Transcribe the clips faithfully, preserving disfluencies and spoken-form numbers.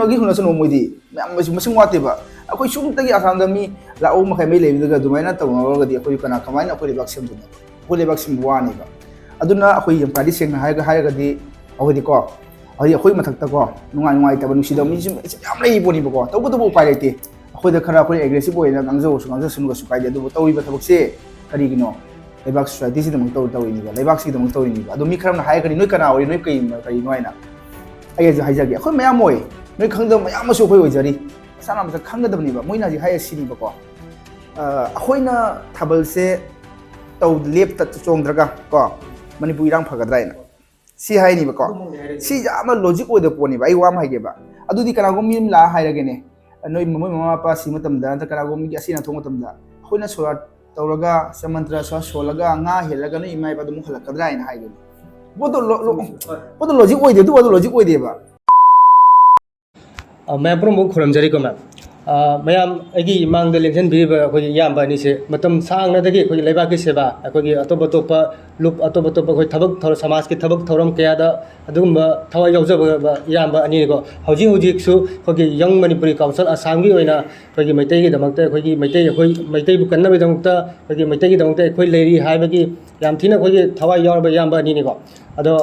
ꯃꯒꯤ ꯍꯨꯟꯅꯁꯅꯨ, ꯃꯣꯏꯗꯤ ꯃꯌꯥꯝ ꯃꯁꯤꯡ ꯃꯁꯤꯡ ꯋꯥꯠꯇꯦꯕ꯫ ꯑꯩꯈꯣꯏ ꯁꯨꯝꯇꯒꯤ ꯑꯁꯥꯝꯗ ꯃꯤ ꯂꯥꯛ ꯑꯍꯨꯝ ꯃꯈꯥꯏ ꯃꯩ ꯂꯩꯕꯗꯨꯒ ꯑꯗꯨꯃꯥꯏꯅ ꯇꯧꯅꯔꯒꯗꯤ ꯑꯩꯈꯣꯏ ꯀꯅꯥ, ꯀꯃꯥꯏꯅ ꯑꯩꯈꯣꯏ ꯂꯩꯕꯥꯛ ꯁꯦꯝꯗꯣꯏꯅꯣ? ꯑꯩꯈꯣꯏ ꯂꯩꯕꯥꯛ ꯁꯦꯝꯕ ꯋꯥꯅꯦꯕ꯫ ꯑꯗꯨꯅ ꯑꯩꯈꯣꯏ ꯌꯥꯝ ꯈ꯭ꯋꯥꯏꯗꯒꯤ ꯁꯦꯡꯅ ꯍꯥꯏꯔꯒ, ꯍꯥꯏꯔꯒꯗꯤ ꯑꯩꯈꯣꯏꯗꯤꯀꯣ, ꯍꯧꯖꯤꯛ ꯑꯩꯈꯣꯏ ꯃꯊꯛꯇꯀꯣ ꯅꯨꯡꯉꯥꯏ ꯅꯨꯡꯉꯥꯏꯇꯕ ꯅꯨꯡꯁꯤꯗꯕ ꯃꯤꯁꯨ ꯃꯌꯥꯝ ꯂꯩ ꯄꯣꯠꯅꯤꯕꯀꯣ꯫ ꯇꯧꯕꯇꯕꯨ ꯎꯄꯥꯏ ꯂꯩꯇꯦ꯫ ꯑꯩꯈꯣꯏꯗ ꯈꯔ ꯑꯩꯈꯣꯏ aggressive ꯑꯣꯏꯅ ꯉꯥꯡꯖꯧꯁꯨ ꯉꯥꯡꯖꯁꯅꯨ, ꯀꯩꯁꯨ ꯀꯥꯏꯗꯦ꯫ ꯑꯗꯨꯕꯨ ꯇꯧꯔꯤꯕ ꯊꯕꯛꯁꯦ ꯀꯔꯤꯒꯤꯅꯣ? ꯂꯩꯕꯥꯛ societyꯁꯤꯗꯃꯛ ꯇꯧ-, ꯇꯧꯔꯤꯅꯤꯕ, ꯂꯩꯕꯥꯛꯁꯤꯒꯤꯗꯃꯛ ꯇꯧꯔꯤꯅꯤꯕ꯫ ꯑꯗꯣ ꯃꯤ ꯈꯔ ꯑꯃꯅ ꯍꯥꯏꯔꯛꯀꯅꯤ, "ꯅꯣꯏ ꯀꯅꯥ ꯑꯣꯏꯔꯤ? ꯅꯣꯏ ꯀꯩ, ꯀꯔꯤꯅꯣ?" ꯍꯥꯏꯅ꯫ ꯑꯩ ꯍꯧꯖꯤꯛ ꯍꯥꯏꯖꯒꯦ, ꯑꯩꯈꯣꯏ ꯃꯌꯥꯝ ꯑꯣꯏ, ꯅꯣꯏ ꯈꯪꯗꯕ ꯃꯌꯥꯝ ꯑꯃꯁꯨ ꯑꯩꯈꯣꯏ ꯑꯣꯏꯖꯔꯤ꯫ ꯃꯁꯥꯅ ꯃꯁꯥ ꯈꯪꯒꯗꯕꯅꯤꯕ꯫ ꯃꯣꯏꯅ ꯍꯧꯖꯤꯛ ꯍꯥꯏꯔꯤꯁꯤꯅꯤꯕꯀꯣ, ꯑ, ꯑꯩꯈꯣꯏꯅ ꯊꯥꯕꯜꯁꯦ ꯇꯧ-, ꯂꯦꯞꯇ ꯆꯣꯡꯗ꯭ꯔꯒ ꯀꯣ, ꯃꯅꯤꯄꯨꯔ ꯏꯔꯥꯡ ꯐꯒꯗ꯭ꯔꯥ ꯍꯥꯏꯅ ꯁꯤ ꯍꯥꯏꯅꯤꯕꯀꯣ꯫ ꯁꯤ ꯌꯥꯝꯅ logic ꯑꯣꯏꯗꯕ ꯄꯣꯠꯅꯦꯕ꯫ ꯑꯩ ꯋꯥ ꯑꯃ ꯍꯥꯏꯒꯦꯕ꯫ ꯑꯗꯨꯗꯤ ꯀꯅꯥꯒꯨꯝꯕ ꯃꯤ ꯑꯃ ꯂꯥꯛꯑ ꯍꯥꯏꯔꯒꯦꯅꯦ, ꯅꯣꯏ ꯃꯃꯣꯏ ꯃꯃꯥ ꯃꯄꯥ ꯁꯤ ꯃꯇꯝꯗ, ꯅꯠꯇ꯭ꯔꯒ ꯀꯅꯥꯒꯨꯝꯕ ꯃꯤꯒꯤ ꯑꯁꯤ ꯑꯅꯥ ꯊꯣꯛꯄ ꯃꯇꯝꯗ, ꯑꯩꯈꯣꯏꯅ ꯁꯣꯔꯥꯠ ꯇꯧꯔꯒ, ꯁ-, ꯃꯟꯇ꯭ꯔ ꯁꯣꯔꯥꯠ ꯁꯣꯜꯂꯒ, ꯉꯥ ꯍꯦꯜꯂꯒ ꯅꯣꯏ ꯏꯃꯥ ꯏꯄꯥꯗꯣ ꯑꯃꯨꯛ ꯍꯜꯂꯛꯀꯗ꯭ꯔꯥ ꯍꯥꯏꯅ ꯍꯥꯏꯗꯣꯏꯅꯤ꯫ ꯄꯣꯠꯇꯣ ꯂꯣ-, ꯂꯣ-, ꯄꯣꯠꯇꯣ logic ꯑꯣꯏꯗꯦ, ꯑꯗꯨ ꯄꯣꯠꯇꯣ logic ꯑꯣꯏꯗꯦꯕ꯫ ꯑ, ꯃꯌꯥꯝ ꯄꯨꯝꯅꯃꯛ ꯈꯨꯔꯨꯝꯖꯔꯤꯀꯣ, ꯃꯦꯝ꯫ ꯑ, ꯃꯌꯥꯝ, ꯑꯩꯒꯤ ꯏꯃꯥꯡꯗ ꯂꯦꯡꯁꯤꯟꯕꯤꯔꯤꯕ ꯑꯩꯈꯣꯏꯒꯤ ꯏꯌꯥꯝꯕ ꯑꯅꯤꯁꯦ ꯃꯇꯝ ꯁꯥꯡꯅꯗꯒꯤ ꯑꯩꯈꯣꯏꯒꯤ ꯂꯩꯕꯥꯛꯀꯤ ꯁꯦꯕꯥ, ꯑꯩꯈꯣꯏꯒꯤ ꯑꯇꯣꯞ ꯑꯇꯣꯞꯄ ꯂꯨꯞ, ꯑꯇꯣꯞ ꯑꯇꯣꯞꯄ ꯑꯩꯈꯣꯏ ꯊꯕꯛ ꯊꯧꯔ-, ꯁꯃꯥꯖꯀꯤ ꯊꯕꯛ ꯊꯧꯔꯝ ꯀꯌꯥꯗ ꯑꯗꯨꯒꯨꯝꯕ ꯊꯋꯥꯏ ꯌꯥꯎꯖꯕ ꯏꯌꯥꯝꯕ ꯑꯅꯤꯅꯤꯀꯣ꯫ ꯍꯧꯖꯤꯛ ꯍꯧꯖꯤꯛꯁꯨ ꯑꯩꯈꯣꯏꯒꯤ Young Manipuri Council ꯑꯁꯥꯝꯒꯤ ꯑꯣꯏꯅ ꯑꯩꯈꯣꯏꯒꯤ ꯃꯩꯇꯩꯒꯤꯗꯃꯛꯇ, ꯑꯩꯈꯣꯏꯒꯤ ꯃꯩꯇꯩ, ꯑꯩꯈꯣꯏ ꯃꯩꯇꯩꯕꯨ ꯀꯟꯅꯕꯒꯤꯗꯃꯛꯇ, ꯑꯩꯈꯣꯏꯒꯤ ꯃꯩꯇꯩꯒꯤꯗꯃꯛꯇ ꯑꯩꯈꯣꯏ ꯂꯩꯔꯤ ꯍꯥꯏꯕꯒꯤ ꯌꯥꯝ ꯊꯤꯅ ꯑꯩꯈꯣꯏꯒꯤ ꯊꯋꯥꯏ ꯌꯥꯎꯔꯕ ꯏꯌꯥꯝꯕ ꯑꯅꯤꯅꯤꯀꯣ꯫ ꯑꯗꯣ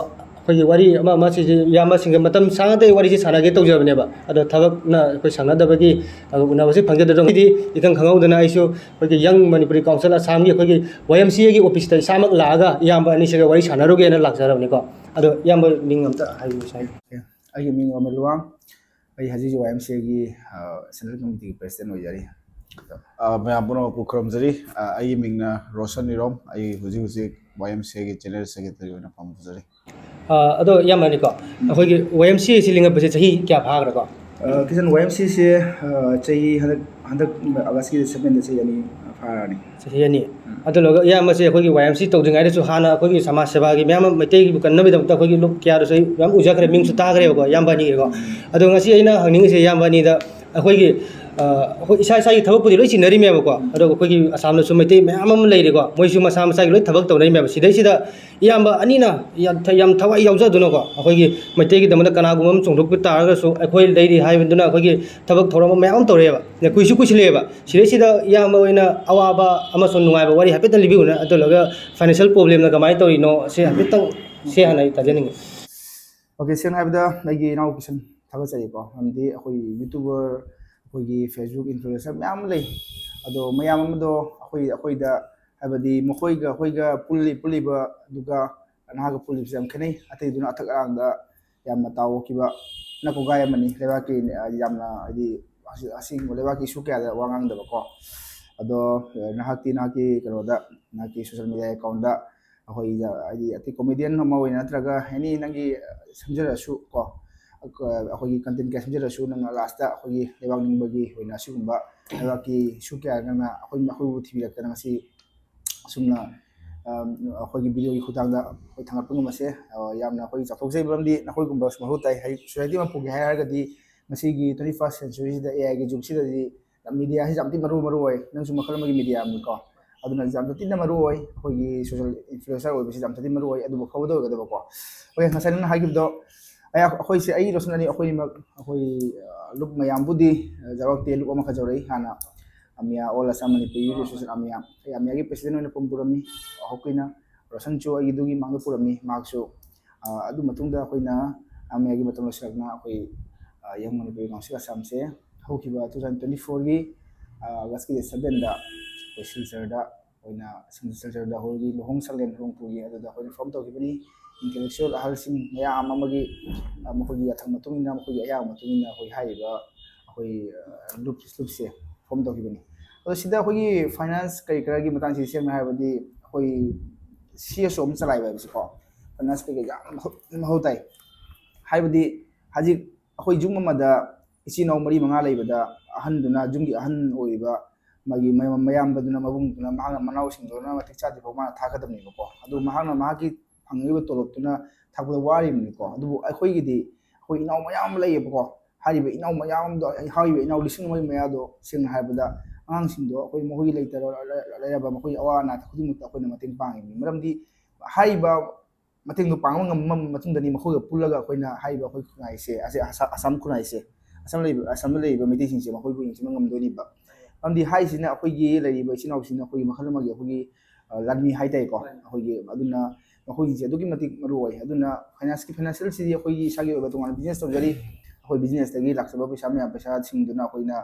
ꯑꯩꯈꯣꯏꯒꯤ ꯋꯥꯔꯤ ꯑꯃ ꯑꯃ ꯁꯤꯁꯦ ꯏꯌꯥꯝꯕꯁꯤꯡꯒ ꯃꯇꯝ ꯁꯥꯡꯅꯗꯩ ꯋꯥꯔꯤꯁꯦ ꯁꯥꯟꯅꯒꯦ ꯇꯧꯖꯕꯅꯦꯕ꯫ ꯑꯗꯣ ꯊꯕꯛꯅ ꯑꯩꯈꯣꯏ ꯁꯪꯅꯗꯕꯒꯤ, ꯑ, ꯎꯅꯕꯁꯦ ꯐꯪꯖꯗꯕ꯫ ꯉꯁꯤꯗꯤ ꯏꯈꯪ ꯈꯪꯍꯧꯗꯅ ꯑꯩꯁꯨ ꯑꯩꯈꯣꯏꯒꯤ Young Manipuri Council ꯑꯁꯥꯝꯒꯤ ꯑꯩꯈꯣꯏꯒꯤ Y M C Aꯒꯤ officeꯇ ꯏꯁꯥꯃꯛ ꯂꯥꯛꯑꯒ ꯏꯌꯥꯝꯕ ꯑꯅꯤꯁꯤꯒ ꯋꯥꯔꯤ ꯁꯥꯟꯅꯔꯨꯒꯦꯅ ꯂꯥꯛꯆꯔꯕꯅꯤꯀꯣ꯫ ꯑꯗꯣ ꯏꯌꯥꯝꯕ ꯃꯤꯡ ꯑꯝꯇ ꯍꯥꯏꯕꯤꯌꯨ, ꯁꯥꯏ꯫ ꯑꯩꯒꯤ ꯃꯤꯡ ꯑꯃ ꯂꯨꯋꯥꯡ꯫ ꯑꯩ ꯍꯧꯖꯤꯛ ꯍꯧꯖꯤꯛ Y M C Aꯒꯤ, ꯑ, central committeeꯒꯤ president ꯑꯣꯏꯖꯔꯤ꯫ ꯑ, ꯃꯌꯥꯝ ꯄꯨꯝꯅꯃꯛꯄꯨ ꯈꯨꯔꯨꯝꯖꯔꯤ꯫ ꯑ, ꯑꯩꯒꯤ ꯃꯤꯡꯅ ꯔꯣꯁꯟ ꯏꯔꯣꯝ꯫ ꯑꯩ ꯍꯧꯖꯤꯛ ꯍꯧꯖꯤꯛ Y M C Aꯒꯤ general secretary ꯑꯣꯏꯅ ꯄꯥꯡꯊꯣꯛꯆꯔꯤ꯫ ꯑ, ꯑꯗꯣ ꯏꯌꯥꯝꯕꯅꯤꯀꯣ, ꯑꯩꯈꯣꯏꯒꯤ Y M C A ꯑꯁꯤ ꯂꯤꯡꯉꯛꯄꯁꯦ ꯆꯍꯤ ꯀꯌꯥ ꯐꯥꯈ꯭ꯔꯦꯀꯣ? ꯑ, ꯀꯤꯁꯟ, Y M C Aꯁꯦ, ꯑ, ꯆꯍꯤ ꯍꯟꯗꯛ, ꯍꯟꯗꯛ Augustꯀꯤ sevenꯗ ꯆꯍꯤ ꯑꯅꯤ ꯐꯥꯔꯅꯤ꯫ ꯆꯍꯤ ꯑꯅꯤ꯫ ꯎꯝ꯫ ꯑꯗꯨ ꯂꯣꯏꯔꯒ ꯏꯌꯥꯝꯕꯁꯦ ꯑꯩꯈꯣꯏꯒꯤ Y M C A ꯇꯧꯗ꯭ꯔꯤꯉꯩꯗꯁꯨ ꯍꯥꯟꯅ ꯑꯩꯈꯣꯏꯒꯤ ꯁꯃꯥꯖ ꯁꯦꯕꯥꯒꯤ ꯃꯌꯥꯝ ꯑꯃ ꯃꯩꯇꯩꯒꯤꯕꯨ ꯀꯟꯅꯕꯒꯤꯗꯃꯛꯇ ꯑꯩꯈꯣꯏꯒꯤ ꯂꯨꯞ ꯀꯌꯥꯗꯁꯨ ꯑꯩ ꯃꯌꯥꯝ ꯎꯖꯈ꯭ꯔꯦ, ꯃꯤꯡꯁꯨ ꯇꯥꯈ꯭ꯔꯦꯕꯀꯣ ꯏꯌꯥꯝꯕ ꯑꯅꯤꯒꯤꯀꯣ꯫ ꯎꯝ꯫ ꯑꯗꯣ ꯉꯁꯤ ꯑꯩꯅ ꯍꯪꯅꯤꯡꯉꯤꯁꯦ ꯏꯌꯥꯝꯕ ꯑꯅꯤꯗ, ꯑꯩꯈꯣꯏꯒꯤ ꯑꯩꯈꯣꯏ ꯏꯁꯥ ꯏꯁꯥꯒꯤ ꯊꯕꯛꯄꯨꯗꯤ ꯂꯣꯏ ꯆꯤꯟꯅꯔꯤꯃꯦꯕꯀꯣ, ꯑꯗꯣ ꯑꯩꯈꯣꯏꯒꯤ ꯑꯁꯥꯝꯗꯁꯨ ꯃꯩꯇꯩ ꯃꯌꯥꯝ ꯑꯃ ꯂꯩꯔꯤꯀꯣ, ꯃꯣꯏꯁꯨ ꯃꯁꯥ ꯃꯁꯥꯒꯤ ꯂꯣꯏ ꯊꯕꯛ ꯇꯧꯅꯔꯤꯃꯦꯕ꯫ ꯁꯤꯗꯩꯁꯤꯗ ꯏꯌꯥꯝꯕ ꯑꯅꯤꯅ ꯌꯥꯝ ꯊ- ꯌꯥꯝ ꯊꯋꯥꯏ ꯌꯥꯎꯖꯗꯨꯅꯀꯣ, ꯑꯩꯈꯣꯏꯒꯤ ꯃꯩꯇꯩꯒꯤꯗꯃꯛꯇ ꯀꯅꯥꯒꯨꯝꯕ ꯑꯃ ꯆꯣꯡꯊꯣꯛꯄ ꯇꯥꯔꯒꯁꯨ ꯑꯩꯈꯣꯏ ꯂꯩꯔꯤ ꯍꯥꯏꯕꯗꯨꯅ ꯑꯩꯈꯣꯏꯒꯤ ꯊꯕꯛ ꯊꯧꯔꯝ ꯃꯌꯥꯝ ꯑꯃ ꯇꯧꯔꯛꯑꯦꯕ꯫ ꯀꯨꯏꯁꯨ ꯀꯨꯏꯁꯤꯜꯂꯛꯑꯦꯕ꯫ ꯁꯤꯗꯩꯁꯤꯗ ꯏꯌꯥꯝꯕ ꯑꯣꯏꯅ ꯑꯋꯥꯕ ꯑꯃꯁꯨꯡ ꯅꯨꯡꯉꯥꯏꯕ ꯋꯥꯔꯤ ꯍꯥꯏꯐꯦꯠꯇꯪ ꯂꯤꯕꯤꯌꯨꯅꯦ, ꯑꯗꯨ ꯂꯣꯏꯔꯒ ꯐꯥꯏꯅꯥꯟꯁꯤꯌꯦꯜ ꯄ꯭ꯔꯣꯕ꯭ꯂꯦꯝꯅ ꯀꯃꯥꯏꯅ ꯇꯧꯔꯤꯅꯣ, ꯁꯤ ꯍꯥꯏꯐꯦꯠꯇꯪ, ꯁꯤ ꯍꯥꯟꯅ ꯑꯩ ꯇꯥꯖꯅꯤꯡꯉꯤ꯫ ꯑꯣꯀꯦ, ꯁꯦꯡꯅ ꯍꯥꯏꯕꯗ ꯑꯩꯒꯤ ꯏꯅꯥꯎ ꯀꯤꯁꯟ ꯊꯥꯒꯠꯆꯔꯤꯀꯣ, ꯃꯔꯝꯗꯤ ꯑꯩꯈꯣꯏ ꯌꯨꯇ꯭ꯌꯨꯕꯔ, ꯑꯩꯈꯣꯏꯒꯤ ꯐꯦꯁꯕꯨꯛ ꯏꯟꯐ꯭ꯂꯨꯌꯦꯟꯁꯔ ꯃꯌꯥꯝ ꯑꯃ ꯂꯩ꯫ ꯑꯗꯣ ꯃꯌꯥꯝ ꯑꯃꯗꯣ ꯑꯩꯈꯣꯏ ꯑꯩꯈꯣꯏꯗ ꯍꯥꯏꯕꯗꯤ ꯃꯈꯣꯏꯒ ꯑꯩꯈꯣꯏꯒ ꯄꯨꯜꯂꯤ ꯄꯨꯜꯂꯤꯕ ꯑꯗꯨꯒ ꯅꯍꯥꯛꯀ ꯄꯨꯜꯂꯤꯕꯁꯦ ꯌꯥꯝ ꯈꯦꯠꯅꯩ꯫ ꯑꯇꯩꯗꯨꯅ ꯑꯊꯛ ꯑꯔꯥꯡꯗ ꯌꯥꯝꯅ ꯇꯥꯎꯈꯤꯕ ꯅꯀꯣꯡꯒꯥꯏ ꯑꯃꯅꯤ꯫ ꯂꯩꯕꯥꯛꯀꯤ, ꯑ, ꯌꯥꯝꯅ ꯍꯥꯏꯗꯤ ꯑꯁꯤ- ꯑꯁꯤꯒꯨꯝꯕ ꯂꯩꯕꯥꯛꯀꯤ ꯏꯁꯨ ꯀꯌꯥꯗ ꯋꯥ ꯉꯥꯡꯗꯕꯀꯣ꯫ ꯑꯗꯣ, ꯑ, ꯅꯍꯥꯛꯇꯤ ꯅꯍꯥꯛꯀꯤ ꯀꯩꯅꯣꯗ, ꯅꯍꯥꯛꯀꯤ ꯁꯣꯁꯤꯌꯦꯜ ꯃꯦꯗꯤꯌꯥ ꯑꯦꯀꯥꯎꯟꯗ ꯑꯩꯈꯣꯏꯗ ꯍꯥꯏꯗꯤ ꯑꯇꯩ ꯀꯣꯃꯦꯗꯤꯌꯟ ꯑꯃ ꯑꯣꯏꯅ ꯅꯠꯇ꯭ꯔꯒ ꯑꯦꯅꯤ ꯅꯪꯒꯤ, ꯑ, ꯁꯦꯝꯖꯔꯁꯨ ꯀꯣ, ꯑ, ꯑꯩꯈꯣꯏꯒꯤ ꯀꯟꯇꯦꯟ ꯀꯌꯥ ꯁꯦꯝꯖꯔꯁꯨ ꯅꯪꯅ ꯂꯥꯁꯇ ꯑꯩꯈꯣꯏꯒꯤ ꯂꯩꯕꯥꯛ ꯅꯤꯡꯕꯒꯤ ꯑꯣꯏꯅ ꯑꯁꯤꯒꯨꯝꯕ ꯂꯩꯕꯥꯛꯀꯤ ꯏꯁꯨ ꯀꯌꯥ ꯅꯪꯅ ꯑꯩꯈꯣꯏ, ꯑꯩꯈꯣꯏꯕꯨ ꯊꯤꯕꯤꯔꯛꯇꯅ ꯉꯁꯤ ꯑꯁꯨꯝꯅ, ꯑ, ꯑꯩꯈꯣꯏꯒꯤ ꯚꯤꯗꯤꯑꯣꯒꯤ ꯈꯨꯠꯊꯥꯡꯗ ꯑꯩꯈꯣꯏ ꯊꯥꯡꯒꯠꯄ ꯉꯝꯕꯁꯦ, ꯑ, ꯌꯥꯝꯅ ꯑꯩꯈꯣꯏ ꯆꯥꯎꯊꯣꯛꯆꯩ꯫ ꯃꯔꯝꯗꯤ ꯅꯈꯣꯏꯒꯨꯝꯕꯁꯨ ꯃꯊꯧ ꯇꯥꯏ꯫ ꯍꯥꯏꯗꯤ ꯁꯣꯁꯥꯏꯇꯤ ꯑꯃ ꯄꯨꯒꯦ ꯍꯥꯏꯔꯒꯗꯤ ꯉꯁꯤꯒꯤ ꯇ꯭ꯋꯦꯟꯇꯤ ꯐꯥꯔꯁ ꯁꯦꯟꯆꯨꯔꯤꯁꯤꯗ, ꯑꯦ ꯑꯥꯏꯒꯤ ꯖꯨꯒꯁꯤꯗꯗꯤ ꯃꯤꯗꯤꯌꯥꯁꯤ ꯌꯥꯝ ꯊꯤ ꯃꯔꯨ, ꯃꯔꯨ ꯑꯣꯏ꯫ ꯅꯪꯁꯨ ꯃꯈꯜ ꯑꯃꯒꯤ ꯃꯤꯗꯤꯌꯥ ꯑꯃꯅꯤꯀꯣ, ꯑꯗꯨꯅ ꯌꯥꯝ ꯊꯤꯅ ꯃꯔꯨ ꯑꯣꯏ꯫ ꯑꯩꯈꯣꯏꯒꯤ ꯁꯣꯁꯤꯌꯦꯜ ꯏꯟꯐ꯭ꯂꯨꯌꯦꯟꯁꯔ ꯑꯣꯏꯕꯁꯤ ꯌꯥꯝ ꯊꯤꯅ ꯃꯔꯨ ꯑꯣꯏ꯫ ꯑꯗꯨꯕꯨ ꯐꯕꯗ ꯑꯣꯏꯒꯗꯕꯀꯣ꯫ ꯍꯣꯏ, ꯉꯁꯥꯏ ꯅꯪꯅ ꯍꯥꯏꯈꯤꯕꯗꯣ, ꯑꯩ, ꯑꯩꯈꯣꯏꯁꯦ, ꯑꯩ ꯔꯣꯁꯟ ꯑꯅꯤ, ꯑꯩꯈꯣꯏꯃꯛ, ꯑꯩꯈꯣꯏ, ꯑ, ꯂꯨꯞ ꯃꯌꯥꯝꯕꯨꯗꯤ, ꯑ, ꯌꯥꯎꯔꯛꯇꯦ, ꯂꯨꯞ ꯑꯃꯈꯛ ꯌꯥꯎꯔꯛꯏ꯫ ꯍꯥꯟꯅ ꯑꯃꯤꯌꯥ, All Assam Manipuri Youth Association, ꯑꯃꯤꯌꯥ, ꯑꯩ ꯑꯃꯤꯌꯥꯒꯤ ꯄ꯭ꯔꯦꯁꯤꯗꯦꯟ ꯑꯣꯏꯅ ꯄꯨꯔꯝꯃꯤ꯫ ꯍꯧꯀꯨꯏꯅ ꯔꯣꯁꯟꯁꯨ ꯑꯩꯒꯤꯗꯨꯒꯤ ꯃꯥꯡꯗ ꯄꯨꯔꯝꯃꯤ꯫ ꯃꯍꯥꯛꯁꯨ, ꯑ, ꯑꯗꯨ ꯃꯇꯨꯡꯗ ꯑꯩꯈꯣꯏꯅ ꯑꯃꯤꯌꯥꯒꯤ ꯃꯇꯝ ꯂꯣꯏꯁꯤꯜꯂꯛꯇꯨꯅ ꯑꯩꯈꯣꯏ, ꯑ, Young Manipuri Council Assam ꯁꯦ ꯍꯧꯈꯤꯕ two thousand twenty four ꯒꯤ, ꯑ, August ꯀꯤ date seven ꯗ ꯑꯩꯈꯣꯏ ꯁꯤꯜꯆꯔꯗ ꯑꯣꯏꯅ, ꯁꯤꯜꯆꯔꯗ ꯍꯣꯜꯒꯤ ꯂꯨꯍꯣꯡ ꯁꯪꯂꯦꯟ ꯍꯣꯡꯄꯨꯒꯤ ꯑꯗꯨꯗ ꯑꯩꯈꯣꯏꯅ ꯐꯣꯔꯝ ꯇꯧꯈꯤꯕꯅꯤ꯫ ꯏꯟꯇꯦꯂꯦꯛꯆꯨꯋꯦꯜ ꯑꯍꯜꯁꯤꯡ ꯃꯌꯥꯝ ꯑꯃꯒꯤ, ꯑ, ꯃꯈꯣꯏꯒꯤ ꯌꯥꯊꯪ ꯃꯇꯨꯡ ꯏꯟꯅ, ꯃꯈꯣꯏꯒꯤ ꯑꯌꯥꯕ ꯃꯇꯨꯡ ꯏꯟꯅ ꯑꯩꯈꯣꯏ ꯍꯥꯏꯔꯤꯕ ꯑꯩꯈꯣꯏ, ꯑ, ꯂꯨꯞ, ꯂꯨꯞꯁꯦ ꯐꯣꯔꯝ ꯇꯧꯈꯤꯕꯅꯤ꯫ ꯑꯗꯣ ꯁꯤꯗ ꯑꯩꯈꯣꯏꯒꯤ ꯐꯥꯏꯅꯥꯟꯁ ꯀꯔꯤ ꯀꯔꯥꯒꯤ ꯃꯇꯥꯡꯁꯤ ꯁꯦꯡꯅ ꯍꯥꯏꯔꯕꯗꯤ ꯑꯩꯈꯣꯏ ꯁꯤ ꯑꯦꯁ ꯑꯣ ꯑꯃ ꯆꯂꯥꯏꯕ ꯍꯥꯏꯕꯁꯤꯀꯣ, ꯐꯥꯏꯅꯥꯟꯁ ꯀꯩꯀꯩ ꯌꯥꯝ ꯃꯊꯧ, ꯃꯊꯧ ꯇꯥꯏ꯫ ꯍꯥꯏꯕꯗꯤ ꯍꯧꯖꯤꯛ ꯑꯩꯈꯣꯏ ꯌꯨꯝ ꯑꯃꯗ ꯏꯆꯤꯜ ꯏꯅꯥꯎ ꯃꯔꯤ ꯃꯉꯥ ꯂꯩꯕꯗ ꯑꯍꯟꯗꯨꯅ, ꯌꯨꯝꯒꯤ ꯑꯍꯟ ꯑꯣꯏꯔꯤꯕ ꯃꯥꯒꯤ ꯃꯌꯥꯝ-, ꯃꯌꯥꯝꯕꯗꯨꯅ, ꯃꯕꯨꯡꯗꯨꯅ, ꯃꯍꯥꯛꯅ ꯃꯅꯥꯎꯁꯤꯡꯗꯨꯅ ꯃꯇꯤꯛ ꯆꯥꯗ꯭ꯔꯤꯐꯥꯎ ꯃꯥꯅ ꯊꯥꯛꯀꯗꯕꯅꯦꯕꯀꯣ꯫ ꯑꯗꯨ ꯃꯍꯥꯛꯅ ꯃꯍꯥꯛꯀꯤ ꯐꯪꯉꯛꯏꯕ ꯇꯣꯂꯣꯞꯇꯨꯅ ꯊꯥꯛꯄꯗ ꯋꯥꯔꯤꯕꯅꯤꯀꯣ꯫ ꯑꯗꯨꯕꯨ ꯑꯩꯈꯣꯏꯒꯤꯗꯤ ꯑꯩꯈꯣꯏ ꯏꯅꯥꯎ ꯃꯌꯥꯝ ꯑꯃ ꯂꯩꯌꯦꯕꯀꯣ꯫ ꯍꯥꯏꯔꯤꯕ ꯏꯅꯥꯎ ꯃꯌꯥꯝꯗꯣ, ꯍꯥꯏꯔꯤꯕ ꯏꯅꯥꯎ ꯂꯤꯁꯤꯡ ꯑꯃꯒꯤ ꯃꯌꯥꯗꯣ, ꯁꯦꯡꯅ ꯍꯥꯏꯔꯕꯗ, ꯑꯉꯥꯡꯁꯤꯡꯗꯣ ꯑꯩꯈꯣꯏ ꯃꯈꯣꯏꯒꯤ ꯂꯩꯇ-, ꯂꯩꯔꯕ ꯃꯈꯣꯏꯒꯤ ꯑꯋꯥ ꯑꯅꯥ ꯈꯨꯗꯤꯡꯃꯛꯇ ꯑꯩꯈꯣꯏꯅ ꯃꯇꯦꯡ ꯄꯥꯡꯉꯤꯕꯅꯤ꯫ ꯃꯔꯝꯗꯤ ꯍꯥꯏꯔꯤꯕ ꯃꯇꯦꯡꯗꯣ ꯄꯥꯡꯕ ꯉꯝꯕ ꯃꯇꯨꯡꯗꯅꯤ ꯃꯈꯣꯏꯒ ꯄꯨꯜꯂꯒ ꯑꯩꯈꯣꯏꯅ ꯍꯥꯏꯔꯤꯕ ꯑꯩꯈꯣꯏ ꯈꯨꯟꯅꯥꯏꯁꯦ, ꯑꯁꯤ ꯑꯁꯥ-, ꯑꯁꯥꯝ ꯈꯨꯟꯅꯥꯏꯁꯦ, ꯑꯁꯥꯝ ꯂꯩꯕ, ꯑꯁꯥꯝꯗ ꯂꯩꯔꯤꯕ ꯃꯩꯇꯩꯁꯤꯡꯁꯦ ꯃꯈꯣꯏꯕꯨ ꯌꯦꯡꯁꯤꯟꯕ ꯉꯝꯗꯣꯏꯅꯦꯕ꯫ ꯃꯔꯝꯗꯤ ꯍꯥꯏꯔꯤꯁꯤꯅ ꯑꯩꯈꯣꯏꯒꯤ ꯂꯩꯔꯤꯕ ꯏꯆꯤꯜ ꯏꯅꯥꯎꯁꯤꯡꯅ ꯑꯩꯈꯣꯏꯒꯤ ꯃꯈꯜ ꯑꯃꯒꯤ ꯑꯩꯈꯣꯏꯒꯤ, ꯑ, ꯂꯥꯟꯃꯤ ꯍꯥꯏꯇꯥꯔꯦꯀꯣ꯫ ꯍꯣꯏ꯫ ꯑꯩꯈꯣꯏꯒꯤ ꯑꯗꯨꯅ ꯃꯈꯣꯏꯒꯤꯁꯦ ꯑꯗꯨꯛꯀꯤ ꯃꯇꯤꯛ ꯃꯔꯨ ꯑꯣꯏ꯫ ꯑꯗꯨꯅ ꯐꯥꯏꯅꯥꯟꯁꯀꯤ, ꯐꯥꯏꯅꯥꯟꯁꯤꯌꯦꯜꯁꯤꯗꯤ ꯑꯩꯈꯣꯏꯒꯤ ꯏꯁꯥꯒꯤ ꯑꯣꯏꯕ ꯇꯣꯉꯥꯟꯅ ꯕꯤꯖꯤꯅꯦꯁ ꯇꯧꯖꯔꯤ꯫ ꯑꯩꯈꯣꯏ ꯕꯤꯖꯤꯅꯦꯁꯇꯒꯤ ꯂꯥꯛꯆꯕ ꯄꯩꯁꯥ ꯃꯌꯥꯝ, ꯄꯩꯁꯥꯁꯤꯡꯗꯨꯅ ꯑꯩꯈꯣꯏꯅ,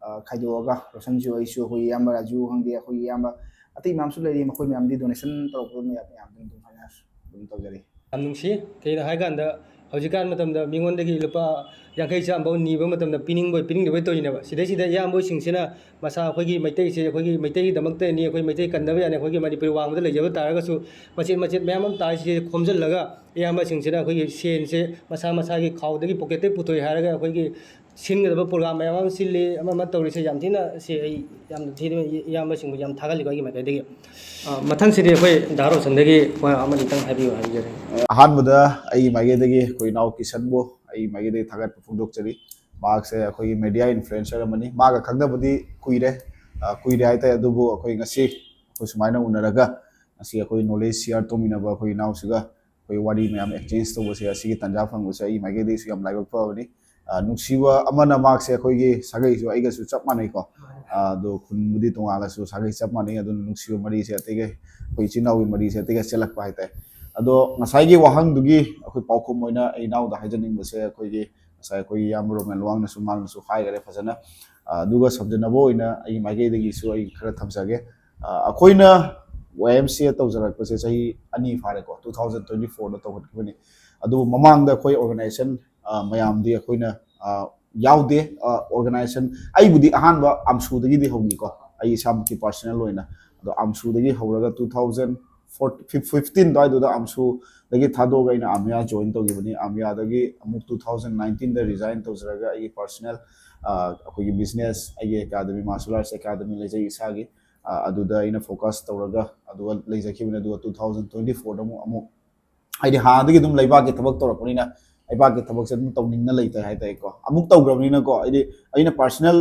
ꯑ, ꯈꯥꯏꯗꯣꯛꯑꯒ, ꯔꯣꯁꯟꯁꯨ, ꯑꯩꯁꯨ, ꯑꯩꯈꯣꯏꯒꯤ ꯏꯌꯥꯝꯕ ꯔꯥꯖꯨ ꯈꯪꯗꯦ, ꯑꯩꯈꯣꯏꯒꯤ ꯏꯌꯥꯝꯕ ꯑꯇꯩ ꯃꯌꯥꯝꯁꯨ ꯂꯩꯔꯤ, ꯃꯈꯣꯏ ꯃꯌꯥꯝꯗꯤ ꯗꯣꯅꯦꯁꯟ ꯇꯧꯔꯛꯄ ꯃꯌꯥꯝ, ꯃꯌꯥꯝꯗꯨꯅ ꯑꯗꯨꯝ ꯐꯥꯏꯅꯥꯟꯁ ꯑꯗꯨꯝ ꯇꯧꯖꯔꯤ꯫ ꯌꯥꯝ ꯅꯨꯡꯁꯤ꯫ ꯀꯩꯒꯤꯅꯣ ꯍꯥꯏꯀꯥꯟꯗ, ꯍꯧꯖꯤꯛꯀꯥꯟ ꯃꯇꯝꯗ ꯃꯤꯉꯣꯟꯗꯒꯤ ꯂꯨꯄꯥ ꯌꯥꯡꯈꯩ ꯆꯥꯝꯃꯐꯥꯎ ꯅꯤꯕ ꯃꯇꯝꯗ ꯄꯤꯅꯤꯡꯕꯣꯏ ꯄꯤꯅꯤꯡꯗꯕꯣꯏ ꯇꯧꯔꯤꯅꯦꯕ꯫ ꯁꯤꯗꯩꯁꯤꯗ ꯏꯌꯥꯝꯕꯁꯤꯡꯁꯤꯅ ꯃꯁꯥ ꯑꯩꯈꯣꯏꯒꯤ ꯃꯩꯇꯩꯁꯦ, ꯑꯩꯈꯣꯏꯒꯤ ꯃꯩꯇꯩꯒꯤꯗꯃꯛꯇꯅꯤ, ꯑꯩꯈꯣꯏ ꯃꯩꯇꯩ ꯀꯟꯗꯕ ꯌꯥꯅꯤ, ꯑꯩꯈꯣꯏꯒꯤ ꯃꯅꯤꯄꯨꯔꯤ ꯋꯥꯡꯃꯗ ꯂꯩꯖꯕ ꯇꯥꯔꯒꯁꯨ ꯃꯆꯦꯠ ꯃꯆꯦꯠ ꯃꯌꯥꯝ ꯑꯃ ꯇꯥꯔꯤꯁꯦ ꯈꯣꯝꯖꯤꯜꯂꯒ ꯏꯌꯥꯝꯕꯁꯤꯡꯁꯤꯅ ꯑꯩꯈꯣꯏꯒꯤ ꯁꯦꯟꯁꯦ ꯃꯁꯥ ꯃꯁꯥꯒꯤ ꯈꯥꯎꯗꯒꯤ ꯄꯣꯀꯦꯠꯇꯒꯤ ꯄꯨꯊꯣꯛꯑꯦ ꯍꯥꯏꯔꯒ ꯑꯩꯈꯣꯏꯒꯤ ꯁꯤꯟꯒꯗꯕ ꯄ꯭ꯔꯣꯒ꯭ꯔꯥꯝ ꯃꯌꯥꯝ ꯑꯃ ꯁꯤꯜꯂꯤ, ꯑꯃ ꯑꯃ ꯇꯧꯔꯤꯁꯦ ꯌꯥꯝ ꯊꯤꯅ ꯁꯤ ꯑꯩ ꯌꯥꯝꯅ ꯊꯤꯅ ꯏꯌꯥꯝꯕꯁꯤꯡꯕꯨ ꯌꯥꯝ ꯊꯥꯒꯠꯂꯤꯀꯣ ꯑꯩꯒꯤ ꯃꯥꯏꯀꯩꯗꯒꯤ꯫ ꯑ, ꯃꯊꯪꯁꯤꯗꯤ ꯑꯩꯈꯣꯏ ꯗꯥ ꯔꯣꯁꯟꯗꯒꯤ ꯋꯥ ꯑꯃꯅꯤꯇꯪ ꯍꯥꯏꯕꯤꯌꯨ ꯍꯥꯏꯖꯔꯤ꯫ ꯑꯍꯥꯟꯕꯗ ꯑꯩꯒꯤ ꯃꯥꯏꯀꯩꯗꯒꯤ ꯑꯩꯈꯣꯏ ꯏꯅꯥꯎ ꯀꯤꯁꯟꯕꯨ ꯑꯩꯒꯤ ꯃꯥꯏꯀꯩꯗꯒꯤ ꯊꯥꯒꯠꯄ ꯐꯣꯡꯗꯣꯛꯆꯔꯤ꯫ ꯃꯍꯥꯛꯁꯦ ꯑꯩꯈꯣꯏꯒꯤ ꯃꯦꯗꯤꯌꯥ ꯏꯟꯐ꯭ꯂꯨꯌꯦꯟꯁꯔ ꯑꯃꯅꯤ꯫ ꯃꯥꯒ ꯈꯪꯅꯕꯗꯤ ꯀꯨꯏꯔꯦ, ꯑ, ꯀꯨꯏꯔꯦ ꯍꯥꯏꯇꯥꯔꯦ, ꯑꯗꯨꯕꯨ ꯑꯩꯈꯣꯏ ꯉꯁꯤ ꯑꯩꯈꯣꯏ ꯁꯨꯃꯥꯏꯅ ꯎꯅꯔꯒ ꯉꯁꯤ ꯑꯩꯈꯣꯏ ꯅꯣꯂꯦꯖ ꯁꯤꯌꯥꯔ ꯇꯧꯃꯤꯟꯅꯕ ꯑꯩꯈꯣꯏ ꯏꯅꯥꯎꯁꯤꯒ ꯑꯩꯈꯣꯏ ꯋꯥꯔꯤ ꯃꯌꯥꯝ ꯑꯦꯛꯆꯦꯟꯖ ꯇꯧꯕꯁꯦ, ꯑꯁꯤꯒꯤ ꯇꯥꯟꯖꯥ ꯐꯪꯕꯁꯦ ꯑꯩꯒꯤ ꯃꯥꯏꯀꯩꯗꯒꯤꯁꯨ ꯌꯥꯝ ꯂꯥꯏꯕꯛ ꯐꯕꯅꯤ꯫ ꯑ, ꯅꯨꯡꯁꯤꯕ ꯑꯃꯅ ꯃꯍꯥꯛꯁꯦ ꯑꯩꯈꯣꯏꯒꯤ ꯁꯥꯒꯩꯁꯨ ꯑꯩꯒꯁꯨ ꯆꯞ ꯃꯥꯟꯅꯩꯀꯣ꯫ ꯑ, ꯑꯗꯣ ꯈꯨꯟꯕꯨꯗꯤ ꯇꯣꯉꯥꯜꯂꯁꯨ ꯁꯥꯒꯩ ꯆꯞ ꯃꯥꯟꯅꯩ꯫ ꯑꯗꯨꯅ ꯅꯨꯡꯁꯤꯕ ꯃꯔꯤꯁꯦ ꯑꯇꯩꯒ, ꯑꯩꯈꯣꯏ ꯏꯆꯤꯟ ꯏꯅꯥꯎꯒꯤ ꯃꯔꯤꯁꯦ ꯑꯇꯩꯒ ꯆꯦꯜꯂꯛꯄ ꯍꯥꯏꯇꯥꯔꯦ꯫ ꯑꯗꯣ ꯉꯁꯥꯏꯒꯤ ꯋꯥꯍꯪꯗꯨꯒꯤ ꯑꯩꯈꯣꯏ ꯄꯥꯎꯈꯨꯝ ꯑꯣꯏꯅ ꯑꯩ ꯏꯅꯥꯎꯗ ꯍꯥꯏꯖꯅꯤꯡꯕꯁꯦ, ꯑꯩꯈꯣꯏꯒꯤ ꯉꯁꯥꯏ ꯑꯩꯈꯣꯏꯒꯤ ꯏꯌꯥꯝꯕ ꯔꯣꯃꯦꯟ ꯂꯨꯋꯥꯡꯅꯁꯨ, ꯃꯥꯅꯁꯨ ꯍꯥꯏꯈꯔꯦ ꯐꯖꯅ꯫ ꯑ, ꯑꯗꯨꯒ ꯁꯝꯖꯟꯅꯕ ꯑꯣꯏꯅ ꯑꯩꯒꯤ ꯃꯥꯏꯀꯩꯗꯒꯤꯁꯨ ꯑꯩ ꯈꯔ ꯊꯝꯖꯒꯦ꯫ ꯑ, ꯑꯩꯈꯣꯏꯅ ꯋꯥꯏ ꯑꯦꯝ ꯁꯤ ꯑꯦ ꯇꯧꯖꯔꯛꯄꯁꯦ ꯆꯍꯤ ꯑꯅꯤ ꯐꯥꯔꯦꯀꯣ, two thousand twenty fourꯗ ꯇꯧꯈꯠꯈꯤꯕꯅꯤ꯫ ꯑꯗꯨꯕꯨ ꯃꯃꯥꯡꯗ ꯑꯩꯈꯣꯏ ꯑꯣꯔꯒꯅꯥꯏꯖꯦꯁꯟ, ꯑ, ꯃꯌꯥꯝꯗꯤ ꯑꯩꯈꯣꯏꯅ, ꯑ, ꯌꯥꯎꯗꯦ꯫ ꯑ, ꯑꯣꯔꯒꯅꯥꯏꯖꯦꯁꯟ, ꯑꯩꯕꯨꯗꯤ ꯑꯍꯥꯟꯕ ꯑꯝꯁꯨꯗꯒꯤꯗꯤ ꯍꯧꯈꯤꯀꯣ, ꯑꯩ ꯏꯁꯥꯃꯛꯀꯤ ꯄꯥꯔꯁꯣꯅꯦꯜ ꯑꯣꯏꯅ꯫ ꯑꯗꯣ ꯑꯝꯁꯨꯗꯒꯤ ꯍꯧꯔꯒ two thousand fourteen, fifteen ꯑꯗꯨꯋꯥꯏꯗꯨꯗ ꯑꯝꯁꯨꯗꯒꯤ ꯊꯥꯗꯣꯛꯑꯒ ꯑꯩꯅ ꯑꯥꯃꯤꯌꯥ ꯖꯣꯏꯟ ꯇꯧꯈꯤꯕꯅꯤ꯫ ꯑꯥꯃꯤꯌꯥꯗꯒꯤ ꯑꯃꯨꯛ two thousand nineteenꯗ ꯔꯤꯖꯥꯏꯟ ꯇꯧꯖꯔꯒ ꯑꯩꯒꯤ ꯄꯥꯔꯁꯣꯅꯦꯜ, ꯑ, ꯑꯩꯈꯣꯏꯒꯤ ꯕꯤꯖꯤꯅꯦꯁ, ꯑꯩꯒꯤ ꯑꯦꯀꯥꯗꯃꯤ, ꯃꯥꯔꯁꯦꯜ ꯑꯥꯔꯠꯁ ꯑꯦꯀꯥꯗꯃꯤ ꯂꯩꯖꯩ ꯏꯁꯥꯒꯤ꯫ ꯑ, ꯑꯗꯨꯗ ꯑꯩꯅ ꯐꯣꯀꯁ ꯇꯧꯔꯒ ꯑꯗꯨꯒ ꯂꯩꯖꯈꯤꯕꯅꯤ꯫ ꯑꯗꯨꯒ two thousand twenty fourꯗ ꯑꯃꯨꯛ, ꯑꯃꯨꯛ ꯍꯥꯏꯗꯤ ꯍꯥꯟꯅꯗꯒꯤ ꯑꯗꯨꯝ ꯂꯩꯕꯥꯛꯀꯤ ꯊꯕꯛ ꯇꯧꯔꯛꯄꯅꯤꯅ ꯂꯩꯕꯥꯛꯀꯤ ꯊꯕꯛꯁꯦ ꯑꯗꯨꯝ ꯇꯧꯅꯤꯡꯅ ꯂꯩꯇꯦ ꯍꯥꯏꯇꯥꯔꯦꯀꯣ꯫ ꯑꯃꯨꯛ ꯇꯧꯈ꯭ꯔꯕꯅꯤꯅꯀꯣ, ꯍꯥꯏꯗꯤ ꯑꯩꯅ ꯄꯥꯔꯁꯣꯅꯦꯜ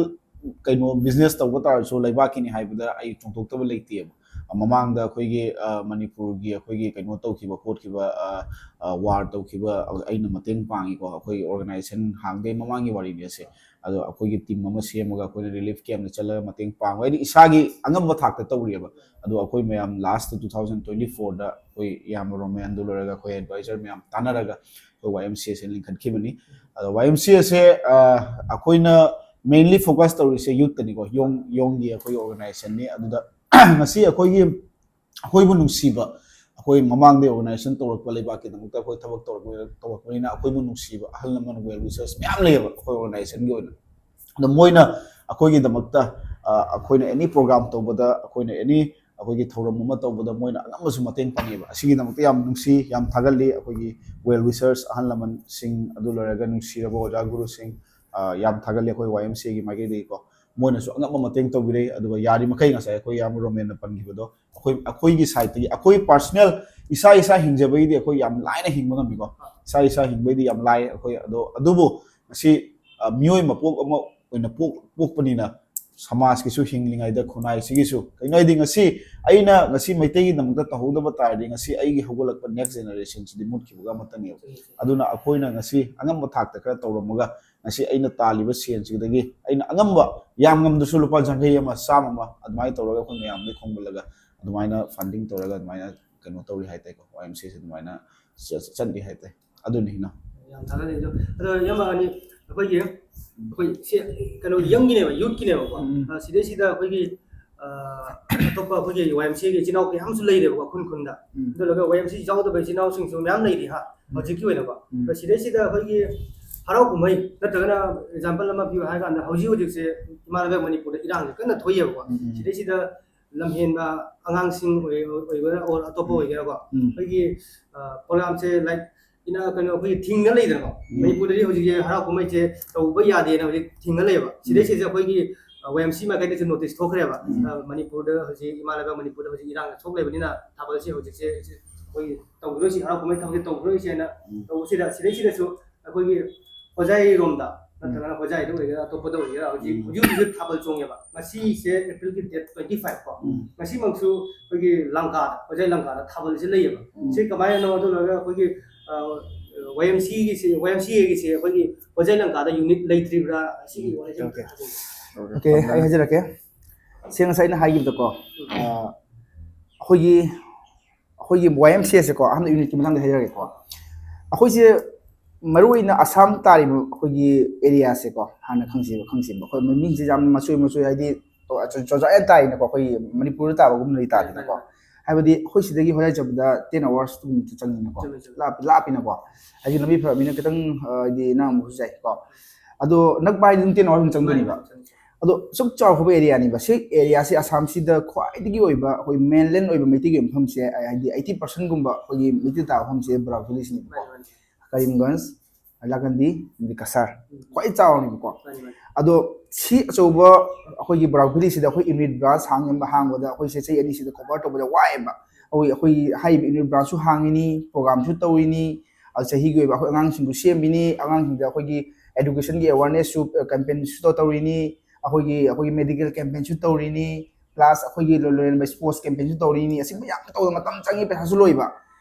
ꯀꯩꯅꯣ ꯕꯤꯖꯤꯅꯦꯁ ꯇꯧꯕ ꯇꯥꯔꯁꯨ ꯂꯩꯕꯥꯛꯀꯤꯅꯤ ꯍꯥꯏꯕꯗ ꯑꯩ ꯆꯣꯡꯊꯣꯛꯇꯕ ꯂꯩꯇꯦꯕ꯫ ꯃꯃꯥꯡꯗ ꯑꯩꯈꯣꯏꯒꯤ, ꯑ, ꯃꯅꯤꯄꯨꯔꯒꯤ ꯑꯩꯈꯣꯏꯒꯤ ꯀꯩꯅꯣ ꯇꯧꯈꯤꯕ ꯈꯣꯠꯈꯤꯕ, ꯑ, ꯑ, ꯋꯥꯔ ꯇꯧꯈꯤꯕ, ꯑ, ꯑꯩꯅ ꯃꯇꯦꯡ ꯄꯥꯡꯉꯤꯀꯣ꯫ ꯑꯩꯈꯣꯏꯒꯤ ꯑꯣꯔꯒꯅꯥꯏꯖꯦꯁꯟ ꯍꯥꯡꯗꯩ ꯃꯃꯥꯡꯒꯤ ꯋꯥꯔꯤꯅꯤ ꯑꯁꯦ꯫ ꯑꯗꯣ ꯑꯩꯈꯣꯏꯒꯤ ꯇꯤꯝ ꯑꯃ ꯁꯦꯝꯃꯒ ꯑꯩꯈꯣꯏꯅ ꯔꯤꯂꯤꯐ ꯀꯦꯝꯞꯇ ꯆꯠꯂꯒ ꯃꯇꯦꯡ ꯄꯥꯡꯕ, ꯍꯥꯏꯗꯤ ꯏꯁꯥꯒꯤ ꯑꯉꯝꯕ ꯊꯥꯛꯇ ꯇꯧꯔꯤꯑꯕ꯫ ꯑꯗꯣ ꯑꯩꯈꯣꯏ ꯃꯌꯥꯝ ꯂꯥꯁꯇ ꯇꯨ ꯊꯥꯎꯖꯟ ꯇ꯭ꯋꯦꯟꯇꯤ ꯐꯣꯔꯗ ꯑꯩꯈꯣꯏ ꯏꯌꯥꯝꯕ ꯔꯣꯃꯦꯟꯗꯨ ꯂꯣꯏꯔꯒ ꯑꯩꯈꯣꯏ ꯑꯦꯗꯚꯥꯏꯖꯔ ꯃꯌꯥꯝ ꯇꯥꯟꯅꯔꯒ ꯑꯩꯈꯣꯏ ꯋꯥꯏ ꯑꯦꯝ ꯁꯤ ꯑꯦꯁꯦ ꯂꯤꯡꯈꯠꯈꯤꯕꯅꯤ꯫ ꯑꯗꯣ ꯋꯥꯏ ꯑꯦꯝ ꯁꯤ ꯑꯦꯁꯦ, ꯑ, ꯑꯩꯈꯣꯏꯅ ꯃꯦꯟꯂꯤ ꯐꯣꯀꯁ ꯇꯧꯔꯤꯁꯦ ꯌꯨꯠꯇꯅꯤꯀꯣ, ꯌꯣꯡ ꯌꯣꯡꯒꯤ ꯑꯩꯈꯣꯏꯒꯤ ꯑꯣꯔꯒꯅꯥꯏꯖꯦꯁꯟꯅꯤ꯫ ꯑꯗꯨꯗ ꯉꯁꯤ ꯑꯩꯈꯣꯏꯒꯤ, ꯑꯩꯈꯣꯏꯕꯨ ꯅꯨꯡꯁꯤꯕ, ꯑꯩꯈꯣꯏ ꯃꯃꯥꯡꯗ ꯑꯣꯔꯒꯅꯥꯏꯖꯦꯁꯟ ꯇꯧꯔꯛꯄ, ꯂꯩꯕꯥꯛꯀꯤꯗꯃꯛꯇ ꯑꯩꯈꯣꯏ ꯊꯕꯛ ꯇꯧꯔꯛꯄ, ꯇꯧꯔꯛꯄꯅꯤꯅ ꯑꯩꯈꯣꯏꯕꯨ ꯅꯨꯡꯁꯤꯕ ꯑꯍꯜ ꯂꯃꯟ, ꯋꯦꯜ ꯋꯤꯁꯔꯁ ꯃꯌꯥꯝ ꯂꯩꯌꯦꯕ ꯑꯩꯈꯣꯏ ꯑꯣꯔꯒꯅꯥꯏꯖꯦꯁꯟꯒꯤ ꯑꯣꯏꯅ꯫ ꯑꯗꯣ ꯃꯣꯏꯅ ꯑꯩꯈꯣꯏꯒꯤꯗꯃꯛꯇ, ꯑ, ꯑꯩꯈꯣꯏꯅ ꯑꯦꯅꯤ ꯄ꯭ꯔꯣꯒ꯭ꯔꯥꯝ ꯇꯧꯕꯗ, ꯑꯩꯈꯣꯏꯅ ꯑꯦꯅꯤ ꯑꯩꯈꯣꯏꯒꯤ ꯊꯧꯔꯝ ꯑꯃ ꯇꯧꯕꯗ ꯃꯣꯏꯅ ꯑꯉꯝꯕꯁꯨ ꯃꯇꯦꯡ ꯄꯥꯡꯉꯦꯕ꯫ ꯑꯁꯤꯒꯤꯗꯃꯛꯇ ꯌꯥꯝ ꯅꯨꯡꯁꯤ, ꯌꯥꯝ ꯊꯥꯒꯠꯂꯤ꯫ ꯑꯩꯈꯣꯏꯒꯤ ꯋꯦꯜ ꯋꯤꯁꯔꯁ, ꯑꯍꯜ ꯂꯃꯟꯁꯤꯡ, ꯑꯗꯨ ꯂꯣꯏꯔꯒ ꯅꯨꯡꯁꯤꯔꯕ ꯑꯣꯖꯥ ꯒꯨꯔꯨꯁꯤꯡ, ꯑ, ꯌꯥꯝ ꯊꯥꯒꯠꯂꯤ ꯑꯩꯈꯣꯏ ꯋꯥꯏ ꯑꯦꯝ ꯁꯤ ꯑꯦꯒꯤ ꯃꯥꯏꯀꯩꯗꯒꯤꯀꯣ꯫ ꯃꯣꯏꯅꯁꯨ ꯑꯉꯝꯕ ꯃꯇꯦꯡ ꯇꯧꯕꯤꯔꯦ꯫ ꯑꯗꯨꯒ ꯌꯥꯔꯤꯃꯈꯩ ꯉꯁꯥꯏ ꯑꯩꯈꯣꯏ ꯏꯌꯥꯝꯕ ꯔꯣꯃꯦꯟꯅ ꯄꯟꯈꯤꯕꯗꯣ, ꯑꯩꯈꯣꯏ, ꯑꯩꯈꯣꯏꯒꯤ ꯁꯥꯏꯠꯇꯒꯤ, ꯑꯩꯈꯣꯏ ꯄꯥꯔꯁꯣꯅꯦꯜ ꯏꯁꯥ ꯏꯁꯥ ꯍꯤꯡꯖꯕꯒꯤꯗꯤ ꯑꯩꯈꯣꯏ ꯌꯥꯝ ꯂꯥꯏꯅ ꯍꯤꯡꯕ ꯉꯝꯃꯤꯀꯣ꯫ ꯏꯁꯥ ꯏꯁꯥ ꯍꯤꯡꯕꯒꯤꯗꯤ ꯌꯥꯝ ꯂꯥꯏ ꯑꯩꯈꯣꯏ꯫ ꯑꯗꯣ ꯑꯗꯨꯕꯨ ꯉꯁꯤ, ꯑ, ꯃꯤꯑꯣꯏ ꯃꯄꯣꯛ ꯑꯃ ꯑꯣꯏꯅ ꯄꯣꯛ-, ꯄꯣꯛꯄꯅꯤꯅ ꯁꯃꯥꯖꯀꯤꯁꯨ ꯍꯤꯡꯂꯤꯉꯩꯗ ꯈꯨꯟꯅꯥꯏꯁꯤꯒꯤꯁꯨ, ꯀꯩꯅꯣ ꯍꯥꯏꯗꯤ ꯉꯁꯤ ꯑꯩꯅ ꯉꯁꯤ ꯃꯩꯇꯩꯒꯤꯗꯃꯛꯇ ꯇꯧꯍꯧꯗꯕ ꯇꯥꯔꯗꯤ ꯉꯁꯤ ꯑꯩꯒꯤ ꯍꯧꯒꯠꯂꯛꯄ ꯅꯦꯛꯁ ꯖꯦꯅꯦꯔꯦꯁꯟꯁꯤꯗꯤ ꯃꯨꯠꯈꯤꯕꯒ ꯑꯃꯠꯇꯅꯦꯕ꯫ ꯑꯗꯨꯅ ꯑꯩꯈꯣꯏꯅ ꯉꯁꯤ ꯑꯉꯝꯕ ꯊꯥꯛꯇ ꯈꯔ ꯇꯧꯔꯝꯃꯒ ꯉꯁꯤ ꯑꯩꯅ ꯇꯥꯜꯂꯤꯕ ꯁꯦꯟꯁꯤꯗꯒꯤ ꯑꯩꯅ ꯑꯉꯝꯕ, ꯌꯥꯝ ꯉꯝꯗꯁꯨ ꯂꯨꯄꯥ ꯌꯥꯡꯈꯩ ꯑꯃ, ꯆꯥꯝꯃ ꯑꯃ ꯑꯗꯨꯃꯥꯏꯅ ꯇꯧꯔꯒ ꯑꯩꯈꯣꯏ ꯃꯌꯥꯝꯗꯒꯤ ꯈꯣꯝꯒꯠꯂꯒ ꯑꯗꯨꯃꯥꯏꯅ ꯐꯟꯗꯤꯡ ꯇꯧꯔꯒ ꯑꯗꯨꯃꯥꯏꯅ ꯀꯩꯅꯣ ꯇꯧꯔꯤ ꯍꯥꯏꯇꯥꯔꯦꯀꯣ, ꯋꯥꯏ ꯑꯦꯝ ꯁꯤ ꯑꯦꯁꯦ ꯑꯗꯨꯃꯥꯏꯅ ꯆ-, ꯆꯠꯂꯤ ꯍꯥꯏꯇꯥꯔꯦ꯫ ꯑꯗꯨꯅꯤ ꯏꯅꯥꯎ꯫ ꯌꯥꯝ ꯊꯥꯒꯠꯂꯦ ꯑꯗꯣ꯫ ꯑꯗꯣ ꯏꯌꯥꯝꯕ ꯑꯅꯤ, ꯑꯩꯈꯣꯏꯒꯤ, ꯑꯩꯈꯣꯏ ꯁꯤ ꯀꯩꯅꯣ ꯌꯪꯒꯤꯅꯦꯕ, ꯌꯨꯠꯀꯤꯅꯦꯕꯀꯣ꯫ ꯎꯝ, ꯎꯝ꯫ ꯑ, ꯁꯤꯗꯩꯁꯤꯗ ꯑꯩꯈꯣꯏꯒꯤ, ꯑ, ꯑꯇꯣꯞꯄ ꯑꯩꯈꯣꯏꯒꯤ ꯋꯥꯏ ꯑꯦꯝ ꯁꯤ ꯑꯦꯒꯤ ꯏꯆꯤꯟ ꯏꯅꯥꯎ ꯀꯌꯥ ꯑꯃꯁꯨ ꯂꯩꯔꯦꯕꯀꯣ, ꯈꯨꯟ ꯈꯨꯟꯗ꯫ ꯎꯝ꯫ ꯑꯗꯨ ꯂꯣꯏꯔꯒ ꯋꯥꯏ ꯑꯦꯝ ꯁꯤ ꯑꯦ ꯌꯥꯎꯗꯕ ꯏꯆꯤꯟ ꯏꯅꯥꯎꯁꯤꯡꯁꯨ ꯃꯌꯥꯝ ꯂꯩꯔꯤ ꯍꯥ, ꯎꯝ꯫ ꯍꯧꯖꯤꯛꯀꯤ ꯑꯣꯏꯅꯀꯣ꯫ ꯎꯝ꯫ ꯑꯗꯣ ꯁꯤꯗꯩꯁꯤꯗ ꯑꯩꯈꯣꯏꯒꯤ ꯍꯔꯥꯎ ꯀꯨꯝꯍꯩ ꯅꯠꯇ꯭ꯔꯒꯅ ꯑꯦꯛꯖꯥꯝꯄꯜ ꯑꯃ ꯄꯤꯌꯨ ꯍꯥꯏ ꯀꯥꯟꯗ ꯍꯧꯖꯤꯛ ꯍꯧꯖꯤꯛꯁꯦ ꯏꯃꯥ ꯂꯩꯕꯥꯛ ꯃꯅꯤꯄꯨꯔꯗ ꯏꯔꯥꯡꯁꯦ ꯀꯟꯅ ꯊꯣꯛꯏꯑꯕꯀꯣ꯫ ꯎꯝ, ꯎꯝ꯫ ꯁꯤꯗꯩꯁꯤꯗ ꯂꯝꯍꯦꯟꯕ ꯑꯉꯥꯡꯁꯤꯡ ꯑꯣꯏ-, ꯑꯣꯏꯒꯦꯔꯥ or ꯑꯇꯣꯞꯄ ꯎꯝ꯫ ꯑꯣꯏꯒꯦꯔꯥꯀꯣ, ꯎꯝ꯫ ꯑꯩꯈꯣꯏꯒꯤ, ꯑ, ꯄ꯭ꯔꯣꯒ꯭ꯔꯥꯝꯁꯦ, ꯂꯥꯏꯛ, ꯏꯅ-, ꯀꯩꯅꯣ, ꯑꯩꯈꯣꯏꯒꯤ ꯊꯤꯡꯅ ꯂꯩꯗꯅꯀꯣ, ꯎꯝ꯫ ꯃꯅꯤꯄꯨꯔꯗꯗꯤ ꯍꯧꯖꯤꯛꯁꯦ ꯍꯔꯥꯎ ꯀꯨꯝꯍꯩꯁꯦ ꯇꯧꯕ ꯌꯥꯗꯦꯅ ꯍꯧꯖꯤꯛ ꯊꯤꯡꯅ ꯂꯩꯌꯦꯕ꯫ ꯎꯝ꯫ ꯁꯤꯗꯩꯁꯤꯗ ꯑꯩꯈꯣꯏꯒꯤ, ꯑ, ꯋꯥꯏ ꯑꯦꯝ ꯁꯤ ꯃꯥꯏꯀꯩꯗꯁꯨ ꯅꯣꯇꯤꯁ ꯊꯣꯛꯈ꯭ꯔꯦꯕ꯫ ꯎꯝ꯫ ꯑ, ꯃꯅꯤꯄꯨꯔꯗ ꯍꯧꯖꯤꯛ, ꯏꯃꯥ ꯂꯩꯕꯥꯛ ꯃꯅꯤꯄꯨꯔꯗ ꯍꯧꯖꯤꯛ ꯏꯔꯥꯡ ꯊꯣꯛ ꯂꯩꯕꯅꯤꯅ ꯊꯥꯕꯜꯁꯦ ꯍꯧꯖꯤꯛꯁꯦ ꯑꯩꯈꯣꯏꯒꯤ ꯇꯧꯈꯤꯔꯣꯏꯁꯤ, ꯍꯔꯥꯎ ꯀꯨꯝꯍꯩ ꯊꯧꯔꯝꯁꯦ ꯇꯧꯈꯤꯔꯣꯏꯁꯦꯅ ꯎꯝ꯫ ꯇꯧꯕꯁꯤꯗ, ꯁꯤꯗꯩꯁꯤꯗꯁꯨ ꯑꯩꯈꯣꯏꯒꯤ ꯍꯣꯖꯥꯏꯔꯣꯝꯗ ꯅꯠꯇ꯭ꯔꯒꯅ ꯍꯣꯖꯥꯏꯗ ꯑꯣꯏꯒꯦꯔꯥ, ꯑꯇꯣꯞꯄꯗ ꯑꯣꯏꯒꯦꯔꯥ, ꯍꯧꯖꯤꯛ ꯎꯝ꯫ ꯍꯧꯖꯤꯛ ꯍꯧꯖꯤꯛ ꯊꯥꯕꯜ ꯆꯣꯡꯉꯦꯕ꯫ ꯉꯁꯤꯁꯦ April ꯒꯤ date twenty five ꯀꯣ꯫ ꯎꯝ꯫ ꯉꯁꯤꯃꯛꯁꯨ ꯑꯩꯈꯣꯏꯒꯤ ꯂꯪꯀꯥꯗ, ꯍꯣꯖꯥꯏ ꯂꯪꯀꯥꯗ ꯊꯥꯕꯜꯁꯦ ꯂꯩꯌꯦꯕ꯫ ꯎꯝ꯫ ꯁꯤ ꯀꯃꯥꯏꯅꯅꯣ? ꯑꯗꯨ ꯂꯣꯏꯔꯒ ꯑꯩꯈꯣꯏꯒꯤ, ꯑ, Y M C A ꯒꯤꯁꯤ, Y M C A ꯒꯤꯁꯤ ꯑꯩꯈꯣꯏꯒꯤ ꯍꯣꯖꯥꯏ ꯂꯪꯀꯥꯗ unit ꯂꯩꯇ꯭ꯔꯤꯕ꯭ꯔꯥ? ꯁꯤꯒꯤ ꯎꯝ꯫ ꯋꯥꯔꯤꯁꯦ ꯑꯣꯀꯦ꯫ ꯍꯥꯏꯖꯒꯦ꯫ ꯑꯣꯀꯦ, ꯑꯩ ꯍꯥꯏꯖꯔꯛꯀꯦ꯫ ꯁꯦꯡꯅ ꯉꯁꯥꯏ ꯑꯩꯅ ꯍꯥꯏꯈꯤꯕꯗꯀꯣ, ꯎꯝ꯫ ꯑ, ꯑꯩꯈꯣꯏꯒꯤ ꯑꯩꯈꯣꯏꯒꯤ Y M C A ꯁꯦꯀꯣ, ꯑꯍꯥꯟꯕ unit ꯀꯤ ꯃꯇꯥꯡꯗ ꯍꯥꯏꯖꯔꯒꯦꯀꯣ꯫ ꯑꯩꯈꯣꯏꯁꯦ ꯃꯔꯨꯑꯣꯏꯅ ꯑꯁꯥꯝ ꯇꯥꯔꯤꯕ ꯑꯩꯈꯣꯏꯒꯤ area ꯁꯦꯀꯣ, ꯍꯥꯟꯅ ꯈꯪꯁꯦꯕ, ꯈꯪꯁꯦꯕ꯫ ꯑꯩꯈꯣꯏ ꯃꯃꯤꯡꯁꯦ ꯌꯥꯝ ꯃꯆꯣꯏ ꯃꯆꯣꯏ, ꯍꯥꯏꯗꯤ ꯆꯣ-, ꯆꯣ-, ꯆꯣꯖꯥꯛ ꯌꯥꯝ ꯇꯥꯏꯅꯀꯣ, ꯑꯩꯈꯣꯏꯒꯤ ꯃꯅꯤꯄꯨꯔꯗ ꯇꯥꯕꯒꯨꯝꯕꯗꯤ ꯇꯥꯗꯦꯅꯀꯣ꯫ ꯍꯥꯏꯕꯗꯤ ꯑꯩꯈꯣꯏ ꯁꯤꯗꯒꯤ ꯍꯣꯖꯥꯏ ꯆꯠꯄꯗ ten hours ꯒꯨꯝꯕ ꯆꯪꯉꯤꯅꯀꯣ꯫ ꯆꯨꯝꯃꯦ, ꯆꯨꯝꯃꯦ꯫ ꯂꯥꯞ-, ꯂꯥꯞꯄꯤꯅꯀꯣ꯫ ꯍꯥꯏꯗꯤ ꯂꯝꯕꯤ ꯐꯔꯕꯅꯤꯅ ꯈꯤꯇꯪ, ꯑ, ꯍꯥꯏꯗꯤ ꯅꯛꯑꯝꯕꯁꯨ ꯌꯥꯏꯀꯣ꯫ ꯑꯗꯣ ꯅꯛꯄ ꯍꯥꯏꯗꯤ ꯑꯗꯨꯝ ten hours ꯑꯗꯨꯝ ꯆꯪꯗꯣꯏꯅꯦꯕ꯫ ꯃꯥꯅꯤ, ꯃꯥꯅꯤ, ꯆꯨꯝꯃꯦ, ꯆꯨꯝꯃꯦ꯫ ꯑꯗꯣ ꯑꯁꯨꯛ ꯆꯥꯎꯈ꯭ꯔꯕ area ꯅꯦꯕ꯫ ꯁꯤ area ꯁꯤ ꯑꯁꯥꯝꯁꯤꯗ ꯈ꯭ꯋꯥꯏꯗꯒꯤ ꯑꯣꯏꯕ ꯑꯩꯈꯣꯏ mainland ꯑꯣꯏꯕ ꯃꯩꯇꯩꯒꯤ ꯑꯣꯏꯕ ꯃꯐꯝꯁꯦ, ꯍꯥꯏꯗꯤ eighty percent ꯒꯨꯝꯕ ꯑꯩꯈꯣꯏꯒꯤ ꯃꯩꯇꯩ ꯇꯥꯕ ꯃꯐꯝꯁꯦ ꯕꯔꯥꯛ valley ꯁꯤꯅꯦꯕꯀꯣ꯫ ꯃꯥꯅꯤ, ꯃꯥꯅꯤ꯫ ꯀꯔꯤꯝꯒꯟꯖ, ꯍꯥꯏꯂꯥꯀꯟꯗꯤ, ꯑꯃꯗꯤ ꯀꯁꯥꯔ꯫ ꯎꯝ꯫ ꯈ꯭ꯋꯥꯏ ꯆꯥꯎꯔꯤꯕꯀꯣ꯫ ꯃꯥꯅꯤ, ꯃꯥꯅꯤ꯫ ꯑꯗꯣ ꯁꯤ ꯑꯆꯧꯕ ꯑꯩꯈꯣꯏꯒꯤ ꯕꯔꯥꯛ valley ꯁꯤꯗ ꯑꯩꯈꯣꯏ unit branch ꯍꯥꯡꯕ, ꯍꯥꯡꯕꯗ ꯑꯩꯈꯣꯏꯁꯦ ꯆꯍꯤ ꯑꯅꯤꯁꯤꯗ cover ꯇꯧꯕꯗ ꯋꯥꯏꯑꯦꯕ꯫ ꯑꯩꯈꯣꯏ, ꯑꯩꯈꯣꯏ ꯍꯥꯏꯔꯤꯕ unit branch ꯁꯨ ꯍꯥꯡꯉꯤꯅꯤ, program ꯁꯨ ꯇꯧꯔꯤꯅꯤ, ꯑꯗꯨ ꯆꯍꯤꯒꯤ ꯑꯣꯏꯕ ꯑꯩꯈꯣꯏ ꯑꯉꯥꯡꯁꯤꯡꯕꯨ ꯁꯦꯝꯃꯤꯅꯤ, ꯑꯉꯥꯡꯁꯤꯡꯗ ꯑꯩꯈꯣꯏꯒꯤ education ꯒꯤ awareness ꯁꯨ, ꯑ, campaign ꯁꯨ ꯇꯧ-, ꯇꯧꯔꯤꯅꯤ, ꯑꯩꯈꯣꯏꯒꯤ, ꯑꯩꯈꯣꯏꯒꯤ medical campaign ꯁꯨ ꯇꯧꯔꯤꯅꯤ, plus ꯑꯩꯈꯣꯏꯒꯤ ꯂꯣ-, ꯂꯣꯏꯔꯝꯕ sports campaign ꯁꯨ ꯇꯧꯔꯤꯅꯤ꯫ ꯑꯁꯤ ꯃꯌꯥꯝ ꯇꯧꯕꯗ ꯃꯇꯝ ꯆꯪꯉꯤ, ꯄꯩꯁꯥꯁꯨ ꯂꯣꯏꯕ꯫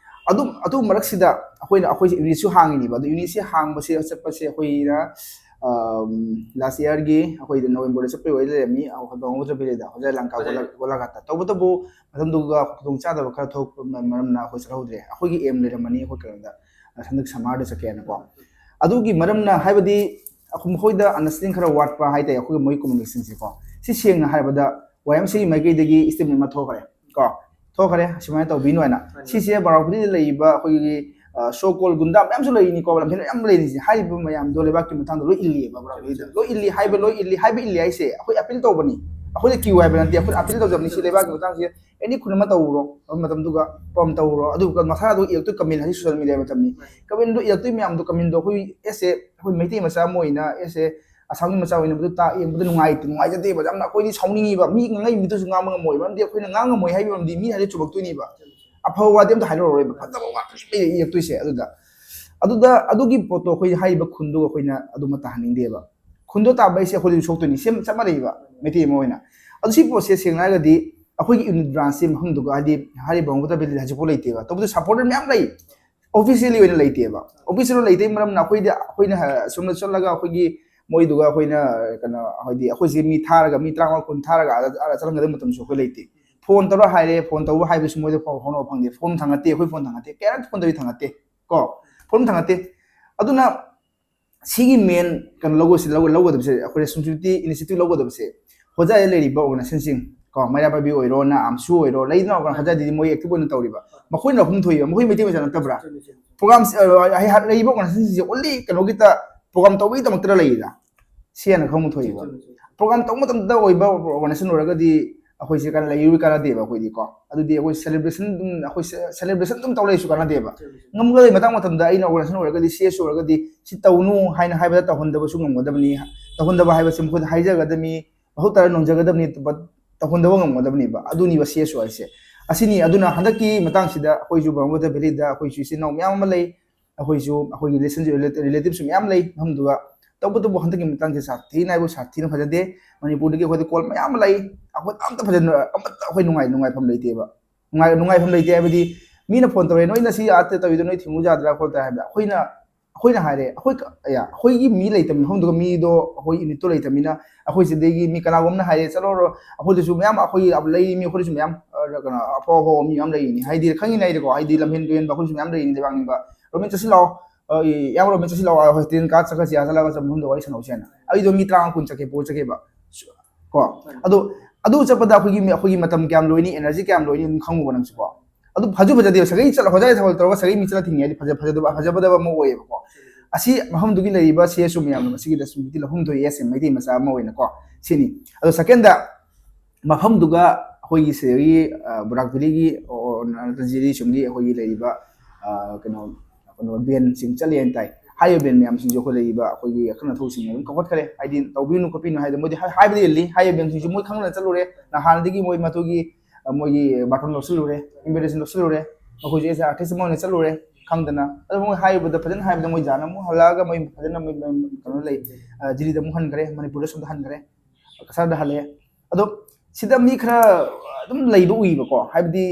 ꯑꯗꯨꯝ, ꯑꯗꯨ ꯃꯔꯛꯁꯤꯗ ꯑꯩꯈꯣꯏꯅ, ꯑꯩꯈꯣꯏꯁꯦ unit ꯁꯨ ꯍꯥꯡꯉꯤꯅꯦꯕ꯫ ꯑꯗꯨ unit ꯁꯤ ꯍꯥꯡꯕꯁꯦ, ꯆꯠꯄꯁꯦ ꯑꯩꯈꯣꯏꯅ, ꯑꯝ, last year ꯒꯤ ꯑꯩꯈꯣꯏꯗ November ꯗ ꯆꯠꯄꯒꯤ ꯋꯥꯔꯤ ꯂꯩꯔꯝꯃꯤ, ꯑ, ꯕ꯭ꯔꯍꯃꯄꯨꯇ꯭ꯔ valley ꯗ, ꯍꯣꯖꯥꯏ ꯂꯪꯀꯥ ꯍꯣꯖꯥꯏ ꯒꯣꯂꯥ-, ꯂꯪꯀꯥ꯫ ꯒꯣꯂꯥꯘꯥꯠꯇ꯫ ꯇꯧꯕꯇꯕꯨ ꯃꯇꯝꯗꯨꯒ ꯈꯨꯗꯣꯡꯆꯥꯗꯕ ꯈꯔ ꯊꯣꯛꯄ ꯃ-, ꯃꯔꯝꯅ ꯑꯩꯈꯣꯏ ꯆꯠꯍꯧꯗ꯭ꯔꯦ꯫ ꯑꯩꯈꯣꯏꯒꯤ aim ꯂꯩꯔꯝꯃꯅꯤ ꯑꯩꯈꯣꯏ ꯀꯩꯅꯣꯗ, ꯑ, ꯍꯟꯗꯛ summer ꯗ ꯆꯠꯀꯦꯅꯀꯣ꯫ ꯑꯗꯨꯒꯤ ꯃꯔꯝꯅ ꯍꯥꯏꯕꯗꯤ ꯑꯩꯈꯣꯏ ꯃꯈꯣꯏꯗ understanding ꯈꯔ ꯋꯥꯠꯄ ꯍꯥꯏꯇꯥꯔꯦ, ꯑꯩꯈꯣꯏꯒꯤ ꯃꯣꯏ communication ꯁꯦꯀꯣ꯫ ꯁꯤ ꯁꯦꯡꯅ ꯍꯥꯏꯔꯕꯗ Y M C A ꯒꯤ ꯃꯥꯏꯀꯩꯗꯒꯤ statement ꯑꯃ ꯊꯣꯛꯈ꯭ꯔꯦ ꯀꯣ, ꯊꯣꯛꯈ꯭ꯔꯦ, ꯁꯨꯃꯥꯏꯅ ꯇꯧꯕꯤꯅꯣ ꯍꯥꯏꯅ꯫ ꯃꯥꯅꯤ꯫ ꯁꯤꯁꯦ ꯕꯔꯥꯛ valley ꯗ ꯂꯩꯔꯤꯕ ꯑꯩꯈꯣꯏꯒꯤ, ꯑ, so called ꯒꯨꯟꯗꯥ ꯃꯌꯥꯝꯁꯨ ꯂꯩꯔꯤꯅꯤꯀꯣ, ꯂꯝꯐꯦꯜ ꯃꯌꯥꯝ ꯂꯩꯔꯤꯁꯦ, ꯍꯥꯏꯔꯤꯕ ꯃꯌꯥꯝꯗꯣ ꯂꯩꯕꯥꯛꯀꯤ ꯃꯇꯥꯡꯗ ꯂꯣꯏ ꯏꯜꯂꯤꯑꯕ ꯕꯔꯥꯛ valley ꯗ꯫ ꯂꯣꯏ ꯏꯜꯂꯤ ꯍꯥꯏꯕ, ꯂꯣꯏ ꯏꯜꯂꯤ ꯍꯥꯏꯕ ꯏꯜꯂꯤ ꯍꯥꯏꯁꯦ ꯑꯩꯈꯣꯏ appeal ꯇꯧꯕꯅꯤ, ꯑꯩꯈꯣꯏꯅ ꯀꯤꯌꯨ ꯍꯥꯏꯕ ꯅꯠꯇꯦ, ꯑꯩꯈꯣꯏꯅ appeal ꯇꯧꯖꯕꯅꯤ ꯁꯤ ꯂꯩꯕꯥꯛꯀꯤ ꯃꯇꯥꯡꯁꯦ꯫ Any ꯈꯨꯟ ꯑꯃ ꯇꯧꯔꯣ, ꯑꯗꯨ ꯃꯇꯝꯗꯨꯒ ꯄ꯭ꯔꯣꯝ ꯇꯧꯔꯣ, ꯑꯗꯨꯒ ꯃꯁꯥꯗꯣ ꯏꯔꯛꯇꯣꯏ comment ꯍꯧꯖꯤꯛ social media ꯃꯇꯝꯅꯤ꯫ ꯃꯥꯅꯤ꯫ Comment ꯗꯣ ꯏꯔꯛꯇꯣꯏ ꯃꯌꯥꯝꯗꯣ, comment ꯗꯣ ꯑꯩꯈꯣꯏ ꯑꯦꯁ ꯑꯦ ꯑꯩꯈꯣꯏ ꯃꯩꯇꯩ ꯃꯆꯥ ꯑꯃ ꯑꯣꯏꯅ, ꯑꯦꯁ ꯑꯦ ꯑꯁꯥꯝꯒꯤ ꯃꯆꯥ ꯑꯣꯏꯅ ꯃꯗꯨ ꯇꯥ-, ꯌꯦꯡꯕꯗ ꯅꯨꯡꯉꯥꯏꯇꯦ, ꯅꯨꯡꯉꯥꯏꯖꯗꯦꯕ ꯌꯥꯝꯅ꯫ ꯑꯩꯈꯣꯏꯗꯤ ꯁꯥꯎꯅꯤꯡꯉꯤꯕ, ꯃꯤ ꯉꯥꯡꯉꯛꯏ ꯃꯤꯗꯨꯁꯨ ꯉꯥꯡꯕ ꯉꯝꯃꯣꯏ, ꯃꯔꯝꯗꯤ ꯑꯩꯈꯣꯏꯅ ꯉꯥꯡ ꯉꯝꯃꯣꯏ ꯍꯥꯏꯕ ꯃꯔꯝꯗꯤ ꯃꯤ ꯍꯥꯏꯗꯤ ꯆꯨꯝꯃꯛꯇꯣꯏꯅꯦꯕ꯫ ꯑꯐꯕ ꯋꯥꯗꯤ ꯑꯝꯇ ꯍꯥꯏꯔꯛꯑꯔꯣꯏꯕ, ꯐꯠꯇꯕ ꯋꯥ ꯏꯔꯛꯇꯣꯏꯁꯦ꯫ ꯑꯗꯨꯗ ꯑꯗꯨꯗ ꯑꯗꯨꯒꯤ ꯄꯣꯠꯇꯣ ꯑꯩꯈꯣꯏ ꯍꯥꯏꯔꯤꯕ ꯈꯨꯟꯗꯨꯒ ꯑꯩꯈꯣꯏꯅ ꯑꯗꯨꯃ ꯇꯥꯍꯟꯅꯤꯡꯗꯦꯕ꯫ ꯈꯨꯟꯗꯣ ꯇꯥꯕ ꯍꯥꯏꯁꯦ ꯑꯩꯈꯣꯏꯗꯁꯨ ꯁꯣꯛꯇꯣꯏꯅꯤ, ꯁꯦꯝ ꯆꯞ ꯃꯥꯟꯅꯩꯕ꯫ ꯃꯩꯇꯩ ꯑꯃ ꯑꯣꯏꯅ ꯑꯗꯨ ꯁꯤ ꯄꯣꯠꯁꯦ ꯁꯦꯡꯅ ꯍꯥꯏꯔꯒꯗꯤ ꯑꯩꯈꯣꯏꯒꯤ ꯌꯨꯅꯤꯠ ꯕ꯭ꯔꯥꯟꯁꯁꯦ ꯃꯐꯝꯗꯨꯒ ꯍꯥꯏꯗꯤ ꯍꯥꯏꯔꯤꯕ ꯕ꯭ꯔꯍꯃꯄꯨꯇ꯭ꯔ ꯚꯦꯂꯤꯗ ꯍꯧꯖꯤꯛꯐꯥꯎ ꯂꯩꯇꯦꯕ꯫ ꯇꯧꯕꯗ ꯁꯞꯄꯣꯔꯇꯔ ꯃꯌꯥꯝ ꯂꯩ, ꯑꯣꯐꯤꯁꯤꯌꯦꯜꯂꯤ ꯑꯣꯏꯅ ꯂꯩꯇꯦꯕ꯫ ꯑꯣꯐꯤꯁꯤꯌꯦꯜ ꯂꯩꯇꯩ ꯃꯔꯝꯅ ꯑꯩꯈꯣꯏꯗ ꯑꯩꯈꯣꯏꯅ ꯁꯣꯝꯗ ꯆꯠꯂꯒ ꯑꯩꯈꯣꯏꯒꯤ ꯃꯣꯏꯗꯨꯒ ꯑꯩꯈꯣꯏꯅ ꯀꯩꯅꯣ ꯍꯥꯏꯗꯤ ꯑꯩꯈꯣꯏꯁꯦ ꯃꯤ ꯊꯥꯔꯒ ꯃꯤ ꯇꯔꯥꯃꯉꯥ ꯀꯨꯟ ꯊꯥꯔꯒ ꯑꯥꯗ ꯑꯥꯗ ꯆꯠꯍꯟꯒꯗꯕ ꯃꯇꯝꯁꯨ ꯑꯩꯈꯣꯏ ꯂꯩꯇꯦ꯫ ꯐꯣꯟ ꯇꯧꯔ ꯍꯥꯏꯔꯦ, ꯐꯣꯟ ꯇꯧꯕ ꯍꯥꯏꯕꯁꯨ ꯃꯣꯏꯗ ꯄꯥꯎ ꯐꯥꯎꯅꯕ ꯐꯪꯗꯦ꯫ ꯐꯣꯟ ꯊꯥꯡꯒꯠꯇꯦ, ꯑꯩꯈꯣꯏ ꯐꯣꯟ ꯊꯥꯡꯒꯠꯇꯦ, ꯀꯌꯥꯔꯛ ꯐꯣꯟ ꯇꯧꯔꯤ ꯊꯥꯡꯒꯠꯇꯦ ꯀꯣ, ꯐꯣꯟ ꯊꯥꯡꯒꯠꯇꯦ꯫ ꯑꯗꯨꯅ ꯁꯤꯒꯤ ꯃꯦꯟ ꯀꯩꯅꯣ ꯂꯧꯒꯁꯤ ꯂꯧꯒ- ꯂꯧꯒꯗꯕꯁꯦ, ꯑꯩꯈꯣꯏ ꯔꯦꯁꯄꯣꯟꯁꯤꯕꯤꯂꯤꯇꯤ ꯏꯅꯤꯁꯤꯌꯦꯇꯤꯚ ꯂꯧꯒꯗꯕꯁꯦ ꯍꯣꯖꯥꯏꯗ ꯂꯩꯔꯤꯕ ꯑꯣꯔꯒꯅꯥꯏꯖꯦꯁꯟꯁꯤꯡ ꯀꯣ, ꯃꯩꯔꯥ ꯄꯥꯏꯕꯤ ꯑꯣꯏꯔꯣ, ꯅꯥ ꯑꯝꯁꯨ ꯑꯣꯏꯔꯣ, ꯂꯩꯗꯅ ꯑꯣꯔꯒꯅꯥꯏꯖꯦꯁꯟ ꯍꯣꯖꯥꯏꯗꯗꯤ ꯃꯣꯏ ꯑꯦꯛꯇꯤꯚ ꯑꯣꯏꯅ ꯇꯧꯔꯤꯕ, ꯃꯈꯣꯏꯅ ꯑꯍꯨꯝ ꯊꯣꯛꯏꯕ, ꯃꯈꯣꯏ ꯃꯩꯇꯩ ꯃꯆꯥ ꯅꯠꯇꯕ꯭ꯔꯥ? ꯄ꯭ꯔꯣꯒꯥꯝ ꯂꯩꯔꯤꯕ ꯑꯣꯔꯒꯅꯥꯏꯖꯦꯁꯟꯁꯤꯡꯁꯦ ꯑꯣꯟꯂꯤ ꯀꯩꯅꯣꯒꯤꯇ ꯄ꯭ꯔꯣꯒꯥꯝ ꯇꯧꯕꯒꯤꯗꯃꯛꯇ ꯂꯩꯔꯤꯗ, ꯁꯤ ꯍꯦꯟꯅ ꯈꯪꯕ ꯊꯣꯛꯏꯕ꯫ ꯄ꯭ꯔꯣꯒꯥꯝ ꯇꯧꯕ ꯃꯇꯝꯗ ꯑꯣꯏꯕ ꯑꯣꯔꯒꯅꯥꯏꯖꯦꯁꯟ ꯑꯣꯏꯔꯒꯗꯤ ꯑꯩꯈꯣꯏꯁꯦ ꯀꯟꯅ ꯂꯩꯔꯨ ꯀꯥꯟꯅꯗꯦꯕ꯫ ꯑꯩꯈꯣꯏꯗꯤ ꯀꯣ ꯑꯗꯨꯗꯤ ꯑꯩꯈꯣꯏ ꯁꯦꯂꯦꯕ꯭ꯔꯦꯁꯟ ꯑꯗꯨꯝ ꯑꯩꯈꯣꯏ ꯁꯦꯂꯦꯕ꯭ꯔꯦꯁꯟ ꯑꯗꯨꯝ ꯇꯧ ꯂꯩꯔꯁꯨ ꯀꯥꯟꯅꯗꯦꯕ꯫ ꯉꯝꯒꯗꯕ ꯃꯇꯥꯡ ꯃꯇꯝꯗ ꯑꯩꯅ ꯑꯣꯔꯒꯅꯥꯏꯖꯦꯁꯟ ꯑꯣꯏꯔꯒꯗꯤ, ꯁꯤ ꯑꯦꯁ ꯑꯣꯏꯔꯒꯗꯤ ꯁꯤ ꯇꯧꯅꯨ ꯍꯥꯏꯅ ꯍꯥꯏꯕꯗ ꯇꯧꯍꯟꯗꯕꯁꯨ ꯉꯝꯒꯗꯕꯅꯤ꯫ ꯇꯧꯍꯟꯗꯕ ꯍꯥꯏꯕꯁꯤ ꯃꯈꯣꯏꯗ ꯍꯥꯏꯖꯒꯗꯕꯅꯤ, ꯃꯍꯨꯠ ꯇꯥꯔ ꯅꯣꯟꯖꯒꯗꯕꯅꯤ, but ꯇꯧꯍꯟꯗꯕ ꯉꯝꯒꯗꯕꯅꯤꯕ꯫ ꯑꯗꯨꯅꯤꯕ ꯁꯤ ꯑꯦꯁ ꯑꯣ ꯍꯥꯏꯁꯦ꯫ ꯑꯁꯤꯅꯤ꯫ ꯑꯗꯨꯅ ꯍꯟꯗꯛꯀꯤ ꯃꯇꯥꯡꯁꯤꯗ ꯑꯩꯈꯣꯏꯁꯨ ꯕ꯭ꯔꯍꯃꯄꯨꯇ꯭ꯔ ꯚꯦꯂꯤꯗ ꯑꯩꯈꯣꯏꯁꯨ ꯏꯆꯤꯟ ꯏꯅꯥꯎ ꯃꯌꯥꯝ ꯑꯃ ꯂꯩ, ꯑꯩꯈꯣꯏꯁꯨ ꯑꯩꯈꯣꯏꯒꯤ ꯂꯤꯁꯟ ꯔꯤꯂꯦꯇꯤꯚꯁꯨ ꯃꯌꯥꯝ ꯂꯩ ꯃꯐꯝꯗꯨꯒ꯫ ꯇꯧꯕꯇꯕꯨ ꯍꯟꯗꯛꯀꯤ ꯃꯇꯥꯡꯁꯦ ꯁꯥꯊꯤꯅ ꯍꯥꯏꯕꯨ ꯁꯥꯊꯤꯅ ꯐꯖꯗꯦ꯫ ꯃꯅꯤꯄꯨꯔꯗꯒꯤ ꯑꯩꯈꯣꯏꯗ ꯀꯣꯜ ꯃꯌꯥꯝ ꯑꯃ ꯂꯥꯛꯏ, ꯑꯩꯈꯣꯏ ꯑꯝꯇ ꯐꯖꯅ ꯑꯃꯠꯇ ꯑꯩꯈꯣꯏ ꯅꯨꯡꯉꯥꯏ ꯅꯨꯡꯉꯥꯏꯐꯝ ꯂꯩꯇꯦꯕ꯫ ꯅꯨꯡꯉꯥꯏ ꯅꯨꯡꯉꯥꯏꯐꯝ ꯂꯩꯇꯦ ꯍꯥꯏꯕꯗꯤ ꯃꯤꯅ ꯐꯣꯟ ꯇꯧꯔꯦ, "ꯅꯣꯏ ꯉꯁꯤ ꯑꯥꯗ ꯇꯧꯔꯤꯗꯣ ꯅꯣꯏ ꯊꯤꯡꯉꯨ ꯌꯥꯗ꯭ꯔꯥ ꯈꯣꯠꯇ꯭ꯔꯥ?" ꯍꯥꯏꯕꯗ ꯑꯩꯈꯣꯏꯅ ꯑꯩꯈꯣꯏꯅ ꯍꯥꯏꯔꯦ, ꯑꯩꯈꯣꯏ ꯀ- ꯑꯌꯥ, ꯑꯩꯈꯣꯏꯒꯤ ꯃꯤ ꯂꯩꯇꯕ ꯃꯐꯝꯗꯨꯒ ꯃꯤꯗꯣ ꯑꯩꯈꯣꯏ ꯌꯨꯅꯤꯠꯇꯣ ꯂꯩꯇꯕꯅꯤꯅ ꯑꯩꯈꯣꯏ ꯁꯤꯗꯒꯤ ꯃꯤ ꯀꯅꯥꯒꯨꯝꯕꯅ ꯍꯥꯏꯔꯦ, "ꯆꯠꯂꯣꯔꯣ, ꯑꯩꯈꯣꯏꯗꯁꯨ ꯃꯌꯥꯝ ꯑꯩꯈꯣꯏ ꯂꯩꯔꯤ ꯃꯤ, ꯑꯩꯈꯣꯏꯗꯁꯨ ꯃꯌꯥꯝ ꯑ, ꯀꯩꯅꯣ ꯑꯐꯥꯎ ꯑꯐꯥꯎꯕ ꯃꯤ ꯃꯌꯥꯝ ꯂꯩꯔꯤꯅꯤ", ꯍꯥꯏꯗꯤ ꯈꯪꯉꯤꯅꯦ ꯑꯩꯗꯤꯀꯣ, ꯍꯥꯏꯗꯤ ꯂꯝꯍꯦꯟ ꯇꯨꯍꯦꯟꯕ ꯑꯩꯈꯣꯏꯁꯨ ꯃꯌꯥꯝ ꯂꯩꯔꯤꯅꯤ ꯂꯩꯕꯥꯛꯅꯤꯡꯕ꯫ "ꯔꯣꯃꯦꯟ ꯆꯠꯁꯤꯜꯂꯛꯑꯣ, ꯑ, ꯏꯌꯥꯝꯕ ꯔꯣꯃꯦꯟ ꯆꯠꯁꯤꯜꯂꯛꯑꯣ, ꯍꯣꯇꯦꯜ ꯀꯥ ꯆꯠꯈ꯭ꯔꯁꯤ, ꯑꯥ ꯆꯠꯂꯒ ꯆꯠ ꯃꯐꯝꯗ ꯋꯥꯔꯤ ꯁꯥꯟꯅꯧꯁꯦꯅ", ꯑꯩꯗꯣ ꯃꯤ ꯇꯔꯥꯃꯉꯥ ꯀꯨꯟ ꯆꯠꯀꯦ ꯄꯨꯔ ꯆꯠꯀꯦꯕ꯫ ꯀꯣ ꯑꯗꯣ ꯑꯗꯨ ꯆꯠꯄꯗ ꯑꯩꯈꯣꯏꯒꯤ ꯃꯤ- ꯑꯩꯈꯣꯏꯒꯤ ꯃꯇꯝ ꯀꯌꯥꯝ ꯂꯣꯏꯅꯤ, ꯑꯦꯅꯔꯖꯤ ꯀꯌꯥꯝ ꯂꯣꯏꯅꯤ ꯑꯗꯨꯝ ꯈꯪꯉꯨꯕ ꯅꯪꯁꯨꯀꯣ꯫ ꯑꯗꯨ ꯐꯖꯨ ꯐꯖꯗꯦꯕ, ꯁꯥꯒꯩ ꯆꯠꯂ ꯍꯣꯖꯥꯏ ꯊꯧꯒꯜ ꯇꯧꯔꯒ ꯁꯥꯒꯩ ꯃꯤ ꯆꯠꯂ ꯊꯤꯡꯉꯦ ꯍꯥꯏꯗꯤ ꯐꯖ- ꯐꯖꯗꯕ ꯐꯖꯕꯗꯕ ꯑꯃ ꯑꯣꯏꯌꯦꯕꯀꯣ꯫ ꯑꯁꯤ ꯃꯐꯝꯗꯨꯒꯤ ꯂꯩꯔꯤꯕ ꯁꯤ ꯑꯦꯁ ꯑꯣ ꯃꯌꯥꯝꯅ ꯃꯁꯤꯒꯤ ꯔꯦꯁꯄꯣꯟꯁꯤꯕꯤꯂꯤꯇꯤ ꯂꯧꯐꯝ ꯊꯣꯛꯏ, ꯑꯦꯁ ꯑꯦ ꯃꯩꯇꯩ ꯃꯆꯥ ꯑꯃ ꯑꯣꯏꯅꯀꯣ꯫ ꯁꯤꯅꯤ꯫ ꯑꯗꯣ ꯁꯦꯀꯦꯟꯗ, ꯃꯐꯝꯗꯨꯒ ꯑꯩꯈꯣꯏꯒꯤ ꯁꯤꯗꯒꯤ ꯕꯔꯥꯛ ꯚꯦꯂꯤꯒꯤ ꯅꯠꯇ꯭ꯔ ꯖꯤꯔꯤ ꯁꯨꯝꯒꯤ ꯑꯩꯈꯣꯏꯒꯤ ꯂꯩꯔꯤꯕ ꯑ, ꯀꯩꯅꯣ ꯀꯩꯅꯣ ꯕꯦꯟꯁꯤꯡ ꯆꯠꯂꯦꯅ ꯇꯥꯏ꯫ ꯍꯥꯏꯔꯤꯕ ꯕꯦꯟ ꯃꯌꯥꯝꯁꯤꯡꯁꯨ ꯑꯩꯈꯣꯏ ꯂꯩꯔꯤꯕ ꯑꯩꯈꯣꯏꯒꯤ ꯑꯀꯟ ꯑꯊꯧꯁꯤꯡꯅ ꯑꯗꯨꯝ ꯀꯧꯈꯠꯈ꯭ꯔꯦ, ꯍꯥꯏꯗꯤ ꯇꯧꯕꯤꯒꯅꯨ ꯈꯣꯠꯄꯤꯒꯅꯨ ꯍꯥꯏꯗꯅ ꯃꯣꯏꯗꯤ ꯍꯥꯏ- ꯍꯥꯏꯕꯗꯤ ꯏꯜꯂꯤ꯫ ꯍꯥꯏꯔꯤꯕ ꯕꯦꯟꯁꯤꯡꯁꯨ ꯃꯣꯏ ꯈꯪꯅ ꯆꯠꯂꯨꯔꯦ꯫ ꯅꯍꯥꯟꯗꯒꯤ ꯃꯣꯏ ꯃꯗꯨꯒꯤ ꯃꯣꯏꯒꯤ ꯕꯥꯇꯣꯟ ꯂꯧꯁꯤꯜꯂꯨꯔꯦ, ꯏꯟꯚꯤꯇꯦꯁꯟ ꯂꯧꯁꯤꯜꯂꯨꯔꯦ, ꯃꯈꯣꯏꯁꯦ ꯑꯦꯁ ꯑꯥꯔꯇꯤꯁ ꯑꯃ ꯑꯣꯏꯅ ꯆꯠꯂꯨꯔꯦ꯫ ꯈꯪꯗꯅ ꯑꯗꯣ ꯃꯣꯏ ꯍꯥꯏꯔꯤꯕꯗ ꯐꯖꯅ ꯍꯥꯏꯕꯗ ꯃꯣꯏ ꯖꯥꯅ ꯑꯃꯨꯛ ꯍꯜꯂꯛꯑꯒ ꯃꯣꯏ ꯐꯖꯅ ꯃꯣꯏ ꯀꯩꯅꯣ ꯂꯩ, ꯗꯤꯜꯂꯤꯗ ꯑꯃꯨꯛ ꯍꯟꯈ꯭ꯔꯦ, ꯃꯅꯤꯄꯨꯔꯗ ꯁꯣꯝꯗ ꯍꯟꯈ꯭ꯔꯦ, ꯀꯁꯥꯔꯗ ꯍꯜꯂꯛꯑꯦ꯫ ꯑꯗꯣ ꯁꯤꯗ ꯃꯤ ꯈꯔ ꯑꯗꯨꯝ ꯂꯩꯕ ꯎꯏꯕꯀꯣ, ꯍꯥꯏꯕꯗꯤ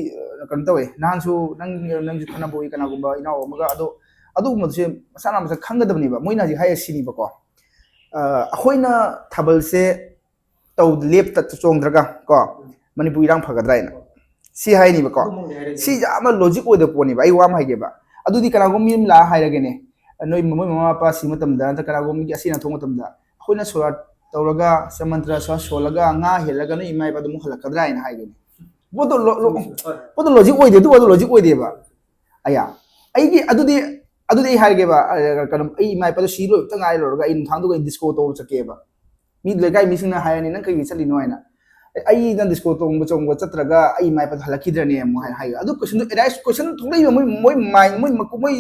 ꯀꯩꯅꯣ ꯇꯧꯋꯦ, ꯅꯍꯥꯟꯁꯨ ꯅꯪ ꯅꯪꯁꯨ ꯈꯪꯅꯕ ꯎꯏ ꯀꯅꯥꯒꯨꯝꯕ ꯏꯅꯥꯎ ꯑꯃꯒ꯫ ꯑꯗꯣ ꯑꯗꯨꯒꯨꯝꯕꯗꯨꯁꯦ ꯃꯁꯥꯅ ꯃꯁꯥ ꯈꯪꯒꯗꯕꯅꯦꯕ, ꯃꯣꯏꯅ ꯍꯧꯖꯤꯛ ꯍꯥꯏꯔ ꯁꯤꯅꯤꯕꯀꯣ꯫ ꯑꯩꯈꯣꯏꯅ ꯊꯥꯕꯜꯁꯦ ꯇꯧ ꯂꯦꯞꯇ ꯆꯣꯡꯗ꯭ꯔꯒ ꯀꯣ, ꯃꯅꯤꯄꯨꯔ ꯏꯔꯥꯡ ꯐꯒꯗ꯭ꯔꯥ ꯍꯥꯏꯅ ꯁꯤ ꯍꯥꯏꯅꯤꯕꯀꯣ꯫ ꯁꯤ ꯌꯥꯝꯅ ꯂꯣꯖꯤꯛ ꯑꯣꯏꯗꯕ ꯄꯣꯠꯅꯦꯕ꯫ ꯑꯩ ꯋꯥ ꯑꯃ ꯍꯥꯏꯒꯦꯕ, ꯑꯗꯨꯗꯤ ꯀꯅꯥꯒꯨꯝꯕ ꯃꯤ ꯑꯃ ꯂꯥꯛꯑ ꯍꯥꯏꯔꯒꯅꯦ, ꯅꯣꯏ ꯃꯣꯏ ꯃꯃꯥ ꯃꯄꯥ ꯁꯤ ꯃꯇꯝꯗ ꯅꯠꯇ꯭ꯔꯒ ꯀꯅꯥꯒꯨꯝꯕꯒꯤ ꯑꯁꯤ ꯊꯣꯛꯄ ꯃꯇꯝꯗ ꯑꯩꯈꯣꯏꯅ ꯁꯣꯔꯥꯠ ꯇꯧꯔꯒ ꯃꯟꯇ꯭ꯔ ꯁꯣꯜꯂꯒ ꯉꯥ ꯍꯦꯜꯂꯒ ꯅꯣꯏ ꯏꯃꯥ ꯏꯄꯥꯗ ꯑꯃꯨꯛ ꯍꯜꯂꯛꯀꯗ꯭ꯔꯥ ꯍꯥꯏꯅ ꯍꯥꯏꯒꯅꯤ꯫ ꯄꯣꯠꯇꯣ ꯄꯣꯠꯇꯣ ꯂꯣꯖꯤꯛ ꯑꯣꯏꯗꯦ, ꯑꯗꯨ ꯄꯣꯠꯇꯣ ꯂꯣꯖꯤꯛ ꯑꯣꯏꯗꯦꯕ꯫ ꯑꯌꯥ, ꯑꯩꯒꯤ ꯑꯗꯨꯗꯤ ꯑꯗꯨꯗꯤ ꯑꯩ ꯍꯥꯏꯔꯒꯦꯕ, ꯀꯩꯅꯣ, ꯑꯩ ꯏꯃꯥ ꯏꯄꯥꯗꯣ ꯁꯤ ꯂꯣꯏꯕꯇ ꯉꯥꯏ ꯂꯣꯏꯔꯒ ꯑꯩ ꯅꯨꯡꯊꯥꯡꯗꯨꯒ ꯑꯩ ꯗꯤꯁꯀꯣ ꯇꯧꯕ ꯆꯠꯀꯦꯕ꯫ ꯃꯤ ꯂꯩꯀꯥꯏ ꯃꯤꯁꯤꯡꯅ ꯍꯥꯏꯔꯅꯤ, "ꯅꯪ ꯀꯩꯒꯤ ꯆꯠꯂꯤꯅꯣ?" ꯍꯥꯏꯅ꯫ "ꯑꯩꯅ ꯗꯤꯁꯀꯣ ꯇꯣꯡꯕ ꯆꯣꯡꯕ ꯆꯠꯇ꯭ꯔꯒ ꯑꯩ ꯏꯃꯥ ꯏꯄꯥꯗꯣ ꯍꯜꯂꯛꯈꯤꯗ꯭ꯔꯅꯦ?" ꯑꯃꯨꯛ ꯍꯥꯏ ꯍꯥꯏ ꯑꯗꯨ ꯀꯣꯏꯁꯟꯗꯣ ꯑꯦꯔꯥꯏꯁ ꯀꯣꯏꯁꯟ ꯊꯣꯛꯂꯛꯏꯕ ꯃꯣꯏ ꯃꯣꯏ ꯃꯥꯏꯟ ꯃꯣꯏ ꯃꯀꯣꯛ ꯃꯣꯏ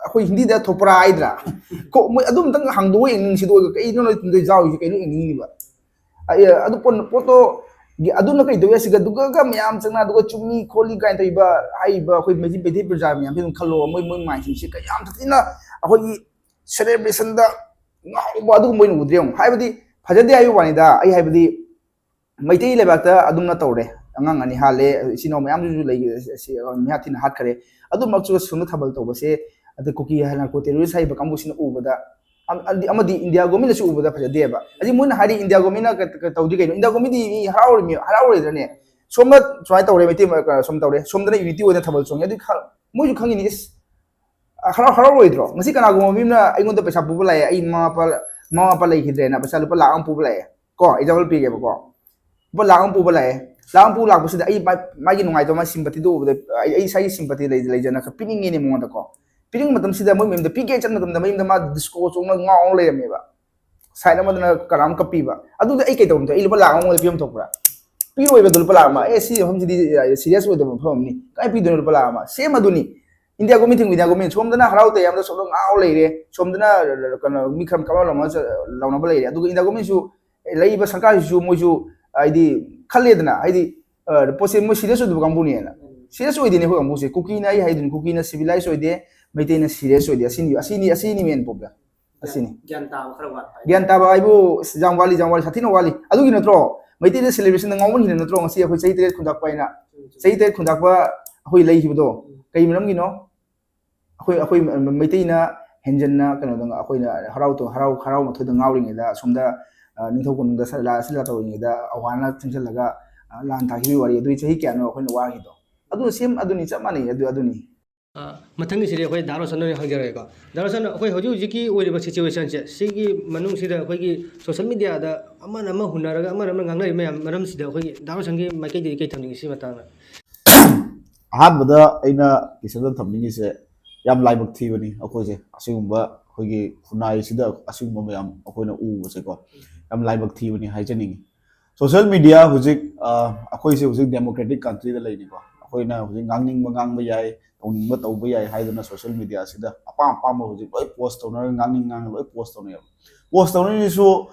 ꯑꯩꯈꯣꯏ ꯍꯤꯟꯗꯤꯗ ꯊꯣꯛꯄ꯭ꯔꯥ ꯍꯥꯏꯗ꯭ꯔꯥ? ꯀꯣ ꯃꯣꯏ ꯑꯗꯨꯝꯇꯪ ꯍꯥꯡꯗꯣꯛꯑ ꯌꯦꯡꯅꯤꯡꯁꯤꯗꯣ ꯑꯣꯏꯕ ꯀꯩꯅꯣ ꯅꯣꯏ ꯌꯥꯎꯔꯤꯁꯦ ꯀꯩꯅꯣ ꯌꯦꯡꯅꯤꯡꯉꯤꯕ꯫ ꯑꯗꯨ ꯄꯣꯠꯇꯣ ꯑꯗꯨꯅ ꯀꯩ ꯇꯧꯋꯤ ꯑꯁꯤꯒ ꯑꯗꯨꯒ ꯃꯌꯥꯝ ꯆꯪꯅ ꯑꯗꯨꯒ ꯆꯨꯝꯃꯤ ꯈꯣꯠꯂꯤ ꯀꯥꯏꯅ ꯇꯧꯕ ꯍꯥꯏꯔꯤꯕ ꯑꯩꯈꯣꯏ ꯃꯩꯇꯩ ꯃꯩꯇꯩ ꯄ꯭ꯔꯖꯥ ꯃꯌꯥꯝꯁꯦ ꯑꯗꯨꯝ ꯈꯜꯂꯣ꯫ ꯃꯣꯏ ꯃꯣꯏ ꯃꯥꯏꯟꯁꯤꯡꯁꯦ ꯀꯌꯥꯝ ꯊꯤꯅ ꯑꯩꯈꯣꯏꯒꯤ ꯁꯦꯂꯦꯕ꯭ꯔꯦꯁꯟꯗ ꯉꯥꯎꯕ ꯑꯗꯨꯒꯨꯝꯕ ꯑꯣꯏꯅ ꯎꯗ꯭ꯔꯦ ꯌꯦꯡꯉꯣ꯫ ꯍꯥꯏꯕꯗꯤ ꯐꯖꯗꯦ ꯍꯥꯏꯕ ꯋꯥꯅꯤꯗ, ꯑꯩ ꯍꯥꯏꯕꯗꯤ ꯃꯩꯇꯩ ꯂꯩꯕꯥꯛꯇ ꯑꯗꯨꯝꯅ ꯇꯧꯔꯦ꯫ ꯑꯉꯥꯡ ꯑꯅꯤ ꯍꯥꯠꯂꯦ, ꯏꯆꯤꯟ ꯏꯅꯥꯎ ꯃꯌꯥꯝꯗꯨꯁꯨ ꯂꯩ, ꯃꯤꯍꯥꯠ ꯊꯤꯅ ꯍꯥꯠꯈꯔꯦ꯫ ꯑꯗꯨꯃꯛꯁꯨ ꯁꯣꯝꯗ ꯊꯥꯕꯜ ꯇꯧꯕꯁꯦ ꯑꯗ ꯀꯨꯀꯤ ꯅꯥꯔꯀꯣ ꯇꯦꯔꯣꯔꯤꯁ ꯍꯥꯏꯔꯤꯕ ꯀꯥꯡꯕꯨꯁꯤꯅ ꯎꯕꯗ ꯑꯃꯗꯤ ꯏꯟꯗꯤꯌꯥ ꯒꯣꯔꯃꯦꯟꯅꯁꯨ ꯎꯕꯗ ꯐꯖꯗꯦꯕ꯫ ꯑꯗꯩ ꯃꯣꯏꯅ ꯍꯥꯏꯔꯤ ꯏꯟꯗꯤꯌꯥ ꯒꯣꯔꯃꯦꯟꯅ ꯇꯧꯗ꯭ꯔꯤ ꯀꯩꯅꯣ? ꯏꯟꯗꯤꯌꯥ ꯒꯣꯔꯃꯦꯟꯗꯤ ꯃꯤ ꯍꯔꯥꯎꯔꯤꯃꯤ ꯍꯔꯥꯎꯔꯣꯏꯗ꯭ꯔꯅꯦ? ꯁꯣꯝꯗ ꯁꯨꯃꯥꯏꯅ ꯇꯧꯔꯦ, ꯃꯩꯇꯩ ꯁꯣꯝ ꯇꯧꯔꯦ, ꯁꯣꯝꯗꯅ ꯌꯨꯅꯤꯇꯤ ꯑꯣꯏꯅ ꯊꯥꯕꯜ ꯆꯣꯡꯉꯦ꯫ ꯑꯗꯨ ꯃꯣꯏꯁꯨ ꯈꯪꯉꯤꯅꯤ, ꯏꯁ ꯍꯔꯥꯎ ꯍꯔꯥꯎꯔꯣꯏꯗ꯭ꯔꯣ? ꯉꯁꯤ ꯀꯅꯥꯒꯨꯝꯕ ꯃꯤ ꯑꯃꯅ ꯑꯩꯉꯣꯟꯗ ꯄꯩꯁꯥ ꯄꯨꯕ ꯂꯥꯛꯑꯦ, ꯑꯩ ꯃꯃꯥ ꯃꯄꯥ ꯃꯃꯥ ꯃꯄꯥ ꯂꯩꯈꯤꯗ꯭ꯔꯦꯅ ꯄꯩꯁꯥ ꯂꯨꯄꯥ ꯂꯥꯛ ꯑꯃ ꯄꯨꯕ ꯂꯥꯛꯑꯦ ꯀꯣ, ꯑꯦꯛꯖꯥꯝꯄꯜ ꯄꯤꯒꯦꯕꯀꯣ꯫ ꯂꯨꯄꯥ ꯂꯥꯛ ꯑꯃ ꯄꯨꯕ ꯂꯥꯛꯑꯦ꯫ ꯂꯥꯛ ꯑꯃ ꯄꯨꯕ ꯂꯥꯛꯄꯁꯤꯗ ꯑꯩ ꯃꯥꯒꯤ ꯅꯨꯡꯉꯥꯏꯇꯕ, ꯃꯥꯒꯤ ꯁꯤꯝꯄꯇꯤꯗꯣ ꯎꯕꯗ ꯑꯩ ꯑꯩ ꯏꯁꯥꯒꯤ ꯁꯤꯝꯄꯇꯤ ꯂꯩꯖꯅ ꯈꯔ ꯄꯤꯅꯤꯡꯉꯦꯅꯦ ꯃꯉꯣꯟꯗꯀꯣ꯫ ꯄꯤꯅꯤꯡꯕ ꯃꯇꯝꯁꯤꯗ ꯃꯣꯏ ꯃꯌꯨꯝꯗ ꯄꯤꯒꯦ ꯆꯠꯄ ꯃꯇꯝꯗ ꯃꯌꯨꯝꯗ ꯃꯥ ꯗꯤꯁꯀꯣ ꯆꯣꯡꯉꯒ ꯉꯥꯎꯔ ꯂꯩꯔꯝꯃꯦꯕ꯫ ꯁꯥꯏꯠ ꯑꯃꯗꯅ ꯀꯅꯥꯝ ꯀꯞꯄꯤꯕ꯫ ꯑꯗꯨꯗꯤ ꯑꯩ ꯀꯩꯗꯧꯕ ꯊꯣꯛꯑꯦ? ꯑꯩ ꯂꯨꯄꯥ ꯂꯥꯛ ꯑꯃ ꯃꯉꯣꯟꯗ ꯄꯤꯐꯝ ꯊꯣꯛꯄ꯭ꯔꯥ? ꯄꯤꯔꯣꯏꯕ꯫ ꯑꯗꯨ ꯂꯨꯄꯥ ꯂꯥꯛ ꯑꯃ, ꯑꯦ, ꯁꯤ ꯃꯐꯝꯁꯤꯗꯤ ꯁꯤꯔꯤꯌꯁ ꯑꯣꯏꯗꯕ ꯃꯐꯝ ꯑꯃꯅꯤ, ꯀꯃꯥꯏꯅ ꯄꯤꯗꯣꯏꯅꯣ ꯂꯨꯄꯥ ꯂꯥꯛ ꯑꯃ? ꯁꯦꯝ ꯑꯗꯨꯅꯤ꯫ ꯏꯟꯗꯤꯌꯥ ꯒꯣꯔꯃꯦꯟ ꯊꯤꯡꯕ ꯏꯟꯗꯤꯌꯥ ꯒꯣꯔꯃꯦꯟ ꯁꯣꯝꯗꯅ ꯍꯔꯥꯎ ꯇꯌꯥꯝꯗ ꯁꯣꯝꯗ ꯉꯥꯎ ꯂꯩꯔꯦ, ꯁꯣꯝꯗꯅ ꯀꯩꯅꯣ ꯃꯤ ꯈꯔ ꯀꯞꯂꯥꯎ ꯂꯥꯎꯅ ꯂꯥꯎꯅꯕ ꯂꯩꯔꯦ꯫ ꯑꯗꯨꯒ ꯏꯟꯗꯤꯌꯥ ꯒꯣꯔꯃꯦꯟꯁꯨ, ꯂꯩꯔꯤꯕ ꯁꯔꯀꯥꯔꯁꯤꯁꯨ ꯃꯣꯏꯁꯨ ꯍꯥꯏꯗꯤ ꯈꯜꯂꯦꯗꯅ, ꯍꯥꯏꯗꯤ ꯑ, ꯄꯣꯠꯁꯦ ꯃꯣꯏ ꯁꯤꯔꯤꯌꯁ ꯑꯣꯏꯗꯕ ꯀꯥꯡꯕꯨꯅꯦꯅ꯫ ꯁꯤꯔꯤꯌꯁ ꯑꯣꯏꯗꯦꯅꯦ ꯑꯩꯈꯣꯏ ꯀꯥꯡꯕꯨꯁꯦ꯫ ꯀꯨꯀꯤꯅ ꯑꯩ ꯍꯥꯏꯗꯣꯏꯅꯤ, ꯀꯨꯀꯤꯅ ꯁꯤꯚꯤꯂꯥꯏꯁ ꯑꯣꯏꯗꯦ, ꯃꯩꯇꯩꯅ ꯁꯤꯔꯤꯌꯁ ꯑꯣꯏꯗꯦ꯫ ꯑꯁꯤꯅꯤ, ꯑꯁꯤꯅꯤ, ꯑꯁꯤꯅꯤ ꯃꯦꯟ ꯄ꯭ꯔꯣꯕ꯭ꯂꯦꯝ꯫ ꯑꯁꯤꯅꯤ꯫ ꯒ꯭ꯌꯥꯟ ꯇꯥꯕ ꯈꯔ ꯋꯥꯠꯄ ꯍꯥꯏꯇꯥꯔꯦ꯫ ꯒ꯭ꯌꯥꯟ ꯇꯥꯕ ꯍꯥꯏꯕꯨ ꯌꯥꯝ ꯋꯥꯠꯂꯤ, ꯌꯥꯝ ꯋꯥꯠꯂꯤ, ꯁꯥꯊꯤꯅ ꯋꯥꯠꯂꯤ꯫ ꯑꯗꯨꯒꯤ ꯅꯠꯇ꯭ꯔꯣ ꯃꯩꯇꯩꯗ ꯁꯦꯂꯦꯕ꯭ꯔꯦꯁꯟꯗ ꯉꯥꯎꯃꯟꯈꯤꯗꯅ ꯅꯠꯇ꯭ꯔꯣ ꯉꯁꯤ ꯑꯩꯈꯣꯏ ꯆꯍꯤ ꯇꯔꯦꯠ ꯈꯨꯟꯗꯥꯛꯄ ꯍꯥꯏꯅ, ꯆꯍꯤ ꯇꯔꯦꯠ ꯈꯨꯟꯗꯥꯛꯄ ꯑꯩꯈꯣꯏ ꯂꯩꯈꯤꯕꯗꯣ? ꯀꯩ ꯃꯔꯝꯒꯤꯅꯣ? ꯑꯩꯈꯣꯏ, ꯑꯩꯈꯣꯏ ꯃꯩꯇꯩꯅ ꯍꯦꯟꯖꯟꯅ ꯀꯩꯅꯣꯗ ꯑꯩꯈꯣꯏꯅ ꯍꯔꯥꯎ ꯍꯔꯥꯎ ꯍꯔꯥꯎ ꯃꯊꯣꯏꯗ ꯉꯥꯎꯔꯤꯉꯩꯗ, ꯑꯁꯣꯝꯗ ꯑ, ꯅꯤꯡꯊꯧ ꯀꯣꯅꯨꯡꯗ ꯁ-, ꯂꯥ-, ꯁꯤꯂꯥ ꯇꯧꯔꯤꯉꯩꯗ ꯑꯐꯒꯥꯟꯅ ꯆꯪꯁꯤꯜꯂꯒ, ꯑ, ꯂꯥꯟ ꯊꯥꯈꯤꯕꯒꯤ ꯋꯥꯔꯤ꯫ ꯑꯗꯨꯒꯤ ꯆꯍꯤ ꯀꯌꯥꯅꯣ ꯑꯩꯈꯣꯏꯅ ꯋꯥꯈꯤꯗꯣ? ꯑꯗꯨ ꯁꯦꯝ ꯑꯗꯨꯅꯤ, ꯆꯞ ꯃꯥꯟꯅꯩ꯫ ꯑꯗꯨ, ꯑꯗꯨꯅꯤ꯫ ꯑ, ꯃꯊꯪꯒꯤꯁꯤꯗꯤ ꯑꯩꯈꯣꯏ ꯗꯥ ꯔꯣꯁꯟ ꯑꯣꯏꯅ ꯍꯪꯖꯔꯒꯦꯀꯣ꯫ ꯗꯥ ꯔꯣꯁꯟ, ꯑꯩꯈꯣꯏ ꯍꯧꯖꯤꯛ ꯍꯧꯖꯤꯛꯀꯤ ꯑꯣꯏꯔꯤꯕ ꯁꯤꯆꯨꯋꯦꯁꯟꯁꯦ, ꯁꯤꯒꯤ ꯃꯅꯨꯡꯁꯤꯗ ꯑꯩꯈꯣꯏꯒꯤ ꯁꯣꯁꯦꯜ ꯃꯤꯗꯤꯌꯥꯗ ꯑꯃꯅ ꯑꯃ ꯍꯨꯟꯅꯔꯒ ꯑꯃꯅ ꯑꯃ ꯉꯥꯡꯅꯔꯤꯕ ꯃꯌꯥꯝ ꯃꯔꯝꯁꯤꯗ ꯑꯩꯈꯣꯏꯒꯤ ꯗꯥ ꯔꯣꯁꯟꯒꯤ ꯃꯥꯏꯀꯩꯗꯒꯤ ꯀꯩ ꯊꯝꯅꯤꯡꯉꯤ ꯁꯤ ꯃꯇꯥꯡꯗ? ꯑꯍꯥꯟꯕꯗ ꯑꯩꯅ ꯀꯤꯁꯟꯗ ꯊꯝꯅꯤꯡꯉꯤꯁꯦ, ꯌꯥꯝ ꯂꯥꯏꯕꯛ ꯊꯤꯕꯅꯤ ꯑꯩꯈꯣꯏꯁꯦ, ꯑꯁꯤꯒꯨꯝꯕ ꯑꯩꯈꯣꯏꯒꯤ ꯈꯨꯟꯅꯥꯏꯁꯤꯗ ꯑꯁꯤꯒꯨꯝꯕ ꯃꯌꯥꯝ ꯑꯩꯈꯣꯏꯅ ꯎꯕꯁꯦꯀꯣ, ꯌꯥꯝ ꯂꯥꯏꯕꯛ ꯊꯤꯕꯅꯤ ꯍꯥꯏꯖꯅꯤꯡꯉꯤ꯫ ꯁꯣꯁꯦꯜ ꯃꯤꯗꯤꯌꯥ ꯍꯧꯖꯤꯛ, ꯑ, ꯑꯩꯈꯣꯏꯁꯦ ꯍꯧꯖꯤꯛ ꯗꯦꯃꯣꯀ꯭ꯔꯦꯇꯤꯛ ꯀꯟꯇ꯭ꯔꯤꯗ ꯂꯩꯔꯤꯀꯣ, ꯑꯩꯈꯣꯏꯅ ꯍꯧꯖꯤꯛ ꯉꯥꯡꯅꯤꯡꯕ ꯉꯥꯡꯕ ꯌꯥꯏ, ꯇꯧꯅꯤꯡꯕ ꯇꯧꯕ ꯌꯥꯏ ꯍꯥꯏꯗꯅ ꯁꯣꯁꯦꯜ ꯃꯤꯗꯤꯌꯥꯁꯤꯗ ꯑꯄꯥꯝ ꯑꯄꯥꯝꯕ ꯍꯧꯖꯤꯛ ꯂꯣꯏ ꯄꯣꯁ ꯇꯧꯅꯔꯒ, ꯉꯥꯡꯅꯤꯡ ꯉꯥꯡꯉ ꯂꯣꯏ ꯄꯣꯁ ꯇꯧꯅꯩꯌꯦꯕ꯫ ꯄꯣꯁ ꯇꯧꯅꯔꯤꯁꯤꯁꯨ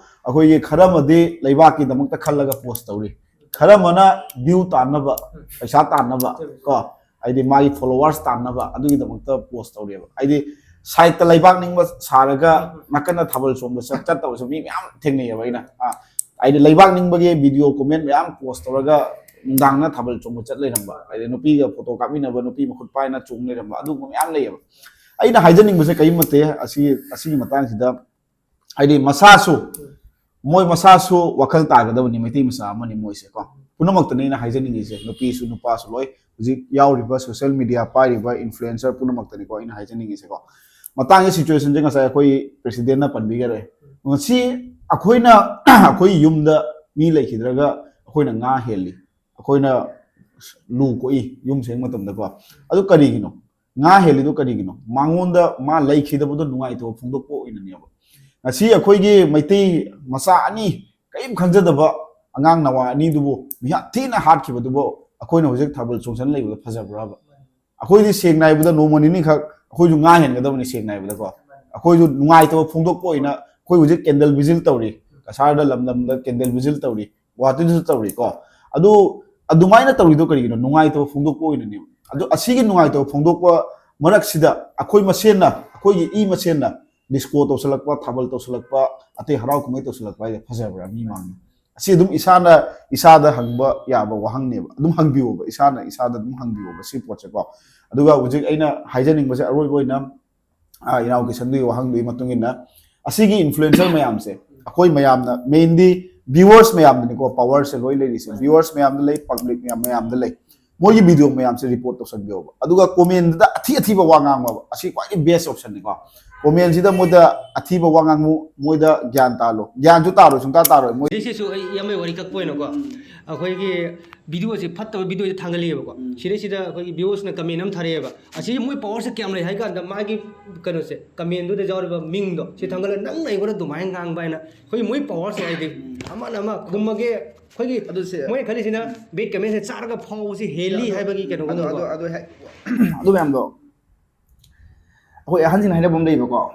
ꯑꯩꯈꯣꯏꯒꯤ ꯈꯔ ꯑꯃꯗꯤ ꯂꯩꯕꯥꯛꯀꯤꯗꯃꯛꯇ ꯈꯜꯂꯒ ꯄꯣꯁ ꯇꯧꯔꯤ, ꯈꯔ ꯑꯃꯅ ꯚ꯭ꯌꯨ ꯇꯥꯟꯅꯕ, ꯄꯩꯁꯥ ꯇꯥꯟꯅꯕ ꯀꯣ, ꯍꯥꯏꯗꯤ ꯃꯥꯒꯤ ꯐꯣꯂꯣꯋꯔꯁ ꯇꯥꯟꯅꯕ ꯑꯗꯨꯒꯤꯗꯃꯛꯇ ꯄꯣꯁ ꯇꯧꯔꯤꯑꯕ꯫ ꯍꯥꯏꯗꯤ ꯁꯥꯏꯠꯇ ꯂꯩꯕꯥꯛ ꯅꯤꯡꯕ ꯁꯥꯔꯒ ꯅꯥꯀꯟꯗ ꯊꯥꯕꯜ ꯆꯣꯡꯕ ꯆꯠ-, ꯆꯠꯇꯕꯁꯨ ꯃꯤ ꯃꯌꯥꯝ ꯊꯦꯡꯅꯩꯌꯦꯕ ꯑꯩꯅ꯫ ꯑ, ꯍꯥꯏꯗꯤ ꯂꯩꯕꯥꯛ ꯅꯤꯡꯕꯒꯤ ꯚꯤꯗꯤꯑꯣ ꯀꯣꯃꯦꯟ ꯃꯌꯥꯝ ꯄꯣꯁ ꯇꯧꯔꯒ ꯅꯨꯡꯗꯥꯡꯅ ꯊꯥꯕꯜ ꯆꯣꯡꯕ ꯆꯠ ꯂꯩꯔꯝꯕ, ꯍꯥꯏꯗꯤ ꯅꯨꯄꯤꯒ ꯐꯣꯇꯣ ꯀꯥꯞꯃꯤꯟꯅꯕ, ꯅꯨꯄꯤ ꯃꯈꯨꯠ ꯄꯥꯏꯅ ꯆꯣꯡ ꯂꯩꯔꯝꯕ, ꯑꯗꯨꯒꯨꯝꯕ ꯃꯌꯥꯝ ꯂꯩꯌꯦꯕ꯫ ꯑꯩꯅ ꯍꯥꯏꯖꯅꯤꯡꯕꯁꯦ ꯀꯔꯤꯝ ꯅꯠꯇꯦ꯫ ꯑꯁꯤ, ꯑꯁꯤꯒꯤ ꯃꯇꯥꯡꯁꯤꯗ ꯍꯥꯏꯗꯤ ꯃꯁꯥꯁꯨ, ꯃꯣꯏ ꯃꯁꯥꯁꯨ ꯋꯥꯈꯜ ꯇꯥꯒꯗꯕꯅꯤ, ꯃꯩꯇꯩ ꯃꯆꯥ ꯑꯃꯅꯤ ꯃꯣꯏꯁꯦ ꯀꯣ꯫ ꯄꯨꯝꯅꯃꯛꯇꯅꯤ ꯑꯩꯅ ꯍꯥꯏꯖꯅꯤꯡꯉꯤꯁꯦ, ꯅꯨꯄꯤꯁꯨ ꯅꯨꯄꯥꯁꯨ ꯂꯣꯏ, ꯍꯧꯖꯤꯛ ꯌꯥꯎꯔꯤꯕ ꯁꯣꯁꯦꯜ ꯃꯤꯗꯤꯌꯥ ꯄꯥꯏꯔꯤꯕ ꯏꯟꯐ꯭ꯂꯨꯌꯦꯟꯁꯔ ꯄꯨꯝꯅꯃꯛꯇꯅꯤꯀꯣ ꯑꯩꯅ ꯍꯥꯏꯖꯅꯤꯡꯉꯤꯁꯦꯀꯣ꯫ ꯃꯇꯥꯡꯒꯤ ꯁꯤꯆꯨꯋꯦꯁꯟꯁꯦ ꯉꯁꯥꯏ ꯑꯩꯈꯣꯏ ꯄ꯭ꯔꯦꯁꯤꯗꯦꯟꯠꯅ ꯄꯟꯕꯤꯈꯔꯦ꯫ ꯉꯁꯤ ꯑꯩꯈꯣꯏꯅ ꯑꯩꯈꯣꯏ ꯌꯨꯝꯗ ꯃꯤ ꯂꯩꯈꯤꯗ꯭ꯔꯒ ꯑꯩꯈꯣꯏꯅ ꯉꯥ ꯍꯦꯜꯂꯤ, ꯑꯩꯈꯣꯏꯅ ꯂꯨ ꯀꯣꯛꯏ ꯌꯨꯝ ꯁꯦꯡꯕ ꯃꯇꯝꯗꯀꯣ꯫ ꯑꯗꯨ ꯀꯔꯤꯒꯤꯅꯣ? ꯉꯥ ꯍꯦꯜꯂꯤꯗꯣ ꯀꯔꯤꯒꯤꯅꯣ? ꯃꯉꯣꯟꯗ ꯃꯥ ꯂꯩꯈꯤꯗꯕꯗꯣ ꯅꯨꯡꯉꯥꯏꯇꯕ ꯐꯣꯡꯗꯣꯛꯄ ꯑꯣꯏꯅꯅꯦꯕ꯫ ꯉꯁꯤ ꯑꯩꯈꯣꯏꯒꯤ ꯃꯩꯇꯩ ꯃꯆꯥ ꯑꯅꯤ, ꯀꯔꯤꯝ ꯈꯪꯖꯗꯕ ꯑꯉꯥꯡ ꯅꯋꯥ ꯑꯅꯤꯗꯨꯕꯨ ꯃꯤꯍꯥꯠ ꯊꯤꯅ ꯍꯥꯠꯈꯤꯕꯗꯨꯕꯨ ꯑꯩꯈꯣꯏꯅ ꯍꯧꯖꯤꯛ ꯊꯥꯕꯜ ꯆꯣꯡꯁꯟ ꯂꯩꯕꯗꯣ ꯐꯖꯕ꯭ꯔꯕ? ꯑꯩꯈꯣꯏꯗꯤ ꯁꯦꯡꯅ ꯍꯥꯏꯕꯗ ꯅꯣꯡꯃ ꯅꯤꯅꯤꯈꯛ ꯑꯩꯈꯣꯏꯁꯨ ꯉꯥ ꯍꯦꯟꯒꯗꯕꯅꯤ, ꯁꯦꯡꯅ ꯍꯥꯏꯕꯗꯀꯣ꯫ ꯑꯩꯈꯣꯏꯁꯨ ꯅꯨꯡꯉꯥꯏꯇꯕ ꯐꯣꯡꯗꯣꯛꯄ ꯑꯣꯏꯅ ꯑꯩꯈꯣꯏ ꯍꯧꯖꯤꯛ ꯀꯦꯟꯗꯜ ꯚꯤꯖꯤꯜ ꯇꯧꯔꯤ, ꯀꯁꯥꯔꯗ ꯂꯝ ꯂꯝꯗ ꯀꯦꯟꯗꯜ ꯚꯤꯖꯤꯜ ꯇꯧꯔꯤ, ꯒꯨꯍꯥꯇꯤꯗꯁꯨ ꯇꯧꯔꯤꯀꯣ꯫ ꯑꯗꯨ ꯑꯗꯨꯃꯥꯏꯅ ꯇꯧꯔꯤꯗꯣ ꯀꯔꯤꯒꯤꯅꯣ? ꯅꯨꯡꯉꯥꯏꯇꯕ ꯐꯣꯡꯗꯣꯛꯄ ꯑꯣꯏꯅꯅꯦꯕ꯫ ꯑꯗꯨ ꯑꯁꯤꯒꯤ ꯅꯨꯡꯉꯥꯏꯇꯕ ꯐꯣꯡꯗꯣꯛꯄ ꯃꯔꯛꯁꯤꯗ ꯑꯩꯈꯣꯏ ꯃꯁꯦꯟꯅ, ꯑꯩꯈꯣꯏꯒꯤ ꯏ ꯃꯁꯦꯟꯅ ꯗꯤꯁꯀꯣ ꯇꯧꯁꯜꯂꯛꯄ, ꯊꯥꯕꯜ ꯇꯧꯁꯜꯂꯛꯄ, ꯑꯇꯩ ꯍꯔꯥꯎ ꯀꯨꯝꯍꯩ ꯇꯧꯁꯜꯂꯛꯄ ꯍꯥꯏꯁꯦ ꯐꯖꯕ꯭ꯔꯥ ꯃꯤ ꯃꯥꯡꯗ? ꯑꯁꯤ ꯑꯗꯨꯝ ꯏꯁꯥꯅ ꯏꯁꯥꯗ ꯍꯪꯕ ꯌꯥꯕ ꯋꯥꯍꯪꯅꯦꯕ꯫ ꯑꯗꯨꯝ ꯍꯪꯕꯤꯌꯣꯕ, ꯏꯁꯥꯅ ꯏꯁꯥꯗ ꯑꯗꯨꯝ ꯍꯪꯕꯤꯌꯣꯕ ꯁꯤ ꯄꯣꯠꯁꯦꯀꯣ꯫ ꯑꯗꯨꯒ ꯍꯧꯖꯤꯛ ꯑꯩꯅ ꯍꯥꯏꯖꯅꯤꯡꯕꯁꯦ, ꯑꯔꯣꯏꯕ ꯑꯣꯏꯅ, ꯑ, ꯏꯅꯥꯎ ꯀꯤꯁꯟꯗꯨꯒꯤ ꯋꯥꯍꯪꯗꯨꯒꯤ ꯃꯇꯨꯡ ꯏꯟꯅ, ꯑꯁꯤꯒꯤ ꯏꯟꯐ꯭ꯂꯨꯑꯦꯟꯁꯔ ꯃꯌꯥꯝꯁꯦ, ꯑꯩꯈꯣꯏ ꯃꯌꯥꯝꯅ, ꯃꯦꯟꯂꯤ ꯚ꯭ꯌꯨꯋꯔꯁ ꯃꯌꯥꯝꯗꯅꯤꯀꯣ ꯄꯋꯥꯔꯁꯦ ꯂꯣꯏ ꯂꯩꯔꯤꯁꯦ꯫ ꯚ꯭ꯌꯨꯋꯔꯁ ꯃꯌꯥꯝꯗ ꯂꯩ, ꯄꯕ꯭ꯂꯤꯛ ꯃꯌꯥꯝ ꯃꯌꯥꯝꯗ ꯂꯩ꯫ ꯃꯣꯏꯒꯤ ꯚꯤꯗꯤꯑꯣ ꯃꯌꯥꯝꯁꯦ ꯔꯤꯄꯣꯔꯠ ꯇꯧꯁꯟꯕꯤꯌꯣꯕ꯫ ꯑꯗꯨꯒ ꯀꯣꯃꯦꯟꯗ ꯑꯊꯤ ꯑꯊꯤꯕ ꯋꯥ ꯉꯥꯡꯕ, ꯑꯁꯤ ꯈ꯭ꯋꯥꯏꯗꯒꯤ ꯕꯦꯁ ꯑꯣꯞꯁꯟꯅꯤꯀꯣ꯫ ꯀꯣꯃꯦꯟꯁꯤꯗ ꯃꯣꯏꯗ ꯑꯊꯤꯕ ꯋꯥ ꯉꯥꯡꯉꯨ, ꯃꯣꯏꯗ ꯒ꯭ꯌꯥꯟ ꯇꯥꯜꯂꯣ꯫ ꯒ꯭ꯌꯥꯟꯁꯨ ꯇꯥꯔꯣꯏ, ꯁꯨꯡꯇꯥ ꯇꯥꯔꯣꯏ ꯃꯣꯏ꯫ ꯁꯤꯁꯤꯁꯨ ꯑꯩ ꯏꯌꯥꯝꯕꯩ ꯋꯥꯔꯤ ꯀꯛꯄ ꯑꯣꯏꯅꯀꯣ, ꯑꯩꯈꯣꯏꯒꯤ ꯚꯤꯗꯤꯑꯣꯁꯦ, ꯐꯠꯇꯕ ꯚꯤꯗꯤꯑꯣꯁꯦ ꯊꯥꯡꯒꯠꯂꯤꯑꯕꯀꯣ꯫ ꯁꯤꯗꯩꯁꯤꯗ ꯑꯩꯈꯣꯏꯒꯤ ꯚ꯭ꯌꯨꯋꯔꯁꯅ ꯀꯃꯦꯟ ꯑꯃ ꯊꯥꯔꯛꯑꯦꯕ, "ꯑꯁꯤꯁꯦ ꯃꯣꯏ ꯄꯋꯥꯔꯁꯦ ꯀꯌꯥꯝ ꯂꯩ?" ꯍꯥꯏ ꯀꯥꯟꯗ ꯃꯥꯒꯤ ꯀꯩꯅꯣꯁꯦ, ꯀꯃꯦꯟꯗꯨꯗ ꯌꯥꯎꯔꯤꯕ ꯃꯤꯡꯗꯣ ꯁꯤ ꯊꯥꯡꯒꯠꯂꯒ, "ꯅꯪꯅ ꯑꯩꯉꯣꯟꯗ ꯑꯗꯨꯃꯥꯏꯅ ꯉꯥꯡꯕ" ꯍꯥꯏꯅ꯫ ꯑꯩꯈꯣꯏ ꯃꯣꯏ ꯄꯋꯥꯔꯁꯦ ꯍꯥꯏꯗꯤ ꯑꯃꯅ ꯑꯃ ꯈꯨꯝꯃꯒꯦ, ꯑꯩꯈꯣꯏꯒꯤ ꯑꯗꯨꯁꯦ ꯃꯣꯏꯅ ꯈꯜꯂꯤꯁꯤꯅ ꯕꯦꯠ ꯀꯃꯦꯟꯁꯦ ꯆꯥꯔꯒ ꯐꯥꯎꯕꯁꯤ ꯍꯦꯜꯂꯤ ꯍꯥꯏꯕꯒꯤ ꯀꯩꯅꯣ ꯑꯗꯨ, ꯑꯗꯨ, ꯑꯗꯨ ꯍꯥꯏ-, ꯑꯗꯨ ꯃꯌꯥꯝꯗꯣ ꯑꯩꯈꯣꯏ ꯑꯍꯟꯁꯤꯡꯅ ꯍꯥꯏꯅꯕ ꯑꯃ ꯂꯩꯕꯀꯣ,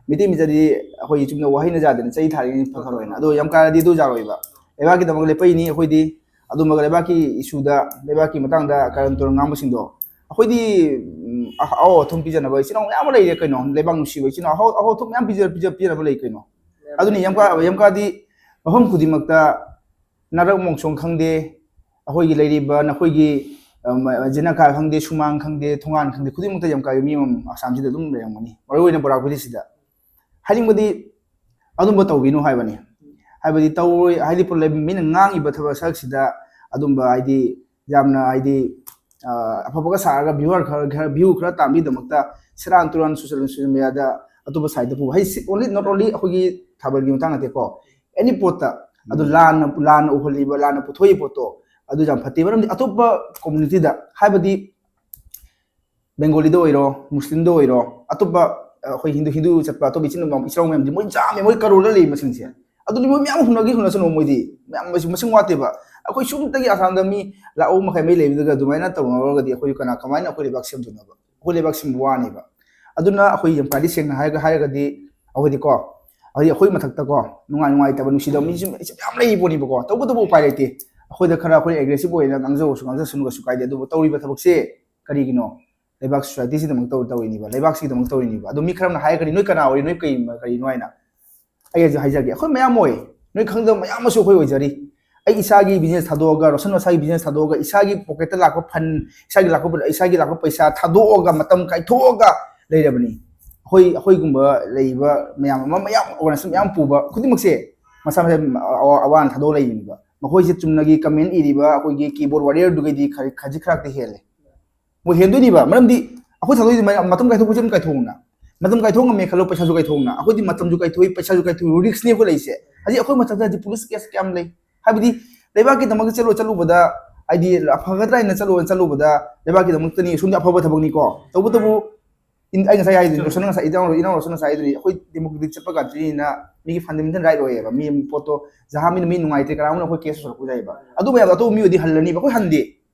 ꯃꯤꯇꯩ ꯃꯆꯥꯗꯤ ꯑꯩꯈꯣꯏꯒꯤ ꯆꯨꯝꯅ ꯋꯥꯍꯩꯅ ꯌꯥꯗꯅ ꯆꯩ ꯊꯥꯔꯤꯅꯤ ꯐꯈ꯭ꯔꯣꯏꯅ꯫ ꯑꯗꯣ ꯌꯥꯝ ꯀꯥꯔꯗꯤ ꯑꯗꯨ ꯌꯥꯔꯣꯏꯕ꯫ ꯂꯩꯕꯥꯛꯀꯤꯗꯃꯛ ꯂꯦꯞꯄꯛꯏꯅꯤ ꯑꯩꯈꯣꯏꯗꯤ꯫ ꯑꯗꯨꯝꯕ ꯂꯩꯕꯥꯛꯀꯤ ꯏꯁꯨꯗ, ꯂꯩꯕꯥꯛꯀꯤ ꯃꯇꯥꯡꯗ ꯀꯔꯟ ꯇꯨꯔꯟ ꯉꯥꯡꯕꯁꯤꯡꯗꯣ ꯑꯩꯈꯣꯏꯗꯤ, ꯎꯝ, ꯑ-, ꯑꯍꯥꯎ ꯑꯊꯨꯝ ꯄꯤꯖꯅꯕ ꯏꯆꯤꯟ ꯏꯅꯥꯎ ꯃꯌꯥꯝ ꯑꯃ ꯂꯩꯔꯦ ꯀꯩꯅꯣ꯫ ꯂꯩꯕꯥꯛ ꯅꯨꯡꯁꯤꯕ ꯏꯆꯤꯟ ꯏꯅꯥꯎ ꯑꯍꯥꯎ, ꯑꯍꯥꯎ ꯑꯊꯨꯝ ꯃꯌꯥꯝ ꯄꯤꯖ-, ꯄꯤꯖ-, ꯄꯤꯖꯅꯕ ꯂꯩ ꯀꯩꯅꯣ꯫ ꯑꯗꯨꯅꯤ ꯌꯥꯝ ꯀꯥ-, ꯌꯥꯝ ꯀꯥꯔꯗꯤ ꯃꯐꯝ ꯈꯨꯗꯤꯡꯃꯛꯇ ꯅꯔꯛ ꯃꯣꯡꯁꯣꯡ ꯈꯪꯗꯦ, ꯑꯩꯈꯣꯏꯒꯤ ꯂꯩꯔꯤꯕ ꯅꯈꯣꯏꯒꯤ, ꯑ, ꯃ-, ꯖꯤꯅꯈꯥ ꯈꯪꯗꯦ, ꯁꯨꯃꯥꯡ ꯈꯪꯗꯦ, ꯊꯣꯡꯒꯥꯟ ꯈꯪꯗꯦ, ꯈꯨꯗꯤꯡꯃꯛꯇ ꯌꯥꯝ ꯀꯥꯏꯕ ꯃꯤ ꯑꯃꯃꯝ ꯑꯁꯥꯝꯁꯤꯗ ꯑꯗꯨꯝ ꯂꯩꯔꯝꯒꯅꯤ꯫ ꯃꯔꯨꯑꯣꯏꯅ ꯕꯣꯔꯥꯛ ꯚꯦꯂꯤꯁꯤꯗ꯫ ꯍꯥꯏꯅꯤꯡꯕꯗꯤ ꯑꯗꯨꯝꯕ ꯇꯧꯕꯤꯅꯨ ꯍꯥꯏꯕꯅꯤ꯫ ꯍꯥꯏꯕꯗꯤ ꯇꯧꯔꯣꯏ, ꯍꯥꯏꯗꯤ ꯄꯨꯂꯞ ꯃꯤꯅ ꯉꯥꯡꯉꯤꯕ ꯊꯕꯛ ꯁꯔꯛꯁꯤꯗ ꯑꯗꯨꯝꯕ ꯍꯥꯏꯗꯤ ꯌꯥꯝꯅ ꯍꯥꯏꯗꯤ, ꯑ, ꯑꯐꯕꯒ ꯁꯥꯔꯒ viewer ꯈꯔ, ꯈꯔ, view ꯈꯔ ꯇꯥꯟꯕꯒꯤꯗꯃꯛꯇ ꯁꯦꯔꯥꯟ ꯇꯨꯔꯥꯟ social, social mediaꯗ ꯑꯇꯣꯞꯄ sideꯇ ꯄꯨꯕ꯫ ꯍꯥꯏꯗꯤ ꯁꯤ only, not only ꯑꯩꯈꯣꯏꯒꯤ ꯊꯥꯕꯜꯒꯤ ꯃꯇꯥꯡ ꯅꯠꯇꯦꯀꯣ, any ꯄꯣꯠꯇ꯫ ꯑꯗꯨ ꯎꯝ꯫ ꯂꯥꯟꯅ, ꯂꯥꯟꯅ ꯎꯍꯜꯂꯤꯕ, ꯂꯥꯟꯅ ꯄꯨꯊꯣꯛꯏꯕ ꯄꯣꯠꯇꯣ, ꯑꯗꯨ ꯌꯥꯝ ꯐꯠꯇꯦ꯫ ꯃꯔꯝꯗꯤ ꯑꯇꯣꯞꯄ communityꯗ, ꯍꯥꯏꯕꯗꯤ ꯕꯦꯡꯒꯣꯂꯤꯗ ꯑꯣꯏꯔꯣ, ꯃꯨꯁꯂꯤꯝꯗ ꯑꯣꯏꯔꯣ, ꯑꯇꯣꯞꯄ, ꯑ, ꯑꯩꯈꯣꯏ ꯍꯤꯟꯗꯨ, ꯍꯤꯟꯗꯨ ꯆꯠꯄ ꯑꯇꯣꯞꯄ ꯏꯆꯤꯟ ꯏꯅꯥꯎ, ꯏꯆꯤꯜ ꯏꯅꯥꯎ ꯃꯌꯥꯝꯗꯤ ꯃꯣꯏ ꯌꯥꯝꯃꯦ, ꯃꯣꯏ ꯀꯔꯣꯔꯗ ꯂꯩ ꯃꯁꯤꯡꯁꯦ꯫ ꯑꯗꯨꯗꯤ ꯃꯣꯏ ꯃꯌꯥꯝ ꯍꯨꯟꯅꯒꯦ ꯍꯨꯟꯅꯁꯅꯨ, ꯃꯣꯏꯗꯤ ꯃꯌꯥꯝ ꯃꯁꯤꯡ, ꯃꯁꯤꯡ ꯋꯥꯠꯇꯦꯕ꯫ ꯑꯩꯈꯣꯏ ꯁꯨꯝꯇꯒꯤ ꯑꯁꯥꯝꯗ ꯃꯤ ꯂꯥꯛ ꯑꯍꯨꯝ ꯃꯈꯥꯏ ꯃꯔꯤ ꯂꯩꯕꯗꯨꯒ ꯑꯗꯨꯃꯥꯏꯅ ꯇꯧꯅꯔꯒꯗꯤ ꯑꯩꯈꯣꯏ ꯀꯅꯥ, ꯀꯃꯥꯏꯅ ꯑꯩꯈꯣꯏ ꯂꯩꯕꯥꯛ ꯁꯦꯝꯗꯣꯏꯅꯣꯕ? ꯑꯩꯈꯣꯏ ꯂꯩꯕꯥꯛ ꯁꯦꯝꯕ ꯋꯥꯅꯦꯕ꯫ ꯑꯗꯨꯅ ꯑꯩꯈꯣꯏ ꯌꯥꯝ ꯈ꯭ꯋꯥꯏꯗꯒꯤ ꯁꯦꯡꯅ ꯍꯥꯏꯔꯒ, ꯍꯥꯏꯔꯒꯗꯤ ꯑꯩꯈꯣꯏꯗꯤꯀꯣ, ꯍꯥꯏꯗꯤ ꯑꯩꯈꯣꯏ ꯃꯊꯛꯇꯀꯣ ꯅꯨꯡꯉꯥꯏ ꯅꯨꯡꯉꯥꯏꯇꯕ ꯅꯨꯡꯁꯤꯗꯕ ꯃꯤꯁꯨ ꯃꯌꯥꯝ ꯂꯩ ꯄꯣꯠꯅꯤꯕꯀꯣ꯫ ꯇꯧꯕꯇꯕꯨ ꯎꯄꯥꯏ ꯂꯩꯇꯦ꯫ ꯑꯩꯈꯣꯏꯗ ꯈꯔ ꯑꯩꯈꯣꯏ ꯑꯦꯒ꯭ꯔꯦꯁꯤꯞ ꯑꯣꯏꯅ ꯉꯥꯡꯖꯧꯁꯨ ꯉꯥꯡꯖꯁꯅꯨ, ꯀꯩꯁꯨ ꯀꯥꯏꯗꯦ꯫ ꯑꯗꯨꯕꯨ ꯇꯧꯔꯤꯕ ꯊꯕꯛꯁꯦ ꯀꯔꯤꯒꯤꯅꯣ? ꯂꯩꯕꯥꯛ ꯁꯣꯁꯥꯏꯇꯤꯁꯤꯗꯃꯛ ꯇꯧ ꯇꯧꯔꯤꯅꯤꯕ, ꯂꯩꯕꯥꯛꯁꯤꯒꯤꯗꯃꯛ ꯇꯧꯔꯤꯅꯤꯕ꯫ ꯑꯗꯣ ꯃꯤ ꯈꯔ ꯑꯃꯅ ꯍꯥꯏꯔꯛꯀꯅꯤ, "ꯅꯣꯏ ꯀꯅꯥ ꯑꯣꯏꯔꯤ? ꯅꯣꯏ ꯀꯩ ꯀꯔꯤꯅꯣ?" ꯍꯥꯏꯅ ꯑꯩ ꯍꯧꯖꯤꯛ ꯍꯥꯏꯖꯒꯦ, ꯑꯩꯈꯣꯏ ꯃꯌꯥꯝ ꯑꯣꯏ, ꯅꯣꯏ ꯈꯪꯗꯕ ꯃꯌꯥꯝ ꯑꯃꯁꯨ ꯑꯩꯈꯣꯏ ꯑꯣꯏꯖꯔꯤ꯫ ꯑꯩ ꯏꯁꯥꯒꯤ ꯕꯤꯖꯤꯅꯦꯁ ꯊꯥꯗꯣꯛꯑꯒ, ꯔꯣꯁꯟ ꯃꯁꯥꯒꯤ ꯕꯤꯖꯤꯅꯦꯁ ꯊꯥꯗꯣꯛꯑꯒ, ꯏꯁꯥꯒꯤ ꯄꯣꯀꯦꯠꯇ ꯂꯥꯛꯄ ꯐꯟ, ꯏꯁꯥꯒꯤ ꯂꯥꯛꯄ, ꯏꯁꯥꯒꯤ ꯂꯥꯛꯄ ꯄꯩꯁꯥ ꯊꯥꯗꯣꯛꯑꯒ, ꯃꯇꯝ ꯀꯥꯏꯊꯣꯛꯑꯒ ꯂꯩꯔꯕꯅꯤ꯫ ꯑꯩꯈꯣꯏ, ꯑꯩꯈꯣꯏꯒꯨꯝꯕ ꯂꯩꯔꯤꯕ ꯃꯌꯥꯝ ꯑꯃ, ꯃꯌꯥꯝ ꯑꯣꯔꯒꯅꯥꯏꯖꯦꯁꯟ ꯃꯌꯥꯝ ꯄꯨꯕ ꯈꯨꯗꯤꯡꯃꯛꯁꯦ ꯃꯁꯥ ꯃꯁꯥ ꯑꯋꯥ, ꯑꯋꯥ ꯑꯅꯥ ꯊꯥꯗꯣꯛꯑ ꯂꯩꯔꯤꯅꯦꯕ꯫ ꯃꯈꯣꯏꯁꯦ ꯆꯨꯝꯅꯒꯤ ꯀꯃꯦꯟ ꯏꯔꯤꯕ ꯑꯩꯈꯣꯏꯒꯤ ꯀꯤꯕꯣꯔꯗ ꯋꯥꯔꯤꯌꯔꯗꯨꯒꯩꯗꯤ ꯈꯔ, ꯈꯖꯤꯛ ꯈꯔꯥꯛꯇꯤ ꯍꯦꯜꯂꯦ꯫ ꯃꯣꯏ ꯍꯦꯟꯗꯣꯏꯅꯤꯕ, ꯃꯔꯝꯗꯤ ꯑꯩꯈꯣꯏ ꯊꯥꯗꯣꯛꯏꯗꯤ ꯃꯌꯥꯝ ꯃꯇꯝ ꯀꯥꯏꯊꯣꯛꯄꯁꯦ ꯑꯗꯨꯝ ꯀꯥꯏꯊꯣꯛꯎꯅ꯫ ꯃꯇꯝ ꯀꯥꯏꯊꯣꯛ ꯉꯝꯃꯦ ꯈꯜꯂꯣ, ꯄꯩꯁꯥꯁꯨ ꯀꯥꯏꯊꯣꯛꯎꯅ꯫ ꯑꯩꯈꯣꯏꯗꯤ ꯃꯇꯝꯁꯨ ꯀꯥꯏꯊꯣꯛꯏ, ꯄꯩꯁꯥꯁꯨ ꯀꯥꯏꯊꯣꯛꯏ, ꯔꯤꯛꯁꯅꯤ ꯑꯩꯈꯣꯏ ꯂꯩꯔꯤꯁꯦ꯫ ꯍꯧꯖꯤꯛ ꯑꯩꯈꯣꯏ ꯃꯊꯛꯇ ꯍꯧꯖꯤꯛ ꯄꯨꯂꯤꯁ ꯀꯦꯁ ꯀꯌꯥꯝ ꯂꯩ? ꯍꯥꯏꯕꯗꯤ ꯂꯩꯕꯥꯛꯀꯤꯗꯃꯛꯇ ꯆꯠꯂꯨ, ꯆꯠꯂꯨꯕꯗ, ꯍꯥꯏꯗꯤ ꯑꯐꯒꯗ꯭ꯔꯥ ꯍꯥꯏꯅ ꯆꯠꯂꯨ, ꯆꯠꯂꯨꯕꯗ ꯂꯩꯕꯥꯛꯀꯤꯗꯃꯛꯇꯅꯤ, ꯁꯣꯝꯗ ꯑꯐꯕ ꯊꯕꯛꯅꯤꯀꯣ꯫ ꯇꯧꯕꯇꯕꯨ ꯏꯟ-, ꯑꯩ ꯉꯁꯥꯏ ꯍꯥꯏꯗꯨꯅꯤ, ꯔꯣꯁꯟꯅ ꯉꯁꯥꯏ, ꯏꯅꯥꯎ, ꯏꯅꯥꯎ ꯔꯣꯁꯟꯅ ꯉꯁꯥꯏ ꯍꯥꯏꯗꯨꯅꯤ, ꯑꯩꯈꯣꯏ ꯗꯦꯃꯣꯀ꯭ꯔꯦꯇꯤꯛ ꯆꯠꯄ ꯀꯟꯇ꯭ꯔꯤꯅꯤꯅ ꯃꯤꯒꯤ ꯐꯟꯗꯥꯃꯦꯟꯇꯦꯜ ꯔꯥꯏꯠ ꯑꯣꯏꯌꯦꯕ꯫ ꯃꯤ ꯄꯣꯠꯇꯣ ꯖꯍꯥ ꯃꯤꯅ ꯃꯤ ꯅꯨꯡꯉꯥꯏꯇꯦ, ꯀꯅꯥꯒꯨꯝꯕꯅ ꯑꯩꯈꯣꯏ ꯀꯦꯁ ꯄꯨꯁꯜꯂꯛꯄꯁꯨ ꯌꯥꯏꯌꯦꯕ꯫ ꯑꯗꯨ ꯃꯌꯥꯝꯗꯣ ꯑꯇꯣꯞꯄ ꯃꯤ ꯑꯣꯏꯗꯤ ꯍꯜꯂꯅꯤꯕ, ꯑꯩꯈꯣꯏ ꯍꯟꯗꯦ꯫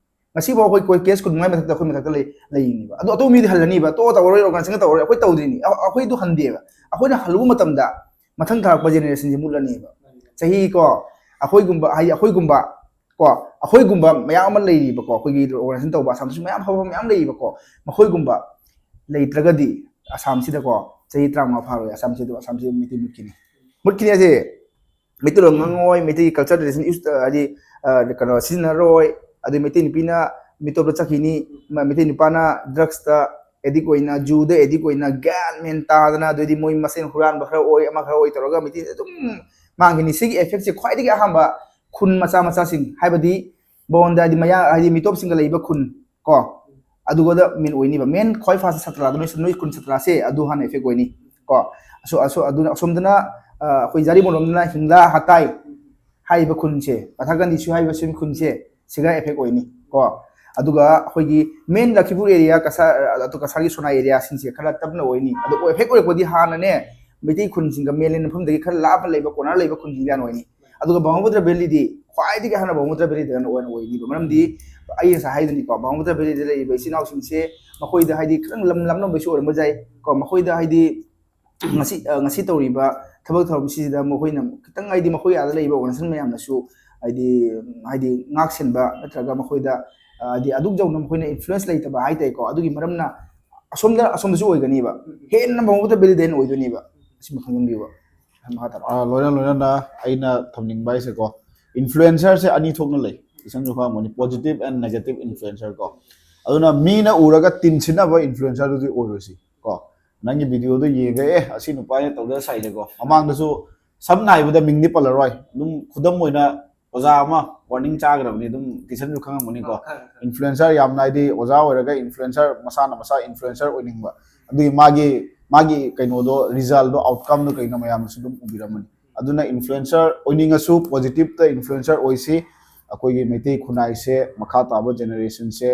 ꯉꯁꯤꯐꯥꯎ ꯑꯩꯈꯣꯏ, ꯑꯩꯈꯣꯏ ꯀꯦꯁ ꯀꯨꯟꯃꯉꯥ ꯃꯊꯛꯇ ꯑꯩꯈꯣꯏ ꯃꯊꯛꯇ ꯂꯩ, ꯂꯩꯔꯤꯅꯦꯕ꯫ ꯑꯗꯣ ꯑꯇꯣꯞꯄ ꯃꯤꯗꯤ ꯍꯜꯂꯅꯤꯕ, ꯇꯣꯛꯑ ꯇꯧꯔꯔꯣꯏ, ꯑꯣꯔꯒꯅꯥꯏꯖꯦꯁꯟꯒ ꯇꯧꯔꯔꯣꯏ, ꯑꯩꯈꯣꯏ ꯇꯧꯗ꯭ꯔꯤꯅꯤ꯫ ꯑ-, ꯑꯩꯈꯣꯏꯗꯣ ꯍꯟꯗꯦꯕ꯫ ꯑꯩꯈꯣꯏꯅ ꯍꯜꯂꯨꯕ ꯃꯇꯝꯗ ꯃꯊꯪ ꯊꯥꯔꯛꯄ ꯖꯦꯅꯦꯔꯦꯁꯟꯁꯤ ꯃꯨꯠꯂꯅꯦꯕ꯫ ꯆꯍꯤ ꯀꯣ, ꯑꯩꯈꯣꯏꯒꯨꯝꯕ, ꯍꯥꯏꯗꯤ ꯑꯩꯈꯣꯏꯒꯨꯝꯕ ꯀꯣ, ꯑꯩꯈꯣꯏꯒꯨꯝꯕ ꯃꯌꯥꯝ ꯑꯃ ꯂꯩꯔꯤꯕꯀꯣ, ꯑꯩꯈꯣꯏꯒꯤ ꯑꯣꯔꯒꯅꯥꯏꯖꯦꯁꯟ ꯇꯧꯕ ꯑꯁꯥꯝꯗꯁꯨ ꯃꯌꯥꯝ ꯑꯐꯕ ꯃꯌꯥꯝ ꯂꯩꯔꯤꯕꯀꯣ, ꯃꯈꯣꯏꯒꯨꯝꯕ ꯂꯩꯇ꯭ꯔꯒꯗꯤ ꯑꯁꯥꯝꯁꯤꯗꯀꯣ ꯆꯍꯤ ꯇꯔꯥꯃꯉꯥ ꯐꯥꯔꯣꯏ, ꯑꯁꯥꯝꯁꯤꯗ, ꯑꯁꯥꯝꯁꯤꯗ ꯃꯩꯇꯩ ꯃꯨꯠꯈꯤꯅꯤ꯫ ꯃꯨꯠꯈꯤꯅꯤ ꯍꯥꯏꯁꯦ ꯃꯩꯇꯩꯂꯣꯟ ꯉꯥꯡꯉꯣꯏ, ꯃꯩꯇꯩ ꯀꯜꯆꯔ ꯇ꯭ꯔꯦꯗꯤꯁꯟ ꯌꯨꯁ, ꯍꯥꯏꯗꯤ, ꯑ, ꯀꯩꯅꯣ ꯁꯤꯖꯤꯟꯅꯔꯣꯏ, ꯑꯗꯩ ꯃꯩꯇꯩ ꯅꯨꯄꯤꯅ ꯃꯤꯇꯣꯞꯇ ꯆꯠꯈꯤꯅꯤ, ꯃ-, ꯃꯩꯇꯩ ꯅꯨꯄꯥꯅ ꯗ꯭ꯔꯛꯁꯇ ꯑꯦꯗꯤꯛ ꯑꯣꯏꯅ, ꯖꯨꯗ ꯑꯦꯗꯤꯛ ꯑꯣꯏꯅ, ꯒ꯭ꯌꯥꯟ ꯃꯦꯟ ꯇꯥꯗꯅ, ꯑꯗꯩꯗꯤ ꯃꯣꯏ ꯃꯁꯦꯟ ꯍꯨꯔꯥꯟꯕ ꯈꯔ ꯑꯣꯏ, ꯑꯃ ꯈꯔ ꯑꯣꯏ ꯇꯧꯔꯒ ꯃꯩꯇꯩ ꯑꯗꯨꯝ ꯃꯥꯡꯈꯤꯅꯤ꯫ ꯁꯤꯒꯤ ꯑꯦꯐꯦꯛꯁꯦ ꯈ꯭ꯋꯥꯏꯗꯒꯤ ꯑꯍꯥꯟꯕ ꯈꯨꯟ ꯃꯆꯥ ꯃꯆꯥꯁꯤꯡ, ꯍꯥꯏꯕꯗꯤ ꯕꯣꯟꯗ, ꯍꯥꯏꯗꯤ ꯃꯌꯥ, ꯍꯥꯏꯗꯤ ꯃꯤꯇꯣꯞꯁꯤꯡꯒ ꯂꯩꯕ ꯈꯨꯟ ꯀꯣ, ꯑꯗꯨꯒꯗ ꯃꯦꯟ ꯑꯣꯏꯅꯤꯕ꯫ ꯃꯦꯟ ꯈ꯭ꯋꯥꯏ ꯐꯥꯔꯁ ꯁꯥꯇ꯭ꯔꯥꯗꯣ ꯅꯣꯏ, ꯅꯣꯏ ꯈꯨꯟ ꯁꯥꯇ꯭ꯔꯥꯁꯦ ꯑꯗꯨ ꯍꯥꯟꯅ ꯑꯦꯐꯦꯛ ꯑꯣꯏꯅꯤ ꯀꯣ꯫ ꯑꯁꯣ-, ꯑꯁꯣ-, ꯑꯗꯨꯅ ꯑꯁꯣꯝꯗꯅ, ꯑ, ꯑꯩꯈꯣꯏ ꯖꯥꯔꯤꯃꯣꯟꯔꯣꯝꯗꯅ ꯍꯤꯡꯂꯥ ꯍꯇꯥꯏ ꯍꯥꯏꯔꯤꯕ ꯈꯨꯟꯁꯦ, ꯄꯊꯥꯀꯟꯗꯤ ꯁꯨ ꯍꯥꯏꯔꯤꯕ ꯁꯤ ꯈꯨꯟꯁꯦ, ꯁꯤꯒ ꯑꯦꯐꯦꯛ ꯑꯣꯏꯅꯤ ꯀꯣ꯫ ꯑꯗꯨꯒ ꯑꯩꯈꯣꯏꯒꯤ ꯃꯦꯟ ꯂꯈꯤꯄꯨꯔ ꯑꯦꯔꯤꯌꯥ, ꯀꯁꯥꯔ, ꯑꯗꯨ ꯀꯁꯥꯔꯒꯤ ꯁꯣꯅꯥ ꯑꯦꯔꯤꯌꯥꯁꯤꯡꯁꯦ ꯈꯔ ꯇꯞꯅ ꯑꯣꯏꯅꯤ꯫ ꯑꯗꯣ ꯑꯦꯐꯦꯛ ꯑꯣꯏꯔꯛꯄꯗꯤ ꯍꯥꯟꯅꯅꯦ ꯃꯩꯇꯩ ꯈꯨꯟꯁꯤꯡꯒ ꯃꯦꯟꯂꯦꯟ ꯃꯐꯝꯗꯒꯤ ꯈꯔ ꯂꯥꯞꯅ ꯂꯩꯕ, ꯀꯣꯅꯔ ꯂꯩꯕ ꯈꯨꯟꯁꯤꯡꯗ ꯌꯥꯝꯅ ꯑꯣꯏꯅꯤ꯫ ꯑꯗꯨꯒ ꯕ꯭ꯔꯍꯃꯄꯨꯇ꯭ꯔ ꯚꯦꯂꯤꯗꯤ ꯈ꯭ꯋꯥꯏꯗꯒꯤ ꯑꯍꯥꯟꯕ ꯕ꯭ꯔꯍꯃꯄꯨꯇ꯭ꯔ ꯚꯦꯂꯤꯗ ꯑꯣꯏꯅ ꯑꯣꯏꯅꯤꯕ꯫ ꯃꯔꯝꯗꯤ ꯑꯩ ꯉꯁꯥꯏ ꯍꯥꯏꯗꯨꯅꯤꯀꯣ, ꯕ꯭ꯔꯍꯃꯄꯨꯇ꯭ꯔ ꯚꯦꯂꯤꯗ ꯂꯩꯔꯤꯕ ꯏꯆꯤꯜ ꯏꯅꯥꯎꯁꯤꯡꯁꯦ ꯃꯈꯣꯏꯗ ꯍꯥꯏꯗꯤ ꯈꯤꯇꯪ ꯂꯝ ꯂꯥꯞꯅꯕꯁꯨ ꯑꯣꯏꯔꯝꯕ ꯌꯥꯏ ꯀꯣ, ꯃꯈꯣꯏꯗ ꯍꯥꯏꯗꯤ ꯉꯁꯤ, ꯑ, ꯉꯁꯤ ꯇꯧꯔꯤꯕ ꯊꯕꯛ ꯊꯧꯔꯝꯁꯤꯗ ꯃꯈꯣꯏꯅ ꯈꯤꯇꯪ ꯍꯥꯏꯗꯤ ꯃꯈꯣꯏ ꯑꯥꯗ ꯂꯩꯔꯤꯕ ꯑꯣꯔꯒꯅꯥꯏꯖꯦꯁꯟ ꯃꯌꯥꯝꯅꯁꯨ ꯍꯥꯏꯗꯤ ꯍꯥꯏꯗꯤ ꯉꯥꯛ ꯁꯦꯟꯕ ꯅꯠꯇ꯭ꯔꯒ ꯃꯈꯣꯏꯗ ꯍꯥꯏꯗꯤ ꯑꯗꯨꯛ ꯌꯧꯅ ꯃꯈꯣꯏꯅ ꯏꯟꯐ꯭ꯂꯨꯌꯦꯟꯁ ꯂꯩꯇꯕ ꯍꯥꯏꯇꯥꯔꯦꯀꯣ, ꯑꯗꯨꯒꯤ ꯃꯔꯝꯅ ꯑꯁꯣꯝꯗ ꯑꯁꯣꯝꯗꯁꯨ ꯑꯣꯏꯒꯅꯤꯕ, ꯍꯦꯟꯅ ꯃꯉꯣꯟꯗ ꯚꯦꯂꯤꯗꯦꯟ ꯑꯣꯏꯗꯣꯏꯅꯦꯕ꯫ ꯑꯁꯤꯃ ꯈꯪꯖꯟꯕꯤꯌꯨꯕ꯫ ꯃꯈꯥ ꯇꯥꯔꯛꯑꯣ꯫ ꯂꯣꯏꯅ ꯂꯣꯏꯅꯅ ꯑꯩꯅ ꯊꯝꯅꯤꯡꯕ ꯍꯥꯏꯁꯦꯀꯣ, ꯏꯟꯐ꯭ꯂꯨꯌꯦꯟꯁꯔꯁꯦ ꯑꯅꯤ ꯊꯣꯛꯅ ꯂꯩ꯫ ꯏꯁꯝ ꯁꯝꯅ ꯍꯥꯏꯔꯕꯗ ꯄꯣꯖꯤꯇꯤꯚ ꯑꯦꯟ ꯅꯦꯒꯦꯇꯤꯚ ꯏꯟꯐ꯭ꯂꯨꯌꯦꯟꯁꯔ ꯀꯣ꯫ ꯑꯗꯨꯅ ꯃꯤꯅ ꯎꯔꯒ ꯇꯤꯟꯁꯤꯟꯅꯕ ꯏꯟꯐ꯭ꯂꯨꯌꯦꯟꯁꯔꯗꯨꯗꯤ ꯑꯣꯏꯔꯣꯏꯁꯤ ꯀꯣ꯫ ꯅꯪꯒꯤ ꯚꯤꯗꯤꯑꯣꯗꯣ ꯌꯦꯡꯉꯒ ꯑꯦ ꯑꯁꯤ ꯅꯨꯄꯥꯁꯦ ꯇꯧꯗ ꯁꯥꯏꯁꯦꯀꯣ꯫ ꯃꯃꯥꯡꯗꯁꯨ ꯁꯝꯅ ꯍꯥꯏꯕꯗ ꯃꯤꯡꯗꯤ ꯄꯜꯂꯔꯣꯏ, ꯑꯗꯨꯝ ꯈꯨꯗꯝ ꯑꯣꯏꯅ ꯑꯣꯖꯥ ꯑꯃ ꯋꯥꯔꯅꯤꯡ ꯆꯥꯈ꯭ꯔꯕꯅꯤ, ꯑꯗꯨꯝ ꯇꯤꯁꯟꯁꯨ ꯈꯪꯉꯝꯒꯅꯤꯀꯣ꯫ ꯏꯟꯐ꯭ꯂꯨꯌꯦꯟꯁꯔ ꯌꯥꯝꯅ ꯍꯥꯏꯗꯤ ꯑꯣꯖꯥ ꯑꯣꯏꯔꯒ ꯏꯟꯐ꯭ꯂꯨꯌꯦꯟꯁꯔ ꯃꯁꯥꯅ ꯃꯁꯥ ꯏꯟꯐ꯭ꯂꯨꯌꯦꯟꯁꯔ ꯑꯣꯏꯅꯤꯡꯕ, ꯑꯗꯨꯒꯤ ꯃꯥꯒꯤ ꯃꯥꯒꯤ ꯀꯩꯅꯣꯗꯣ ꯔꯤꯖꯜꯗꯣ ꯑꯥꯎꯠꯀꯝꯗꯣ ꯀꯩꯅꯣ ꯃꯌꯥꯝꯅꯁꯨ ꯑꯗꯨꯝ ꯎꯕꯤꯔꯝꯃꯅꯤ꯫ ꯑꯗꯨꯅ ꯏꯟꯐ꯭ꯂꯨꯌꯦꯟꯁꯔ ꯑꯣꯏꯅꯤꯡꯉꯁꯨ ꯄꯣꯖꯤꯇꯤꯚꯇ ꯏꯟꯐ꯭ꯂꯨꯌꯦꯟꯁꯔ ꯑꯣꯏꯁꯤ꯫ ꯑꯩꯈꯣꯏꯒꯤ ꯃꯩꯇꯩ ꯈꯨꯟꯅꯥꯏꯁꯦ ꯃꯈꯥ ꯇꯥꯕ ꯖꯦꯅꯦꯔꯦꯁꯟꯁꯦ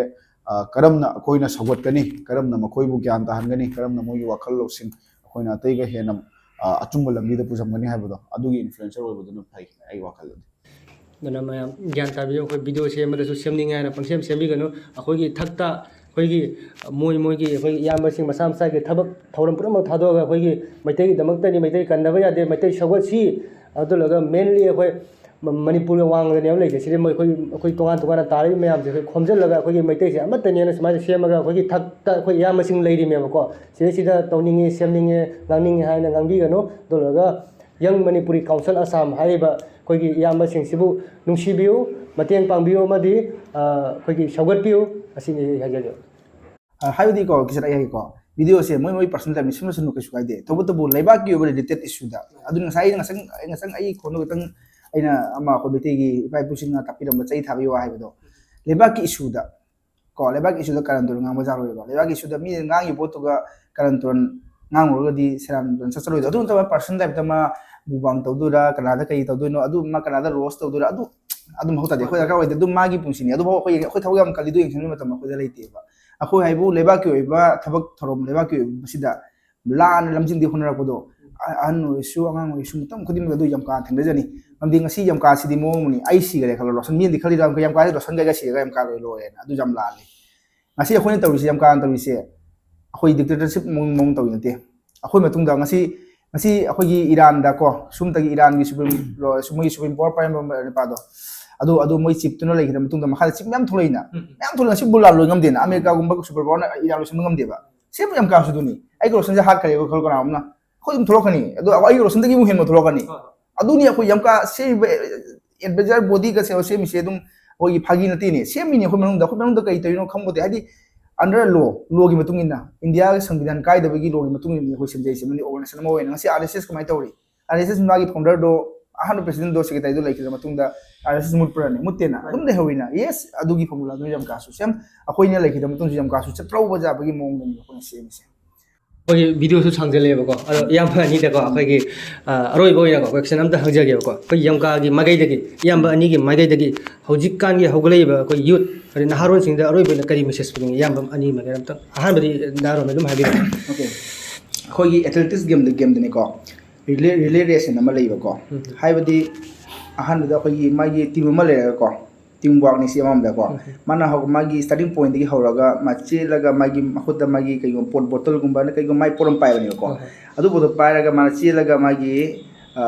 ꯀꯔꯝꯅ ꯑꯩꯈꯣꯏꯅ ꯁꯧꯒꯠꯀꯅꯤ, ꯀꯔꯝꯅ ꯃꯈꯣꯏꯕꯨ ꯒ꯭ꯌꯥꯟ ꯇꯥꯍꯟꯒꯅꯤ, ꯀꯔꯝꯅ ꯃꯣꯏꯒꯤ ꯋꯥꯈꯜ ꯂꯧꯁꯤꯡ ꯑꯩꯈꯣꯏꯅ ꯑꯇꯩꯒ ꯍꯦꯟꯅ ꯑꯆꯨꯝꯕ ꯂꯝꯕꯤꯗ ꯄꯨꯁꯤꯟꯒꯅꯤ ꯍꯥꯏꯕꯗꯣ ꯑꯗꯨꯒꯤ ꯏꯟꯐ꯭ꯂꯨꯌꯦꯟꯁꯔ ꯑꯣꯏꯕꯗꯨꯅ ꯐꯩ ꯑꯩ ꯋꯥꯈꯜꯗꯗꯤ꯫ ꯑꯗꯨꯅ ꯃꯌꯥꯝ ꯒ꯭ꯌꯥꯟ ꯇꯥꯕꯤꯌꯨ꯫ ꯑꯩꯈꯣꯏ ꯚꯤꯗꯤꯑꯣ ꯁꯦꯝꯕꯗꯁꯨ ꯁꯦꯝꯅꯤꯡꯉꯦ ꯍꯥꯏꯅ ꯄꯪꯁꯦꯝ ꯁꯦꯝꯕꯤꯒꯅꯨ꯫ ꯑꯩꯈꯣꯏꯒꯤ ꯊꯛꯇ ꯑꯩꯈꯣꯏꯒꯤ ꯃꯣꯏ ꯃꯣꯏꯒꯤ ꯑꯩꯈꯣꯏꯒꯤ ꯏꯌꯥꯝꯕꯁꯤꯡ ꯃꯁꯥ ꯃꯁꯥꯒꯤ ꯊꯕꯛ ꯊꯧꯔꯝ ꯄꯨꯝꯅꯃꯛ ꯊꯥꯗꯣꯛꯑꯒ ꯑꯩꯈꯣꯏꯒꯤ ꯃꯩꯇꯩꯒꯤꯗꯃꯛꯇꯗꯤ ꯃꯩꯇꯩ ꯀꯟꯗꯕ ꯌꯥꯗꯦ, ꯃꯩꯇꯩ ꯁꯧꯒꯠꯁꯤ꯫ ꯑꯗꯨꯂꯒ ꯃꯦꯟꯂꯤ ꯑꯩꯈꯣꯏ ꯃꯅꯤꯄꯨꯔꯒ ꯋꯥꯡꯃꯗꯅꯦꯕ ꯂꯩꯁꯦ꯫ ꯁꯤꯗꯤ ꯃꯣꯏ ꯑꯩꯈꯣꯏ ꯑꯩꯈꯣꯏ ꯇꯣꯉꯥꯟ ꯇꯣꯉꯥꯟꯅ ꯇꯥꯔꯤꯕ ꯃꯌꯥꯝꯁꯦ ꯑꯩꯈꯣꯏ ꯈꯣꯝꯖꯤꯜꯂꯒ ꯑꯩꯈꯣꯏꯒꯤ ꯃꯩꯇꯩꯁꯦ ꯑꯃꯠꯇꯅꯦꯅ ꯁꯨꯃꯥꯏꯅ ꯁꯦꯝꯃꯒ ꯑꯩꯈꯣꯏꯒꯤ ꯊꯛꯇ ꯑꯩꯈꯣꯏ ꯏꯌꯥꯝꯕꯁꯤꯡ ꯂꯩꯔꯤꯃꯦꯕꯀꯣ꯫ ꯁꯤꯗꯩꯁꯤꯗ ꯇꯧꯅꯤꯡꯉꯤ ꯁꯦꯝꯅꯤꯡꯉꯦ ꯉꯥꯡꯅꯤꯡꯉꯦ ꯍꯥꯏꯅ ꯉꯥꯡꯕꯤꯒꯅꯨ꯫ ꯑꯗꯨꯂꯒ ꯌꯪ ꯃꯅꯤꯄꯨꯔꯤ ꯀꯥꯎꯟꯁꯤꯜ ꯑꯁꯥꯝ ꯍꯥꯏꯔꯤꯕ ꯑꯩꯈꯣꯏꯒꯤ ꯏꯌꯥꯝꯕꯁꯤꯡꯁꯤꯕꯨ ꯅꯨꯡꯁꯤꯕꯤꯌꯨ, ꯃꯇꯦꯡ ꯄꯥꯡꯕꯤꯌꯨ ꯑꯃꯗꯤ ꯑꯩꯈꯣꯏꯒꯤ ꯁꯧꯒꯠꯄꯤꯌꯨ꯫ ꯑꯁꯤꯅꯤ ꯑꯩ ꯍꯥꯏꯖꯒꯦ꯫ ꯍꯥꯏꯕꯗꯤꯀꯣ ꯀꯤꯁꯟ, ꯑꯩ ꯍꯥꯏꯒꯦꯀꯣ, ꯚꯤꯗꯤꯑꯣꯁꯦ ꯃꯣꯏ ꯃꯣꯏ ꯄꯔꯁꯅꯦꯜ ꯇꯥꯏꯞ ꯁꯦꯝꯅꯁꯅꯨ, ꯀꯩꯁꯨ ꯀꯥꯏꯗꯦ꯫ ꯇꯧꯕꯇꯕꯨ ꯂꯩꯕꯥꯛꯀꯤ ꯑꯣꯏꯕ ꯔꯤꯂꯦꯇꯦꯠ ꯏꯁꯨꯗ꯫ ꯑꯗꯨꯅ ꯉꯁꯥꯏ ꯑꯩꯅ ꯉꯁꯥꯏ ꯉꯁꯥꯏ ꯑꯩꯒꯤ ꯈꯣꯟꯗꯣ ꯈꯤꯇꯪ ꯑꯩꯅ ꯑꯃ ꯑꯩꯈꯣꯏ ꯃꯩꯇꯩꯒꯤ ꯏꯄꯥ ꯏꯄꯨꯁꯤꯡꯅ ꯇꯥꯛꯄꯤꯔꯝꯕ ꯆꯩ ꯊꯥꯕ ꯌꯣ ꯍꯥꯏꯕꯗꯣ, ꯂꯩꯕꯥꯛꯀꯤ ꯏꯁꯨꯗ ꯀꯣ, ꯂꯩꯕꯥꯛꯀꯤ ꯏꯁꯨꯗ ꯀꯔꯟ ꯇꯨꯔꯟ ꯉꯥꯡꯕ ꯌꯥꯔꯣꯏꯕ꯫ ꯂꯩꯕꯥꯛꯀꯤ ꯏꯁꯨꯗ ꯃꯤꯅ ꯉꯥꯡꯉꯤꯕ ꯄꯣꯠꯇꯨꯒ ꯀꯔꯟ ꯇꯨꯔꯟ ꯉꯥꯡꯉꯨꯔꯒꯗꯤ ꯁꯦꯔꯥꯟ ꯇꯨꯔꯟ ꯆꯠꯆꯔꯣꯏꯗꯣ꯫ ꯑꯗꯨ ꯅꯠꯇꯕ ꯄꯔꯁꯅꯦꯜ ꯇꯥꯏꯞꯇ ꯑꯃ ꯃꯨꯛꯕꯥꯡ ꯇꯧꯗꯣꯏꯔꯥ, ꯀꯅꯥꯗ ꯀꯔꯤ ꯇꯧꯗꯣꯏꯅꯣ, ꯑꯗꯨ ꯑꯃ ꯀꯅꯥꯗ ꯔꯣꯁ ꯇꯧꯗꯣꯏꯔꯥ, ꯑꯗꯨ ꯑꯗꯨꯝ ꯃꯊꯧ ꯇꯥꯗꯦ꯫ ꯑꯩꯈꯣꯏ ꯗꯔꯀꯥꯔ ꯑꯣꯏꯗꯦ꯫ ꯑꯗꯨꯝ ꯃꯥꯒꯤ ꯄꯨꯟꯁꯤꯅꯤ꯫ ꯑꯗꯨꯐꯥꯎ ꯑꯩꯈꯣꯏ ꯑꯩꯈꯣꯏ ꯊꯕꯛ ꯌꯥꯝ ꯀꯜꯂꯤꯗꯣ ꯌꯦꯡꯁꯤꯟꯕꯒꯤ ꯃꯇꯝ ꯑꯩꯈꯣꯏꯗ ꯂꯩꯇꯦꯕ꯫ ꯑꯩꯈꯣꯏ ꯍꯥꯏꯕꯨ ꯂꯩꯕꯥꯛꯀꯤ ꯑꯣꯏꯕ ꯊꯕꯛ ꯊꯧꯔꯝ, ꯂꯩꯕꯥꯛꯀꯤ ꯑꯣꯏꯕꯁꯤꯗ ꯂꯥꯟꯅ ꯂꯝꯖꯤꯡꯗꯤ ꯍꯣꯠꯅꯔꯛꯄꯗꯣ, ꯑ- ꯑꯍꯟ ꯑꯣꯏꯔꯁꯨ ꯑꯉꯥꯡ ꯑꯣꯏꯔꯁꯨ ꯃꯇꯝ ꯈꯨꯗꯤꯡꯃꯛꯇ ꯑꯗꯨ ꯌꯥꯝ ꯀꯥ ꯊꯦꯡꯅꯖꯅꯤ꯫ ꯃꯔꯝꯗꯤ ꯉꯁꯤ ꯌꯥꯝ ꯀꯥꯁꯤꯗꯤ ꯃꯑꯣꯡ ꯑꯃꯅꯤ꯫ ꯑꯩ ꯁꯤꯈꯔꯦ ꯈꯜꯂꯣ, ꯔꯣꯁꯟ, ꯃꯤꯅꯗꯤ ꯈꯜꯂꯤꯗꯣ ꯌꯥꯝ ꯀꯥ ꯔꯣꯁꯟ ꯒꯥꯏꯒ ꯁꯤꯔꯒ ꯌꯥꯝ ꯀꯥ ꯂꯣꯏ ꯂꯣꯏꯔꯦꯅ꯫ ꯑꯗꯨ ꯌꯥꯝ ꯂꯥꯜꯂꯤ꯫ ꯉꯁꯤ ꯑꯩꯈꯣꯏꯅ ꯇꯧꯔꯤꯁꯦ, ꯌꯥꯝ ꯀꯥꯅ ꯇꯧꯔꯤꯁꯦ, ꯑꯩꯈꯣꯏ ꯗꯤꯛꯇꯦꯇꯔꯁꯤꯞ ꯃꯑꯣꯡ ꯃꯑꯣꯡ ꯇꯧꯔꯤ ꯅꯠꯇꯦ꯫ ꯑꯩꯈꯣꯏ ꯃꯇꯨꯡꯗ ꯉꯁꯤ ꯉꯁꯤ ꯑꯩꯈꯣꯏꯒꯤ ꯏꯔꯥꯟꯗ ꯀꯣ, ꯁꯨꯝꯇꯒꯤ ꯏꯔꯥꯟꯒꯤ ꯁꯨꯄ꯭ꯔꯤꯝ, ꯁꯨꯝ ꯃꯣꯏꯒꯤ ꯁꯨꯄ꯭ꯔꯤꯝ ꯄꯋꯥꯔ ꯄꯥꯏꯔꯝꯕ ꯅꯨꯄꯥꯗꯣ, ꯑꯗꯨ ꯑꯗꯨ ꯃꯣꯏ ꯆꯤꯞꯇꯨꯅ ꯂꯩꯈꯤꯗ ꯃꯇꯨꯡꯗ ꯃꯈꯥꯗ ꯆꯤꯞ ꯃꯌꯥꯝ ꯊꯣꯛꯂꯛꯏꯅ, ꯎꯝ꯫ ꯃꯌꯥꯝ ꯊꯣꯛꯂꯛꯏ꯫ ꯉꯁꯤ ꯕꯨꯜ ꯂꯥꯟ ꯂꯣꯏ ꯉꯝꯗꯦꯅ, ꯑꯃꯦꯔꯤꯀꯥꯒꯨꯝꯕ ꯁꯨꯄꯔ ꯄꯋꯥꯔꯅ ꯏꯔꯥꯟ ꯂꯣꯏꯁꯤꯟꯕ ꯉꯝꯗꯦꯕ꯫ ꯁꯦꯝꯕ ꯌꯥꯝ ꯀꯥꯁꯨ ꯑꯗꯨꯅꯤ, ꯑꯩꯒꯤ ꯔꯣꯁꯟꯁꯦ ꯍꯥꯠꯈ꯭ꯔꯦꯕ ꯈꯜꯂꯣ ꯀꯅꯥ ꯑꯃꯅ, ꯑꯩꯈꯣꯏ ꯑꯗꯨꯝ ꯊꯣꯛꯂꯛꯀꯅꯤ꯫ ꯑꯗꯣ ꯑꯩꯒꯤ ꯔꯣꯁꯟꯗꯒꯤ ꯑꯃꯨꯛ ꯍꯦꯟꯕ ꯊꯣꯛꯂꯛꯀꯅꯤ꯫ ꯍꯣꯏ, ꯍꯣꯏ꯫ ꯑꯗꯨꯅꯤ ꯑꯩꯈꯣꯏ ꯌꯥꯝ ꯀꯥ ꯁꯦꯝꯃꯤꯕ ꯑꯦꯗꯚꯥꯏꯖꯔ ꯕꯣꯗꯤꯒ ꯁꯦꯝꯃꯤꯁꯦ ꯑꯗꯨꯝ ꯑꯩꯈꯣꯏꯒꯤ ꯐꯥꯒꯤ ꯅꯠꯇꯦꯅꯦ, ꯁꯦꯝꯃꯤꯅꯦ ꯑꯩꯈꯣꯏ ꯃꯅꯨꯡꯗ꯫ ꯑꯩꯈꯣꯏ ꯃꯅꯨꯡꯗ ꯀꯔꯤ ꯇꯧꯔꯤꯅꯣ ꯈꯪꯕꯗꯤ, ꯍꯥꯏꯗꯤ under law, ꯂꯣꯒꯤ ꯃꯇꯨꯡ ꯏꯟꯅ, ꯏꯟꯗꯤꯌꯥꯒꯤ ꯁꯪꯕꯤꯙꯥꯟ ꯀꯥꯏꯗꯕꯒꯤ ꯂꯣꯒꯤ ꯃꯇꯨꯡ ꯏꯟꯅ ꯑꯩꯈꯣꯏ ꯁꯦꯝꯖꯩꯁꯦ, ꯑꯃꯗꯤ ꯑꯣꯔꯒꯅꯥꯏꯖꯦꯁꯟ ꯑꯃ ꯑꯣꯏꯅ꯫ ꯉꯁꯤ ꯑꯥꯔ ꯑꯦꯁ ꯑꯦꯁ ꯀꯃꯥꯏꯅ ꯇꯧꯔꯤ? ꯑꯥꯔ ꯑꯦꯁ ꯑꯦꯁ ꯃꯥꯒꯤ ꯐꯥꯎꯟꯗꯔꯗꯣ, ꯑꯍꯥꯟꯕ ꯄ꯭ꯔꯁꯤꯗꯦꯟꯗꯣ, ꯁꯦꯀ꯭ꯔꯦꯇꯔꯤꯗꯣ ꯂꯩꯈꯤꯗ꯭ꯔ ꯃꯇꯨꯡꯗ ꯑꯥꯔ ꯑꯦꯁ ꯑꯦꯁ ꯃꯨꯠꯄ꯭ꯔꯅꯦ? ꯃꯨꯠꯇꯦꯅ, ꯑꯗꯨꯝ ꯂꯩꯍꯧꯋꯤꯅ꯫ ꯌꯦꯁ, ꯑꯗꯨꯒꯤ ꯐꯣꯔꯃꯨꯂꯥꯗꯨꯅ ꯌꯥꯝ ꯀꯥꯁꯨ ꯁꯦꯝ, ꯑꯩꯈꯣꯏꯅ ꯂꯩꯈꯤꯗ꯭ꯔ ꯃꯇꯨꯡꯁꯨ ꯌꯥꯝ ꯀꯥꯁꯨ ꯆꯠꯇ꯭ꯔꯧꯕ ꯌꯥꯕꯒꯤ ꯃꯑꯣꯡꯗꯅꯤ ꯑꯩꯈꯣꯏꯅ ꯁꯦꯝꯃꯤꯁꯦ꯫ ꯑꯩꯈꯣꯏꯒꯤ ꯚꯤꯗꯤꯑꯣꯁꯨ ꯁꯥꯡꯖꯜꯂꯛꯑꯦꯕꯀꯣ꯫ ꯑꯗꯣ ꯏꯌꯥꯝꯕ ꯑꯅꯤꯗꯀꯣ, ꯑꯩꯈꯣꯏꯒꯤ, ꯑ, ꯑꯔꯣꯏꯕ ꯑꯣꯏꯅꯀꯣ, ꯀꯣꯏꯁꯟ ꯑꯝꯇ ꯍꯪꯖꯒꯦꯕꯀꯣ꯫ ꯑꯩꯈꯣꯏ ꯌꯥꯝꯀꯥꯒꯤ ꯃꯥꯏꯀꯩꯗꯒꯤ, ꯏꯌꯥꯝꯕ ꯑꯅꯤꯒꯤ ꯃꯥꯏꯀꯩꯗꯒꯤ ꯍꯧꯖꯤꯛꯀꯥꯟꯒꯤ ꯍꯧꯒꯠꯂꯛꯏꯕ ꯑꯩꯈꯣꯏ ꯌꯨꯠ, ꯑꯗꯩ ꯅꯍꯥꯔꯣꯟꯁꯤꯡꯗ ꯑꯔꯣꯏꯕ ꯑꯣꯏꯅ ꯀꯔꯤ ꯃꯦꯁꯦꯖ ꯄꯤꯅꯤꯡꯉꯤ? ꯏꯌꯥꯝꯕ ꯑꯅꯤ ꯃꯥꯏꯀꯩ ꯑꯝꯇ, ꯑꯍꯥꯟꯕꯗꯤ ꯅꯍꯥꯔꯣꯟ ꯑꯗꯨꯝ ꯍꯥꯏꯕꯤꯔꯛꯑꯣ꯫ ꯑꯣꯀꯦ꯫ ꯑꯩꯈꯣꯏꯒꯤ ꯑꯦꯊꯂꯦꯇꯤꯛꯁ ꯒꯦꯝꯗ, ꯒꯦꯝꯗꯅꯤꯀꯣ, ꯔꯤꯂꯦ, ꯔꯤꯂꯦ ꯔꯦꯁ ꯍꯥꯏꯅ ꯑꯃ ꯂꯩꯕꯀꯣ꯫ ꯎꯝ꯫ ꯍꯥꯏꯕꯗꯤ ꯑꯍꯥꯟꯕꯗ ꯑꯩꯈꯣꯏꯒꯤ ꯃꯥꯒꯤ ꯇꯤꯝ ꯑꯃ ꯂꯩꯔꯒꯀꯣ, ꯇꯤꯝ ꯋꯥꯔꯛꯅꯤ ꯁꯤ ꯑꯃꯔꯣꯝꯗꯀꯣ꯫ ꯎꯝ꯫ ꯃꯥꯅ ꯍꯧ-, ꯃꯥꯒꯤ ꯁ꯭ꯇꯥꯔꯇꯤꯡ ꯄꯣꯏꯟꯠꯇꯒꯤ ꯍꯧꯔꯒ ꯃꯥ ꯆꯦꯜꯂꯒ ꯃꯥꯒꯤ ꯃꯈꯨꯠꯇ ꯃꯥꯒꯤ ꯀꯩꯒꯨꯝꯕ ꯄꯣꯠ, ꯕꯣꯇꯜꯒꯨꯝꯕ ꯅꯠꯇ꯭ꯔꯒ ꯀꯩꯒꯨꯝꯕ ꯃꯥꯏ ꯄꯣꯠ ꯑꯃ ꯄꯥꯏꯕꯅꯦꯕꯀꯣ꯫ ꯍꯣꯏ, ꯍꯣꯏ꯫ ꯑꯗꯨ ꯄꯣꯠꯇꯣ ꯄꯥꯏꯔꯒ ꯃꯥꯅ ꯆꯦꯜꯂꯒ ꯃꯥꯒꯤ, ꯑ,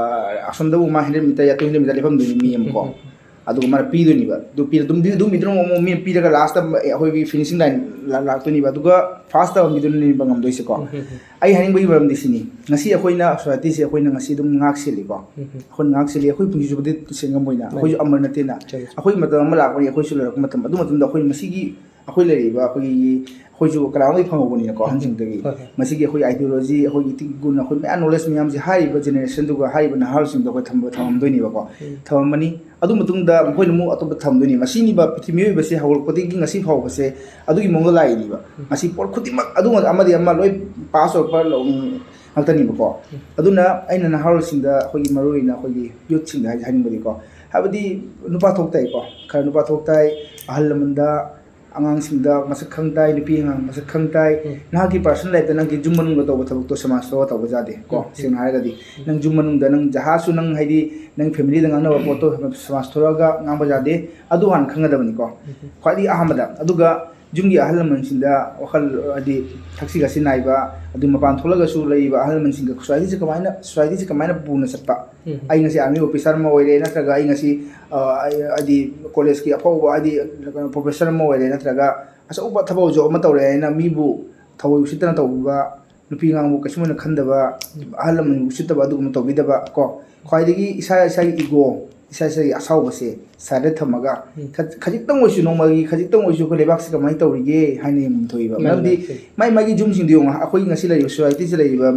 ꯑꯁꯣꯝꯗꯕꯨ ꯃꯥ ꯍꯟꯗ꯭ꯔꯦꯠ ꯃꯤꯇꯔ, ꯌꯥ ꯇꯨ ꯍꯟꯗ꯭ꯔꯦꯠ ꯃꯤꯇꯔ ꯂꯦꯞꯐꯝꯗꯣꯏꯅꯤ ꯃꯤ ꯑꯃꯀꯣ꯫ ꯎꯝ, ꯎꯝ, ꯎꯝ꯫ ꯑꯗꯨꯒ ꯃꯥꯅ ꯄꯤꯗꯣꯏꯅꯤꯕ꯫ ꯑꯗꯨ ꯄꯤ-, ꯑꯗꯨꯝ ꯄꯤ-, ꯑꯗꯨꯝ ꯄꯤꯗ꯭ꯔꯣ ꯑꯃꯨꯛ ꯃꯤꯅ ꯄꯤꯔꯒ ꯂꯥꯁꯇ ꯑꯩꯈꯣꯏꯒꯤ ꯐꯤꯅꯤꯁꯤꯡ ꯂꯥꯏꯟ ꯂꯥꯛꯇꯣꯏꯅꯤꯕ꯫ ꯑꯗꯨꯒ ꯐꯥꯔꯁ ꯇꯥꯕ ꯃꯤꯗꯨꯅꯅꯦꯕ ꯉꯝꯗꯣꯏꯁꯦꯀꯣ꯫ ꯎꯝ, ꯎꯝ, ꯎꯝ꯫ ꯑꯩ ꯍꯥꯏꯅꯤꯡꯕꯒꯤ ꯃꯔꯝꯗꯤ ꯁꯤꯅꯤ, ꯉꯁꯤ ꯑꯩꯈꯣꯏꯅ ꯁꯣꯁꯥꯏꯇꯤꯁꯦ ꯑꯩꯈꯣꯏꯅ ꯉꯁꯤ ꯑꯗꯨꯝ ꯉꯥꯛ ꯁꯦꯜꯂꯤꯀꯣ꯫ ꯎꯝ, ꯎꯝ꯫ ꯑꯩꯈꯣꯏꯅ ꯉꯥꯛ ꯁꯦꯜꯂꯤ, ꯑꯩꯈꯣꯏ ꯄꯨꯟꯁꯤ ꯆꯨꯞꯄꯗꯤ ꯁꯦꯟ ꯉꯝꯃꯣꯏꯅ, ꯃꯥꯅꯤ꯫ ꯑꯩꯈꯣꯏꯁꯨ ꯑꯃꯔ ꯅꯠꯇꯦꯅ꯫ ꯆꯨꯝꯃꯤ, ꯆꯨꯝꯃꯤ꯫ ꯑꯩꯈꯣꯏ ꯃꯇꯝ ꯑꯃ ꯂꯥꯛꯄꯅꯤ, ꯑꯩꯈꯣꯏꯁꯨ ꯂꯩꯔꯛꯄ ꯃꯇꯝ, ꯑꯗꯨ ꯃꯇꯝꯗ ꯑꯩꯈꯣꯏ ꯃꯁꯤꯒꯤ ꯑꯩꯈꯣꯏ ꯂꯩꯔꯤꯕ ꯑꯩꯈꯣꯏꯒꯤ, ꯑꯩꯈꯣꯏꯁꯨ ꯀꯅꯥꯒꯨꯝꯕꯗꯒꯤ ꯐꯪꯍꯧꯕꯅꯤꯅꯀꯣ, ꯎꯝ, ꯎꯝ꯫ ꯑꯍꯟꯁꯤꯡꯗꯒꯤ꯫ ꯍꯣꯏ, ꯍꯣꯏ꯫ ꯃꯁꯤꯒꯤ ꯑꯩꯈꯣꯏ ideology, ꯑꯩꯈꯣꯏꯒꯤ ꯏꯊꯤꯛ ꯒꯨꯟ, ꯑꯩꯈꯣꯏ ꯃꯌꯥꯝ ꯅꯣꯂꯦꯖ ꯃꯌꯥꯝꯁꯦ ꯍꯥꯏꯔꯤꯕ ꯖꯦꯅꯦꯔꯦꯁꯟꯗꯨꯒ ꯍꯥꯏꯔꯤꯕ ꯅꯍꯥꯔꯣꯜꯁꯤꯡꯗ ꯑꯩꯈꯣꯏ ꯊꯝꯕ, ꯊꯝꯃꯝꯗꯣꯏꯅꯦꯕꯀꯣ꯫ ꯎꯝ꯫ ꯊꯝꯃꯝꯃꯅꯤ꯫ ꯑꯗꯨ ꯃꯇꯨꯡꯗ ꯃꯈꯣꯏꯅ ꯑꯃꯨꯛ ꯑꯇꯣꯞꯄ ꯊꯝꯗꯣꯏꯅꯤ꯫ ꯃꯁꯤꯅꯤꯕ ꯄ꯭ꯔꯤꯊꯤꯕꯤ ꯃꯤꯑꯣꯏꯕꯁꯦ ꯍꯧꯔꯛꯄꯗꯒꯤ ꯉꯁꯤ ꯐꯥꯎꯕꯁꯦ ꯑꯗꯨꯒꯤ ꯃꯑꯣꯡꯗ ꯂꯥꯛꯏꯅꯦꯕ꯫ ꯎꯝ꯫ ꯉꯁꯤ ꯄꯣꯠ ꯈꯨꯗꯤꯡꯃꯛ ꯑꯗꯨ ꯑꯃꯗꯤ ꯑꯃ ꯂꯣꯏ ꯄꯥꯁ ꯑꯣꯏꯔꯛꯄ ꯂꯧ-, ꯉꯥꯛꯇꯅꯦꯕꯀꯣ꯫ ꯎꯝ꯫ ꯑꯗꯨꯅ ꯑꯩꯅ ꯅꯍꯥꯔꯣꯜꯁꯤꯡꯗ, ꯑꯩꯈꯣꯏꯒꯤ ꯃꯔꯨꯑꯣꯏꯅ ꯑꯩꯈꯣꯏꯒꯤ ꯌꯨꯠꯁꯤꯡꯗ ꯍꯥꯏ-, ꯍꯥꯏꯅꯤꯡꯕꯗꯤꯀꯣ, ꯍꯥꯏꯕꯗꯤ ꯅꯨꯄꯥ ꯊꯣꯛ ꯇꯥꯏꯀꯣ, ꯈꯔ ꯅꯨꯄꯥ ꯊꯣꯛ ꯇꯥꯏ, ꯑꯍꯜ ꯂꯃꯟꯗ, ꯑꯉꯥꯡꯁꯤꯡꯗ ꯃꯁꯛ ꯈꯪ ꯇꯥꯏ, ꯅꯨꯄꯤ ꯑꯉꯥꯡ ꯃꯁꯛ ꯈꯪ ꯇꯥꯏ꯫ ꯎꯝ꯫ ꯅꯍꯥꯛꯀꯤ ꯄꯔꯁꯅꯦꯜ ꯂꯥꯏꯐꯇ ꯅꯪꯒꯤ ꯌꯨꯝ ꯃꯅꯨꯡꯗ ꯇꯧꯕ ꯊꯕꯛꯇꯣ ꯁꯃꯥꯖ ꯊꯣꯛꯑꯒ ꯇꯧꯕ ꯌꯥꯗꯦ ꯀꯣ꯫ ꯎꯝ, ꯎꯝ꯫ ꯁꯦꯡꯅ ꯍꯥꯏꯔꯒꯗꯤ, ꯎꯝ꯫ ꯅꯪ ꯌꯨꯝ ꯃꯅꯨꯡꯗ ꯅꯪ ꯖꯍꯥꯁꯨ ꯅꯪ, ꯍꯥꯏꯗꯤ, ꯅꯪ ꯐꯦꯃꯤꯂꯤꯗ ꯉꯥꯡꯅꯕ ꯄꯣꯠꯇꯣ ꯁꯃꯥꯖ ꯊꯣꯛꯂꯛꯑꯒ ꯉꯥꯡꯕ ꯌꯥꯗꯦ꯫ ꯑꯗꯨ ꯍꯥꯟꯅ ꯈꯪꯒꯗꯕꯅꯤꯀꯣ꯫ ꯎꯝ, ꯎꯝ꯫ ꯈ꯭ꯋꯥꯏꯗꯒꯤ ꯑꯍꯥꯟꯕꯗ꯫ ꯑꯗꯨꯒ ꯌꯨꯝꯒꯤ ꯑꯍꯜ ꯂꯃꯟꯁꯤꯡꯗ ꯋꯥꯈꯜ, ꯍꯥꯏꯗꯤ ꯊꯛꯁꯤ ꯈꯥꯁꯤ ꯅꯥꯏꯕ, ꯑꯗꯨ ꯃꯄꯥꯟ ꯊꯣꯛꯂꯒꯁꯨ ꯂꯩꯔꯤꯕ ꯑꯍꯜ ꯂꯃꯟꯁꯤꯡꯒ societyꯁꯦ ꯀꯃꯥꯏꯅ, societyꯁꯦ ꯀꯃꯥꯏꯅ ꯄꯨꯅ ꯆꯠꯄ? ꯎꯝ꯫ ꯑꯩ ꯉꯁꯤ army officer ꯑꯃ ꯑꯣꯏꯔꯦ, ꯅꯠꯇ꯭ꯔꯒ ꯑꯩ ꯉꯁꯤ, ꯑ, ꯑꯩ, ꯍꯥꯏꯗꯤ collegeꯀꯤ ꯑꯐꯥꯎꯕ, ꯍꯥꯏꯗꯤ ꯀꯩꯅꯣ professor ꯑꯃ ꯑꯣꯏꯔꯦ, ꯅꯠꯇ꯭ꯔꯒ ꯑꯆꯧꯕ ꯊꯕꯛ ꯑꯆꯧꯕ ꯑꯃ ꯇꯧꯔꯦ ꯍꯥꯏꯅ ꯃꯤꯕꯨ ꯊꯑꯣꯏ ꯎꯁꯤꯠꯇꯅ ꯇꯧꯕꯤꯕ, ꯅꯨꯄꯤ ꯑꯉꯥꯡꯕꯨ ꯀꯩꯁꯨꯝ ꯑꯣꯏꯅ ꯈꯟꯗꯕ, ꯎꯝ꯫ ꯑꯍꯜ ꯂꯃꯟꯕꯨ ꯎꯁꯤꯠꯇꯕ, ꯑꯗꯨꯒꯨꯝꯕ ꯇꯧꯕꯤꯗꯕ ꯀꯣ꯫ ꯈ꯭ꯋꯥꯏꯗꯒꯤ ꯏꯁꯥ ꯏꯁꯥꯒꯤ ego, ꯏꯁꯥ ꯏꯁꯥꯒꯤ ꯑꯁꯥꯎꯕꯁꯦ side ꯊꯝꯃꯒ, ꯎꯝ꯫ ꯈ-, ꯈꯖꯤꯛꯇꯪ ꯑꯣꯏꯁꯨ, ꯅꯣꯡꯃꯒꯤ ꯈꯖꯤꯛꯇꯪ ꯑꯣꯏꯁꯨ ꯑꯩꯈꯣꯏ ꯂꯩꯕꯥꯛꯁꯤ ꯀꯃꯥꯏꯅ ꯇꯧꯔꯤꯒꯦ ꯍꯥꯏꯅ ꯌꯦꯡꯐꯝ ꯊꯣꯛꯏꯕ꯫ ꯃꯥꯅꯤ, ꯃꯔꯝꯗꯤ ꯃꯥꯅꯤ, ꯆꯨꯝꯃꯤ꯫ ꯃꯥꯏ ꯃꯥꯒꯤ ꯌꯨꯝꯁꯤꯡꯗꯨ ꯌꯦꯡꯉꯣ, ꯑꯩꯈꯣꯏ ꯉꯁꯤ ꯂꯩꯔꯤꯕ societyꯁꯤ ꯂꯩꯔꯤꯕ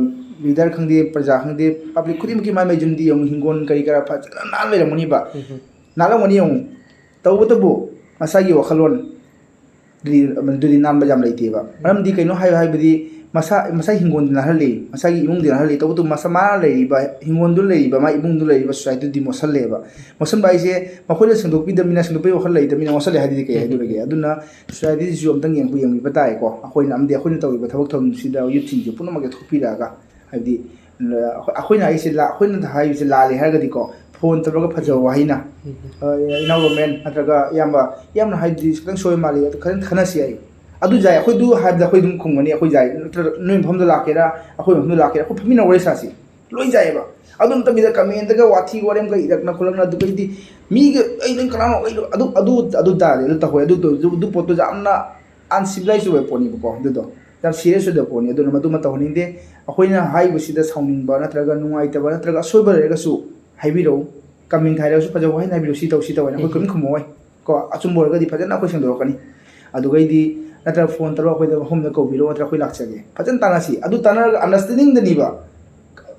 leader ꯈꯪꯗꯦ, ꯄ꯭ꯔꯖꯥ ꯈꯪꯗꯦ, public ꯈꯨꯗꯤꯡꯃꯛꯀꯤ ꯃꯥꯏ ꯃꯥꯏ ꯌꯨꯝꯗꯤ ꯌꯦꯡꯉꯣ, ꯍꯤꯡꯒꯣꯜ ꯀꯔꯤ ꯀꯔꯥ ꯐꯖꯅ ꯅꯥꯟꯅ ꯂꯩꯔꯝꯒꯅꯤꯕ꯫ ꯎꯝ꯫ ꯅꯥꯜꯂꯝꯒꯅꯤ ꯌꯦꯡꯉꯨ꯫ ꯇꯧꯕꯇꯕꯨ ꯃꯁꯥꯒꯤ ꯋꯥꯈꯜꯂꯣꯟ ꯑꯗꯨꯗꯤ, ꯑꯗꯨꯗꯤ ꯅꯥꯟꯕ ꯌꯥꯝ ꯂꯩꯇꯦꯕ꯫ ꯃꯔꯝꯗꯤ ꯀꯩꯅꯣ ꯍꯥꯏꯌꯨ ꯍꯥꯏꯕꯗꯤ, ꯃꯁꯥ, ꯃꯁꯥꯒꯤ ꯍꯤꯡꯒꯣꯜꯗꯤ ꯅꯥꯜꯍꯜꯂꯤ, ꯃꯁꯥꯒꯤ ꯏꯃꯨꯡꯗꯤ ꯅꯥꯜꯍꯜꯂꯤ, ꯇꯧꯕꯇꯕꯨ ꯃꯁꯥ, ꯃꯥꯅ ꯂꯩꯔꯤꯕ ꯍꯤꯡꯒꯣꯜꯗꯨ ꯂꯩꯔꯤꯕ, ꯃꯥ ꯏꯃꯨꯡꯗꯨ ꯂꯩꯔꯤꯕ societyꯗꯨꯗꯤ ꯃꯣꯠꯁꯜꯂꯦꯕ꯫ ꯃꯣꯠꯁꯟꯕ ꯍꯥꯏꯁꯦ ꯃꯈꯣꯏꯅ ꯁꯦꯡꯗꯣꯛꯄꯤꯗꯕꯅꯤꯅ, ꯁꯦꯡꯗꯣꯛꯄꯒꯤ ꯋꯥꯈꯜ ꯂꯩꯇꯕꯅꯤꯅ ꯃꯣꯠꯁꯜꯂꯦ ꯍꯥꯏꯗꯨꯗꯤ ꯀꯩ ꯍꯥꯏꯗꯣꯔꯤꯒꯦ? ꯑꯗꯨꯅ societyꯁꯤꯁꯨ ꯑꯝꯇꯪ ꯌꯦꯡꯕ, ꯌꯦꯡꯕꯤꯕ ꯇꯥꯏꯀꯣ꯫ ꯑꯩꯈꯣꯏꯅ ꯑꯃꯗꯤ ꯑꯩꯈꯣꯏꯅ ꯇꯧꯔꯤꯕ ꯊꯕꯛ ꯊꯧꯔꯝꯁꯤꯗ youthꯁꯤꯡꯁꯦ ꯄꯨꯝꯅꯃꯛ ꯊꯣꯛꯄꯤꯔꯛꯑꯒ, ꯍꯥꯏꯕꯗꯤ, ꯑ, ꯑꯩꯈꯣꯏꯅ ꯍꯥꯏꯁꯦ ꯂꯥ-, ꯑꯩꯈꯣꯏꯅ ꯍꯥꯏꯔꯤꯕꯁꯦ ꯂꯥꯜꯂꯦ ꯍꯥꯏꯔꯒꯗꯤꯀꯣ, phone ꯇꯧꯔꯒ ꯐꯖꯕ ꯋꯥꯍꯩꯅ, ꯑ, ꯏꯅꯥꯎ ꯔꯣꯃꯦꯟ ꯅꯠꯇ꯭ꯔꯒ ꯏꯌꯥꯝꯕ, ꯏꯌꯥꯝꯕꯅ ꯍꯥꯏꯕꯗꯤ ꯈꯤꯇꯪ ꯁꯣꯏ ꯃꯥꯜꯂꯤ, ꯑꯗꯨ ꯈꯤꯇꯪ ꯈꯟꯅꯁꯤ ꯍꯥꯏ꯫ ꯑꯗꯨ ꯌꯥꯏ, ꯑꯩꯈꯣꯏꯗꯨ ꯍꯥꯏꯕꯗ ꯑꯩꯈꯣꯏ ꯑꯗꯨꯝ ꯈꯨꯝꯒꯅꯤ, ꯑꯩꯈꯣꯏ ꯌꯥꯏ, ꯅꯠꯇ꯭ꯔꯒ ꯅꯣꯏ ꯃꯐꯝꯗ ꯂꯥꯛꯀꯦꯔꯥ, ꯑꯩꯈꯣꯏ ꯃꯐꯝꯗ ꯂꯥꯛꯀꯦꯔꯥ, ꯑꯩꯈꯣꯏ ꯐꯝꯃꯤꯟꯅ ꯋꯥꯔꯤ ꯁꯥꯁꯤ, ꯂꯣꯏ ꯌꯥꯏꯑꯕ꯫ ꯑꯗꯨ ꯅꯠꯇꯕꯤꯗ commentꯇꯒ ꯋꯥꯊꯤ ꯋꯥꯔꯦꯝꯒ ꯏꯔꯛꯅ ꯈꯣꯠꯂꯛꯅ, ꯑꯗꯨꯒꯩꯗꯤ ꯃꯤꯒ, "ꯑꯩ ꯅꯪ ꯀꯅꯥꯅꯣ?" ꯑꯩ ꯑꯗꯨ, ꯑꯗꯨ, ꯑꯗꯨ ꯇꯥꯗꯦ, ꯑꯗꯨ ꯇꯧꯍꯧꯋꯦ, ꯑꯗꯨ ꯇꯧ-, ꯑꯗꯨ, ꯑꯗꯨ ꯄꯣꯠꯇꯨ ꯌꯥꯝꯅ uncivilized ꯑꯣꯏꯕ ꯄꯣꯠꯅꯦꯕꯀꯣ꯫ ꯑꯗꯨꯗꯣ ꯌꯥꯝ serious ꯑꯣꯏꯗꯕ ꯄꯣꯠꯅꯤ꯫ ꯑꯗꯨꯅ ꯃꯗꯨꯃ ꯇꯧꯍꯟꯅꯤꯡꯗꯦ꯫ ꯑꯩꯈꯣꯏꯅ ꯍꯥꯏꯔꯤꯕꯁꯤꯗ ꯁꯥꯎꯅꯤꯡꯕ ꯅꯠꯇ꯭ꯔꯒ ꯅꯨꯡꯉꯥꯏꯇꯕ ꯅꯠꯇ꯭ꯔꯒ ꯑꯁꯣꯏꯕ ꯂꯩꯔꯒꯁꯨ ꯍꯥꯏꯕꯤꯔꯛꯎ꯫ Comment ꯍꯥꯏꯔꯒꯁꯨ ꯐꯖꯕ ꯋꯥꯍꯩ ꯍꯥꯏꯕꯤꯔꯛꯎ, "ꯁꯤ ꯇꯧ, ꯁꯤ ꯇꯧ" ꯍꯥꯏꯅ ꯑꯩꯈꯣꯏ ꯎꯝ꯫ ꯀꯔꯤꯝ ꯈꯨꯝꯃꯛꯑꯣꯏ꯫ ꯀꯣ, ꯑꯆꯨꯝꯕ ꯑꯣꯏꯔꯒꯗꯤ ꯐꯖꯅ ꯑꯩꯈꯣꯏ ꯁꯦꯡꯗꯣꯔꯛꯀꯅꯤ꯫ ꯑꯗꯨꯒꯩꯗꯤ ꯅꯠꯇ꯭ꯔꯒ phone ꯇꯧꯔꯒ ꯑꯩꯈꯣꯏꯗ ꯃꯐꯝꯗ ꯀꯧꯕꯤꯔꯛꯑꯣ, ꯅꯠꯇ꯭ꯔꯒ ꯑꯩꯈꯣꯏ ꯂꯥꯛꯆꯒꯦ꯫ ꯐꯖꯅ ꯇꯥꯟꯅꯁꯤ꯫ ꯑꯗꯨ ꯇꯥꯟꯅꯔꯒ understandingꯗꯅꯤꯕ,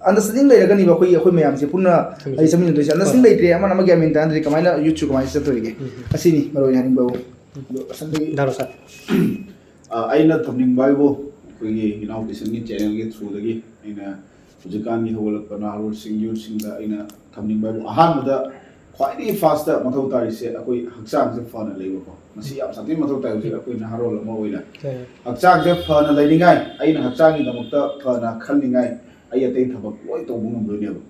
understanding ꯂꯩꯔꯒꯅꯤꯕ ꯑꯩꯈꯣꯏ, ꯑꯩꯈꯣꯏ ꯃꯌꯥꯝꯁꯦ ꯄꯨꯟꯅ ꯆꯨꯝꯃꯤ, ꯑꯩ ꯆꯨꯝꯃꯤ꯫ ꯆꯠꯃꯤꯟꯅꯗꯣꯏꯁꯦ꯫ Understanding ꯍꯣꯏ꯫ ꯂꯩꯇ꯭ꯔꯦ, ꯑꯃꯅ ꯑꯃ ꯒ꯭ꯌꯥꯟ ꯃꯦꯟ ꯇꯥꯅꯗ꯭ꯔꯦ, ꯀꯃꯥꯏꯅ youthꯁꯨ ꯀꯃꯥꯏꯅ ꯆꯠꯇꯣꯔꯤꯒꯦ? ꯎꯝ꯫ ꯑꯁꯤꯅꯤ ꯃꯔꯨ ꯑꯣꯏꯅ ꯍꯥꯏꯅꯤꯡꯕꯕꯨ꯫ ꯎꯝ꯫ ꯑꯗꯣ ꯑꯁꯣꯝꯗꯒꯤ ꯗꯥ ꯔꯣꯁꯟ꯫ ꯑ, ꯑꯩꯅ ꯊꯝꯅꯤꯡꯕ ꯍꯥꯏꯕꯨ, ꯑꯩꯈꯣꯏꯒꯤ ꯏꯅꯥꯎ ꯀꯤꯁꯟꯒꯤ channelꯒꯤ throughꯗꯒꯤ ꯑꯩꯅ ꯍꯧꯖꯤꯛꯀꯥꯟꯒꯤ ꯍꯧꯒꯠꯂꯛꯄ ꯅꯍꯥꯔꯣꯜꯁꯤꯡ, youthꯁꯤꯡꯗ ꯑꯩꯅ ꯊꯝꯅꯤꯡꯕ ꯍꯥꯏꯕꯨ, ꯑꯍꯥꯟꯕꯗ ꯈ꯭ꯋꯥꯏꯗꯒꯤ firstꯇ ꯃꯊꯧ ꯇꯥꯔꯤꯁꯦ ꯑꯩꯈꯣꯏ ꯍꯛꯆꯥꯡꯁꯦ ꯐꯅ ꯂꯩꯕꯀꯣ꯫ ꯃꯁꯤ ꯌꯥꯝ ꯁꯥꯊꯤꯅ ꯃꯊꯧ ꯇꯥꯏ ꯍꯧꯖꯤꯛ ꯑꯩꯈꯣꯏ ꯅꯍꯥꯔꯣꯜ ꯑꯃ ꯑꯣꯏꯅ꯫ ꯍꯣꯏ꯫ ꯍꯛꯆꯥꯡꯁꯦ ꯐꯅ ꯂꯩꯅꯤꯡꯉꯥꯏ, ꯑꯩꯅ ꯍꯛꯆꯥꯡꯒꯤꯗꯃꯛꯇ ꯐꯅ ꯈꯟꯅꯤꯡꯉꯥꯏ, ꯑꯩ ꯑꯇꯩ ꯊꯕꯛ ꯂꯣꯏ ꯇꯧꯕ ꯉꯝꯗꯣꯏꯅꯦꯕ꯫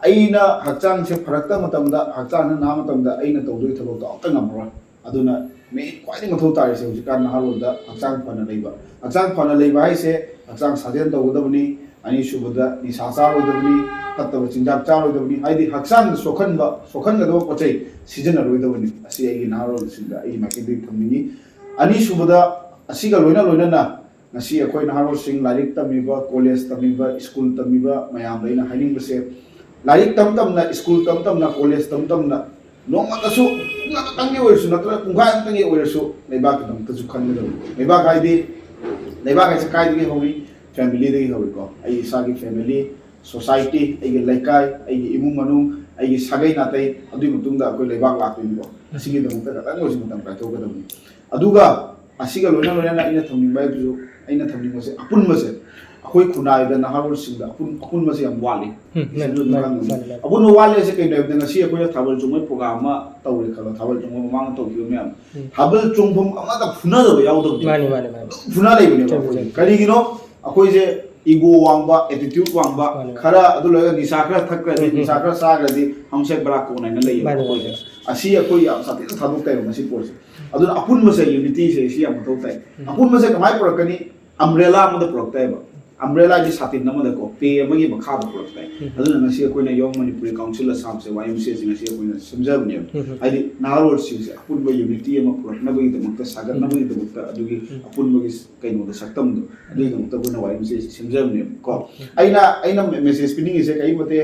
ꯑꯩꯅ ꯍꯛꯆꯥꯡꯁꯦ ꯐꯔꯛꯇ ꯃꯇꯝꯗ, ꯍꯛꯆꯥꯡꯁꯦ ꯅꯥꯕ ꯃꯇꯝꯗ ꯑꯩꯅ ꯇꯧꯗꯣꯏ ꯊꯕꯛꯇꯣ ꯑꯝꯇ ꯉꯝꯃꯔꯣꯏ꯫ ꯑꯗꯨꯅ ꯃꯤ ꯈ꯭ꯋꯥꯏꯗꯒꯤ ꯃꯊꯧ ꯇꯥꯔꯤꯁꯦ ꯍꯧꯖꯤꯛꯀꯥꯟ ꯅꯍꯥꯔꯣꯜꯗ ꯍꯛꯆꯥꯡ ꯐꯅ ꯂꯩꯕ꯫ ꯍꯛꯆꯥꯡ ꯐꯅ ꯂꯩꯕ ꯍꯥꯏꯁꯦ ꯍꯛꯆꯥꯡ ꯁꯥꯖꯦꯜ ꯇꯧꯒꯗꯕꯅꯤ, ꯑꯅꯤꯁꯨꯕꯗ ꯅꯤꯁꯥ ꯆꯥꯔꯣꯏꯗꯕꯅꯤ, ꯐꯠꯇꯕ ꯆꯤꯟꯖꯥꯛ ꯆꯥꯔꯣꯏꯗꯕꯅꯤ, ꯍꯥꯏꯗꯤ ꯍꯛꯆꯥꯡꯗ ꯁꯣꯛꯍꯟꯕ, ꯁꯣꯛꯍꯟꯒꯗꯕ ꯄꯣꯠ ꯆꯩ ꯁꯤꯖꯤꯟꯅꯔꯣꯏꯗꯕꯅꯤ꯫ ꯑꯁꯤ ꯑꯩꯒꯤ ꯅꯍꯥꯔꯣꯜꯁꯤꯡꯗ ꯑꯩꯒꯤ ꯃꯥꯏꯀꯩꯗꯒꯤ ꯊꯝꯅꯤꯡꯉꯤ꯫ ꯑꯅꯤꯁꯨꯕꯗ, ꯑꯁꯤꯒ ꯂꯣꯏꯅ ꯂꯣꯏꯅꯅ ꯉꯁꯤ ꯑꯩꯈꯣꯏ ꯅꯍꯥꯔꯣꯜꯁꯤꯡ, ꯂꯥꯏꯔꯤꯛ ꯇꯝꯃꯤꯕ, ꯀꯣꯂꯦꯖ ꯇꯝꯃꯤꯕ, ꯁ꯭ꯀꯨꯜ ꯇꯝꯃꯤꯕ ꯃꯌꯥꯝꯗ ꯑꯩꯅ ꯍꯥꯏꯅꯤꯡꯕꯁꯦ, ꯂꯥꯏꯔꯤꯛ ꯇꯝ ꯇꯝꯅ, ꯁ꯭ꯀꯨꯜ ꯇꯝ ꯇꯝꯅ, ꯀꯣꯂꯦꯖ ꯇꯝ ꯇꯝꯅ, ꯅꯣꯡꯃꯇꯁꯨ, ꯄꯨꯡ ꯑꯃꯇꯪꯒꯤ ꯑꯣꯏꯔꯁꯨ ꯅꯠꯇ꯭ꯔꯒ ꯄꯨꯡꯈꯥꯏ ꯑꯃꯇꯪꯒꯤ ꯑꯣꯏꯔꯁꯨ ꯂꯩꯕꯥꯛꯀꯤꯗꯃꯛꯇꯁꯨ ꯈꯟꯒꯗꯕꯅꯤ꯫ ꯂꯩꯕꯥꯛ ꯍꯥꯏꯗꯤ, ꯂꯩꯕꯥꯛ ꯍꯥꯏꯁꯦ ꯀꯥꯏꯗꯒꯤ ꯍꯧꯏ? ꯐꯦꯃꯤꯂꯤꯗꯒꯤ ꯍꯧꯏꯀꯣ꯫ ꯑꯩ ꯏꯁꯥꯒꯤ ꯐꯦꯃꯤꯂꯤ, ꯁꯣꯁꯥꯏꯇꯤ, ꯑꯩꯒꯤ ꯂꯩꯀꯥꯏ, ꯑꯩꯒꯤ ꯏꯃꯨꯡ ꯃꯅꯨꯡ, ꯑꯩꯒꯤ ꯁꯥꯒꯩ ꯅꯥꯇꯩ, ꯑꯗꯨꯒꯤ ꯃꯇꯨꯡꯗ ꯑꯩꯈꯣꯏ ꯂꯩꯕꯥꯛ ꯂꯥꯛꯇꯣꯏꯅꯤꯀꯣ꯫ ꯑꯁꯤꯒꯤꯗꯃꯛꯇ ꯈꯇꯪ ꯑꯣꯏꯔꯁꯨ ꯃꯇꯝ ꯀꯥꯏꯊꯣꯛꯀꯗꯕꯅꯤ꯫ ꯑꯗꯨꯒ ꯑꯁꯤꯒ ꯂꯣꯏꯅ ꯂꯣꯏꯅꯅ ꯑꯩꯅ ꯊꯝꯅꯤꯡꯕ ꯍꯥꯏꯕꯁꯨ, ꯑꯩꯅ ꯊꯝꯅꯤꯡꯕꯁꯦ ꯑꯄꯨꯟꯕꯁꯦ, ꯑꯩꯈꯣꯏ ꯈꯨꯟꯅꯥꯏꯗ ꯅꯍꯥꯔꯣꯜꯁꯤꯡꯗ ꯑꯄꯨꯟ-, ꯑꯄꯨꯟꯕꯁꯦ ꯌꯥꯝ ꯋꯥꯠꯂꯤ꯫ ꯎꯝ, ꯁꯤꯁꯨ ꯃꯥꯅꯤ, ꯑꯗꯨꯝ ꯃꯥꯅꯤ, ꯈꯪꯒꯅꯤ꯫ ꯃꯥꯅꯤ, ꯃꯥꯅꯤ꯫ ꯑꯄꯨꯟꯕ ꯋꯥꯠꯂꯤ ꯍꯥꯏꯁꯦ ꯀꯩꯅꯣ ꯍꯥꯏꯕꯗ, ꯉꯁꯤ ꯑꯩꯈꯣꯏꯅ ꯊꯥꯕꯜ ꯆꯣꯡꯕꯒꯤ ꯄ꯭ꯔꯣꯒ꯭ꯔꯥꯝ ꯑꯃ ꯇꯧꯔꯦ ꯈꯜꯂꯣ, ꯊꯥꯕꯜ ꯆꯣꯡꯕ ꯃꯃꯥꯡꯗ ꯇꯧꯈꯤꯕ ꯃꯌꯥꯝ, ꯎꯝ꯫ ꯊꯥꯕꯜ ꯆꯣꯡꯐꯝ ꯑꯃꯇ ꯐꯨꯅꯗꯕ ꯌꯥꯎꯗꯕꯅꯦ꯫ ꯃꯥꯅꯤ, ꯃꯥꯅꯤ, ꯃꯥꯅꯤ꯫ ꯑꯗꯨꯝ ꯐꯨꯅ ꯂꯩꯕꯅꯦꯕ ꯆꯨꯝꯃꯤ, ꯑꯩꯈꯣꯏꯁꯦ꯫ ꯆꯨꯝꯃꯤ꯫ ꯀꯔꯤꯒꯤꯅꯣ? ꯑꯩꯈꯣꯏꯁꯦ ꯏꯒꯣ ꯋꯥꯡꯕ, ꯑꯦꯇꯤꯇ꯭ꯌꯨꯠ ꯋꯥꯡꯕ, ꯃꯥꯅꯤ, ꯃꯥꯅꯤ꯫ ꯈꯔ ꯑꯗꯨ ꯂꯣꯏꯔꯒ ꯅꯤꯁꯥ ꯈꯔ ꯊꯛꯈ꯭ꯔꯗꯤ, ꯎꯝ, ꯎꯝ, ꯅꯤꯁꯥ ꯎꯝ꯫ ꯈꯔ ꯆꯥꯈ꯭ꯔꯗꯤ ꯍꯝꯁꯦꯛ ꯕꯔꯥꯛ ꯀꯣꯟ ꯍꯥꯏꯅ ꯂꯩꯌꯦꯕ ꯃꯥꯅꯤ, ꯃꯥꯅꯤ, ꯑꯩꯈꯣꯏꯁꯦ꯫ ꯃꯥꯅꯤ꯫ ꯑꯁꯤ ꯑꯩꯈꯣꯏ ꯌꯥꯝ ꯁꯥꯊꯤꯅ ꯊꯥꯗꯣꯛꯇꯦꯕ ꯃꯁꯤ ꯄꯣꯠꯁꯦ꯫ ꯑꯗꯨꯅ ꯑꯄꯨꯟꯕꯁꯦ, ꯌꯨꯅꯤꯇꯤꯁꯦ ꯁꯤ ꯌꯥꯝ ꯃꯊꯧ ꯇꯥꯏ꯫ ꯎꯝ꯫ ꯑꯄꯨꯟꯕꯁꯦ ꯀꯃꯥꯏꯅ ꯄꯨꯔꯛꯀꯅꯤ? ꯑꯝꯕ꯭ꯔꯦꯂꯥ ꯑꯃꯗ ꯄꯨꯔꯛꯇꯥꯏꯕ꯫ ꯑꯝꯕ꯭ꯔꯦꯂꯥꯒꯤ ꯁꯥꯇꯤꯟ ꯑꯃꯗꯀꯣ, ꯄꯦ ꯑꯃꯒꯤ ꯃꯈꯥꯗ ꯄꯨꯔꯛꯇꯥꯏ꯫ ꯎꯝ꯫ ꯑꯗꯨꯅ ꯉꯁꯤ ꯑꯩꯈꯣꯏꯅ Young Manipuri Council Assam ꯁꯦ, ꯋꯥꯏ ꯑꯦꯝ ꯁꯤ ꯑꯦ ꯁꯦ ꯉꯁꯤ ꯑꯩꯈꯣꯏꯅ ꯁꯦꯝꯖꯕꯅꯦꯕ꯫ ꯎꯝ꯫ ꯍꯥꯏꯗꯤ ꯅꯍꯥꯔꯣꯜꯁꯤꯡꯁꯦ ꯑꯄꯨꯟꯕ ꯌꯨꯅꯤꯇꯤ ꯑꯃ ꯄꯨꯔꯛꯅꯕꯒꯤꯗꯃꯛꯇ, ꯁꯥꯒꯠꯅꯕꯒꯤꯗꯃꯛꯇ, ꯑꯗꯨꯒꯤ ꯎꯝ꯫ ꯑꯄꯨꯟꯕꯒꯤ ꯀꯩꯅꯣꯗ, ꯁꯛꯇꯝꯗꯣ, ꯑꯗꯨꯒꯤꯗꯃꯛꯇ ꯑꯩꯈꯣꯏꯅ ꯋꯥꯏ ꯑꯦꯝ ꯁꯤ ꯑꯦ ꯁꯦ ꯁꯦꯝꯖꯕꯅꯦꯕ ꯀꯣ꯫ ꯎꯝ꯫ ꯑꯩꯅ, ꯑꯩꯅ ꯃꯦꯁꯦꯖ ꯄꯤꯅꯤꯡꯉꯤꯁꯦ ꯀꯔꯤꯝ ꯅꯠꯇꯦ,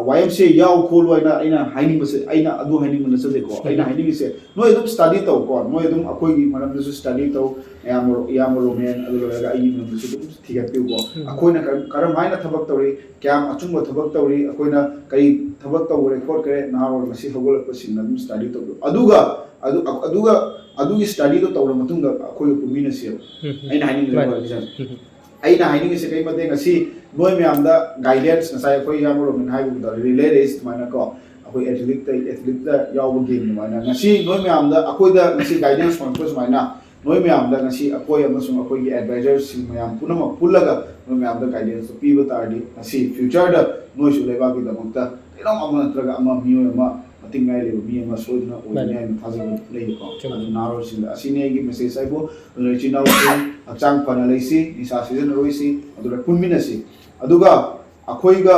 ꯋꯥꯏ ꯑꯦꯝ ꯁꯤ ꯑꯦ ꯌꯥꯎ ꯈꯣꯠꯂꯨ ꯍꯥꯏꯅ ꯑꯩꯅ ꯍꯥꯏꯅꯤꯡꯕꯁꯦ, ꯑꯩꯅ ꯑꯗꯨ ꯍꯥꯏꯅꯤꯡꯕ ꯅꯠꯆꯗꯦꯀꯣ꯫ ꯑꯩꯅ ꯎꯝ꯫ ꯍꯥꯏꯅꯤꯡꯉꯤꯁꯦ, ꯅꯣꯏ ꯑꯗꯨꯝ ꯁ꯭ꯇꯗꯤ ꯇꯧꯀꯣ, ꯅꯣꯏ ꯑꯗꯨꯝ ꯑꯩꯈꯣꯏꯒꯤ ꯃꯔꯝꯗꯁꯨ ꯁ꯭ꯇꯗꯤ ꯇꯧ, ꯏꯌꯥꯝꯕ, ꯏꯌꯥꯝꯕ ꯔꯣꯃꯦꯟ, ꯑꯗꯨ ꯂꯣꯏꯔꯒ ꯑꯩꯒꯤ ꯃꯔꯝꯗꯁꯨ ꯑꯗꯨꯝ ꯊꯤꯒꯠꯄꯤꯌꯨꯀꯣ꯫ ꯎꯝ꯫ ꯑꯩꯈꯣꯏꯅ ꯀꯔꯝ, ꯀꯔꯝ ꯍꯥꯏꯅ ꯊꯕꯛ ꯇꯧꯔꯤ, ꯀꯌꯥꯝ ꯑꯆꯨꯝꯕ ꯊꯕꯛ ꯇꯧꯔꯤ, ꯑꯩꯈꯣꯏꯅ ꯀꯔꯤ ꯊꯕꯛ ꯇꯧꯈ꯭ꯔꯦ ꯈꯣꯠꯈ꯭ꯔꯦ, ꯅꯍꯥꯔꯣꯜ ꯉꯁꯤ ꯍꯧꯒꯠꯂꯛꯄꯁꯤꯡꯅ ꯑꯗꯨꯝ ꯁ꯭ꯇꯗꯤ ꯇꯧꯕꯤꯌꯨ꯫ ꯑꯗꯨꯒ ꯑꯗꯨ, ꯑꯗꯨꯒ ꯑꯗꯨꯒꯤ ꯁ꯭ꯇꯗꯤꯗꯣ ꯇꯧꯔ ꯃꯇꯨꯡꯗ ꯑꯩꯈꯣꯏꯒ ꯄꯨꯟꯃꯤꯟꯅꯁꯦꯕ꯫ ꯎꯝ, ꯎꯝ꯫ ꯑꯩꯅ ꯍꯥꯏꯅꯤꯡꯉꯤꯁꯦ ꯃꯥꯅꯤ꯫ ꯀꯣ, ꯏꯆꯟ꯫ ꯎꯝ, ꯎꯝ꯫ ꯑꯩꯅ ꯍꯥꯏꯅꯤꯡꯉꯤꯁꯦ ꯀꯔꯤꯝ ꯅꯠꯇꯦ, ꯉꯁꯤ ꯅꯣꯏ ꯃꯌꯥꯝꯗ ꯒꯥꯏꯗꯦꯟꯁ, ꯉꯁꯥꯏ ꯑꯩꯈꯣꯏ ꯏꯌꯥꯝꯕ ꯔꯣꯃꯦꯟ ꯍꯥꯏꯕꯒꯨꯝꯗ, ꯔꯤꯂꯦ ꯔꯦꯁ ꯑꯗꯨꯃꯥꯏꯅ ꯀꯣ, ꯑꯩꯈꯣꯏ ꯑꯦꯊꯂꯤꯛꯇ, ꯑꯦꯊꯂꯤꯛꯇ ꯌꯥꯎꯕ ꯒꯦꯝ ꯑꯗꯨꯃꯥꯏꯅ, ꯉꯁꯤ ꯅꯣꯏ ꯃꯌꯥꯝꯗ, ꯑꯩꯈꯣꯏꯗ ꯉꯁꯤ ꯒꯥꯏꯗꯦꯟꯁ ꯐꯪꯉꯛꯄ ꯁꯨꯃꯥꯏꯅ, ꯅꯣꯏ ꯃꯌꯥꯝꯗ ꯉꯁꯤ ꯑꯩꯈꯣꯏ ꯑꯃꯁꯨꯡ ꯑꯩꯈꯣꯏꯒꯤ ꯑꯦꯗꯚꯥꯏꯖꯔꯁꯤꯡ ꯃꯌꯥꯝ ꯄꯨꯝꯅꯃꯛ ꯄꯨꯜꯂꯒ ꯅꯣꯏ ꯃꯌꯥꯝꯗ ꯒꯥꯏꯗꯦꯟꯁꯇꯣ ꯄꯤꯕ ꯇꯥꯔꯗꯤ, ꯉꯁꯤ ꯐ꯭ꯌꯨꯆꯔꯗ ꯅꯣꯏꯁꯨ ꯂꯩꯕꯥꯛꯀꯤꯗꯃꯛꯇ ꯀꯩꯅꯣꯝ ꯑꯃ ꯅꯠꯇ꯭ꯔꯒ ꯑꯃ, ꯃꯤꯑꯣꯏ ꯑꯃ ꯃꯇꯤꯛ ꯃꯤꯅꯥꯏ ꯂꯩꯕ ꯃꯤ ꯑꯃ ꯁꯣꯏꯗꯅ ꯑꯣꯏꯒꯅꯤ ꯍꯥꯏꯅ ꯊꯥꯖꯕ ꯂꯩꯌꯦꯀꯣ꯫ ꯑꯗꯨ ꯅꯍꯥꯔꯣꯜꯁꯤꯡꯗ ꯑꯁꯤꯅꯤ ꯑꯩꯒꯤ ꯃꯦꯁꯦꯖ ꯍꯥꯏꯕꯨ꯫ ꯑꯗꯨꯅ ꯏꯆꯤꯟ ꯏꯅꯥꯎꯁꯤꯡ ꯍꯛꯆꯥꯡ ꯐꯅ ꯂꯩꯁꯤ, ꯅꯤꯁꯥ ꯁꯤꯖꯤꯟꯅꯔꯣꯏꯁꯤ, ꯑꯗꯨꯅ ꯄꯨꯟꯃꯤꯟꯅꯁꯤ꯫ ꯑꯗꯨꯒ ꯑꯩꯈꯣꯏꯒ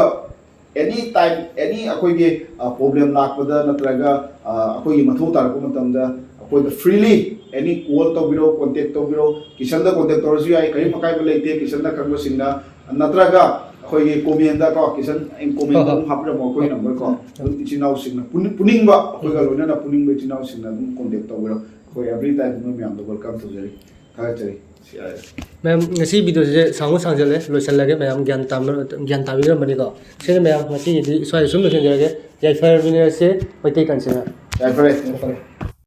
ꯑꯦꯅꯤ ꯇꯥꯏꯝ, ꯑꯦꯅꯤ ꯑꯩꯈꯣꯏꯒꯤ ꯄ꯭ꯔꯣꯕ꯭ꯂꯦꯝ ꯂꯥꯛꯄꯗ ꯅꯠꯇ꯭ꯔꯒ ꯑꯩꯈꯣꯏꯒꯤ ꯃꯊꯧ ꯇꯥꯔꯛꯄ ꯃꯇꯝꯗ ꯑꯩꯈꯣꯏꯗ ꯐ꯭ꯔꯤꯂꯤ ꯑꯦꯅꯤ ꯀꯣꯜ ꯇꯧꯕꯤꯔꯣ, ꯀꯣꯟꯇꯦꯛ ꯇꯧꯕꯤꯔꯣ꯫ ꯀꯤꯁꯟꯗ ꯀꯣꯟꯇꯦꯛ ꯇꯧꯔꯁꯨ ꯌꯥꯏ, ꯀꯔꯤꯝ ꯑꯀꯥꯏꯕ ꯂꯩꯇꯦ꯫ ꯀꯤꯁꯟꯗ ꯈꯪꯕꯁꯤꯡꯅ ꯅꯠꯇ꯭ꯔꯒ ꯑꯩꯈꯣꯏꯒꯤ ꯀꯣꯃꯦꯟꯗ ꯀꯣ, ꯀꯤꯁꯟ ꯀꯣꯃꯦꯟꯗ ꯑꯗꯨꯝ ꯍꯥꯞꯄꯤꯔꯝꯃꯣ ꯑꯩꯈꯣꯏ ꯅꯝꯕꯔ ꯀꯣ꯫ ꯑꯗꯨꯝ ꯏꯆꯤꯟ ꯏꯅꯥꯎꯁꯤꯡꯅ ꯄꯨꯅꯤꯡ-, ꯄꯨꯅꯤꯡꯕ, ꯑꯩꯈꯣꯏꯒ ꯂꯣꯏꯅꯅ ꯄꯨꯅꯤꯡꯕ ꯏꯆꯤꯟ ꯏꯅꯥꯎꯁꯤꯡꯅ ꯑꯗꯨꯝ ꯀꯣꯟꯇꯦꯛ ꯇꯧꯕꯤꯔꯣ꯫ ꯑꯩꯈꯣꯏ ꯑꯦꯕ꯭ꯔꯤ ꯇꯥꯏꯝ ꯅꯣꯏ ꯃꯌꯥꯝꯗ ꯋꯦꯜꯀꯝ ꯇꯧꯖꯔꯤ꯫ ꯊꯥꯒꯠꯆꯔꯤ꯫ ꯁꯤ ꯌꯥꯔꯦ꯫ ꯃꯦꯝ, ꯉꯁꯤ ꯚꯤꯗꯤꯑꯣꯁꯦ ꯁꯥꯡꯁꯨ ꯁꯥꯡꯖꯜꯂꯦ, ꯂꯣꯏꯁꯤꯜꯂꯒꯦ꯫ ꯃꯌꯥꯝ ꯒ꯭ꯌꯥꯟ ꯇꯥꯕ-, ꯒ꯭ꯌꯥꯟ ꯇꯥꯕꯤꯔꯝꯃꯅꯤꯀꯣ꯫ ꯁꯤꯅ ꯃꯌꯥꯝ ꯉꯁꯤꯒꯤꯗꯤ ꯁ꯭ꯋꯥꯏꯗ ꯁꯨꯝ ꯂꯣꯏꯁꯤꯟꯖꯔꯒꯦ꯫ ꯌꯥꯏꯐꯔꯕꯤꯅꯔꯁꯦ ꯃꯩꯇꯩ ꯀꯟꯁꯤꯅ꯫ ꯌꯥꯏꯐꯔꯦ꯫ ꯌꯥꯏꯐꯔꯦ꯫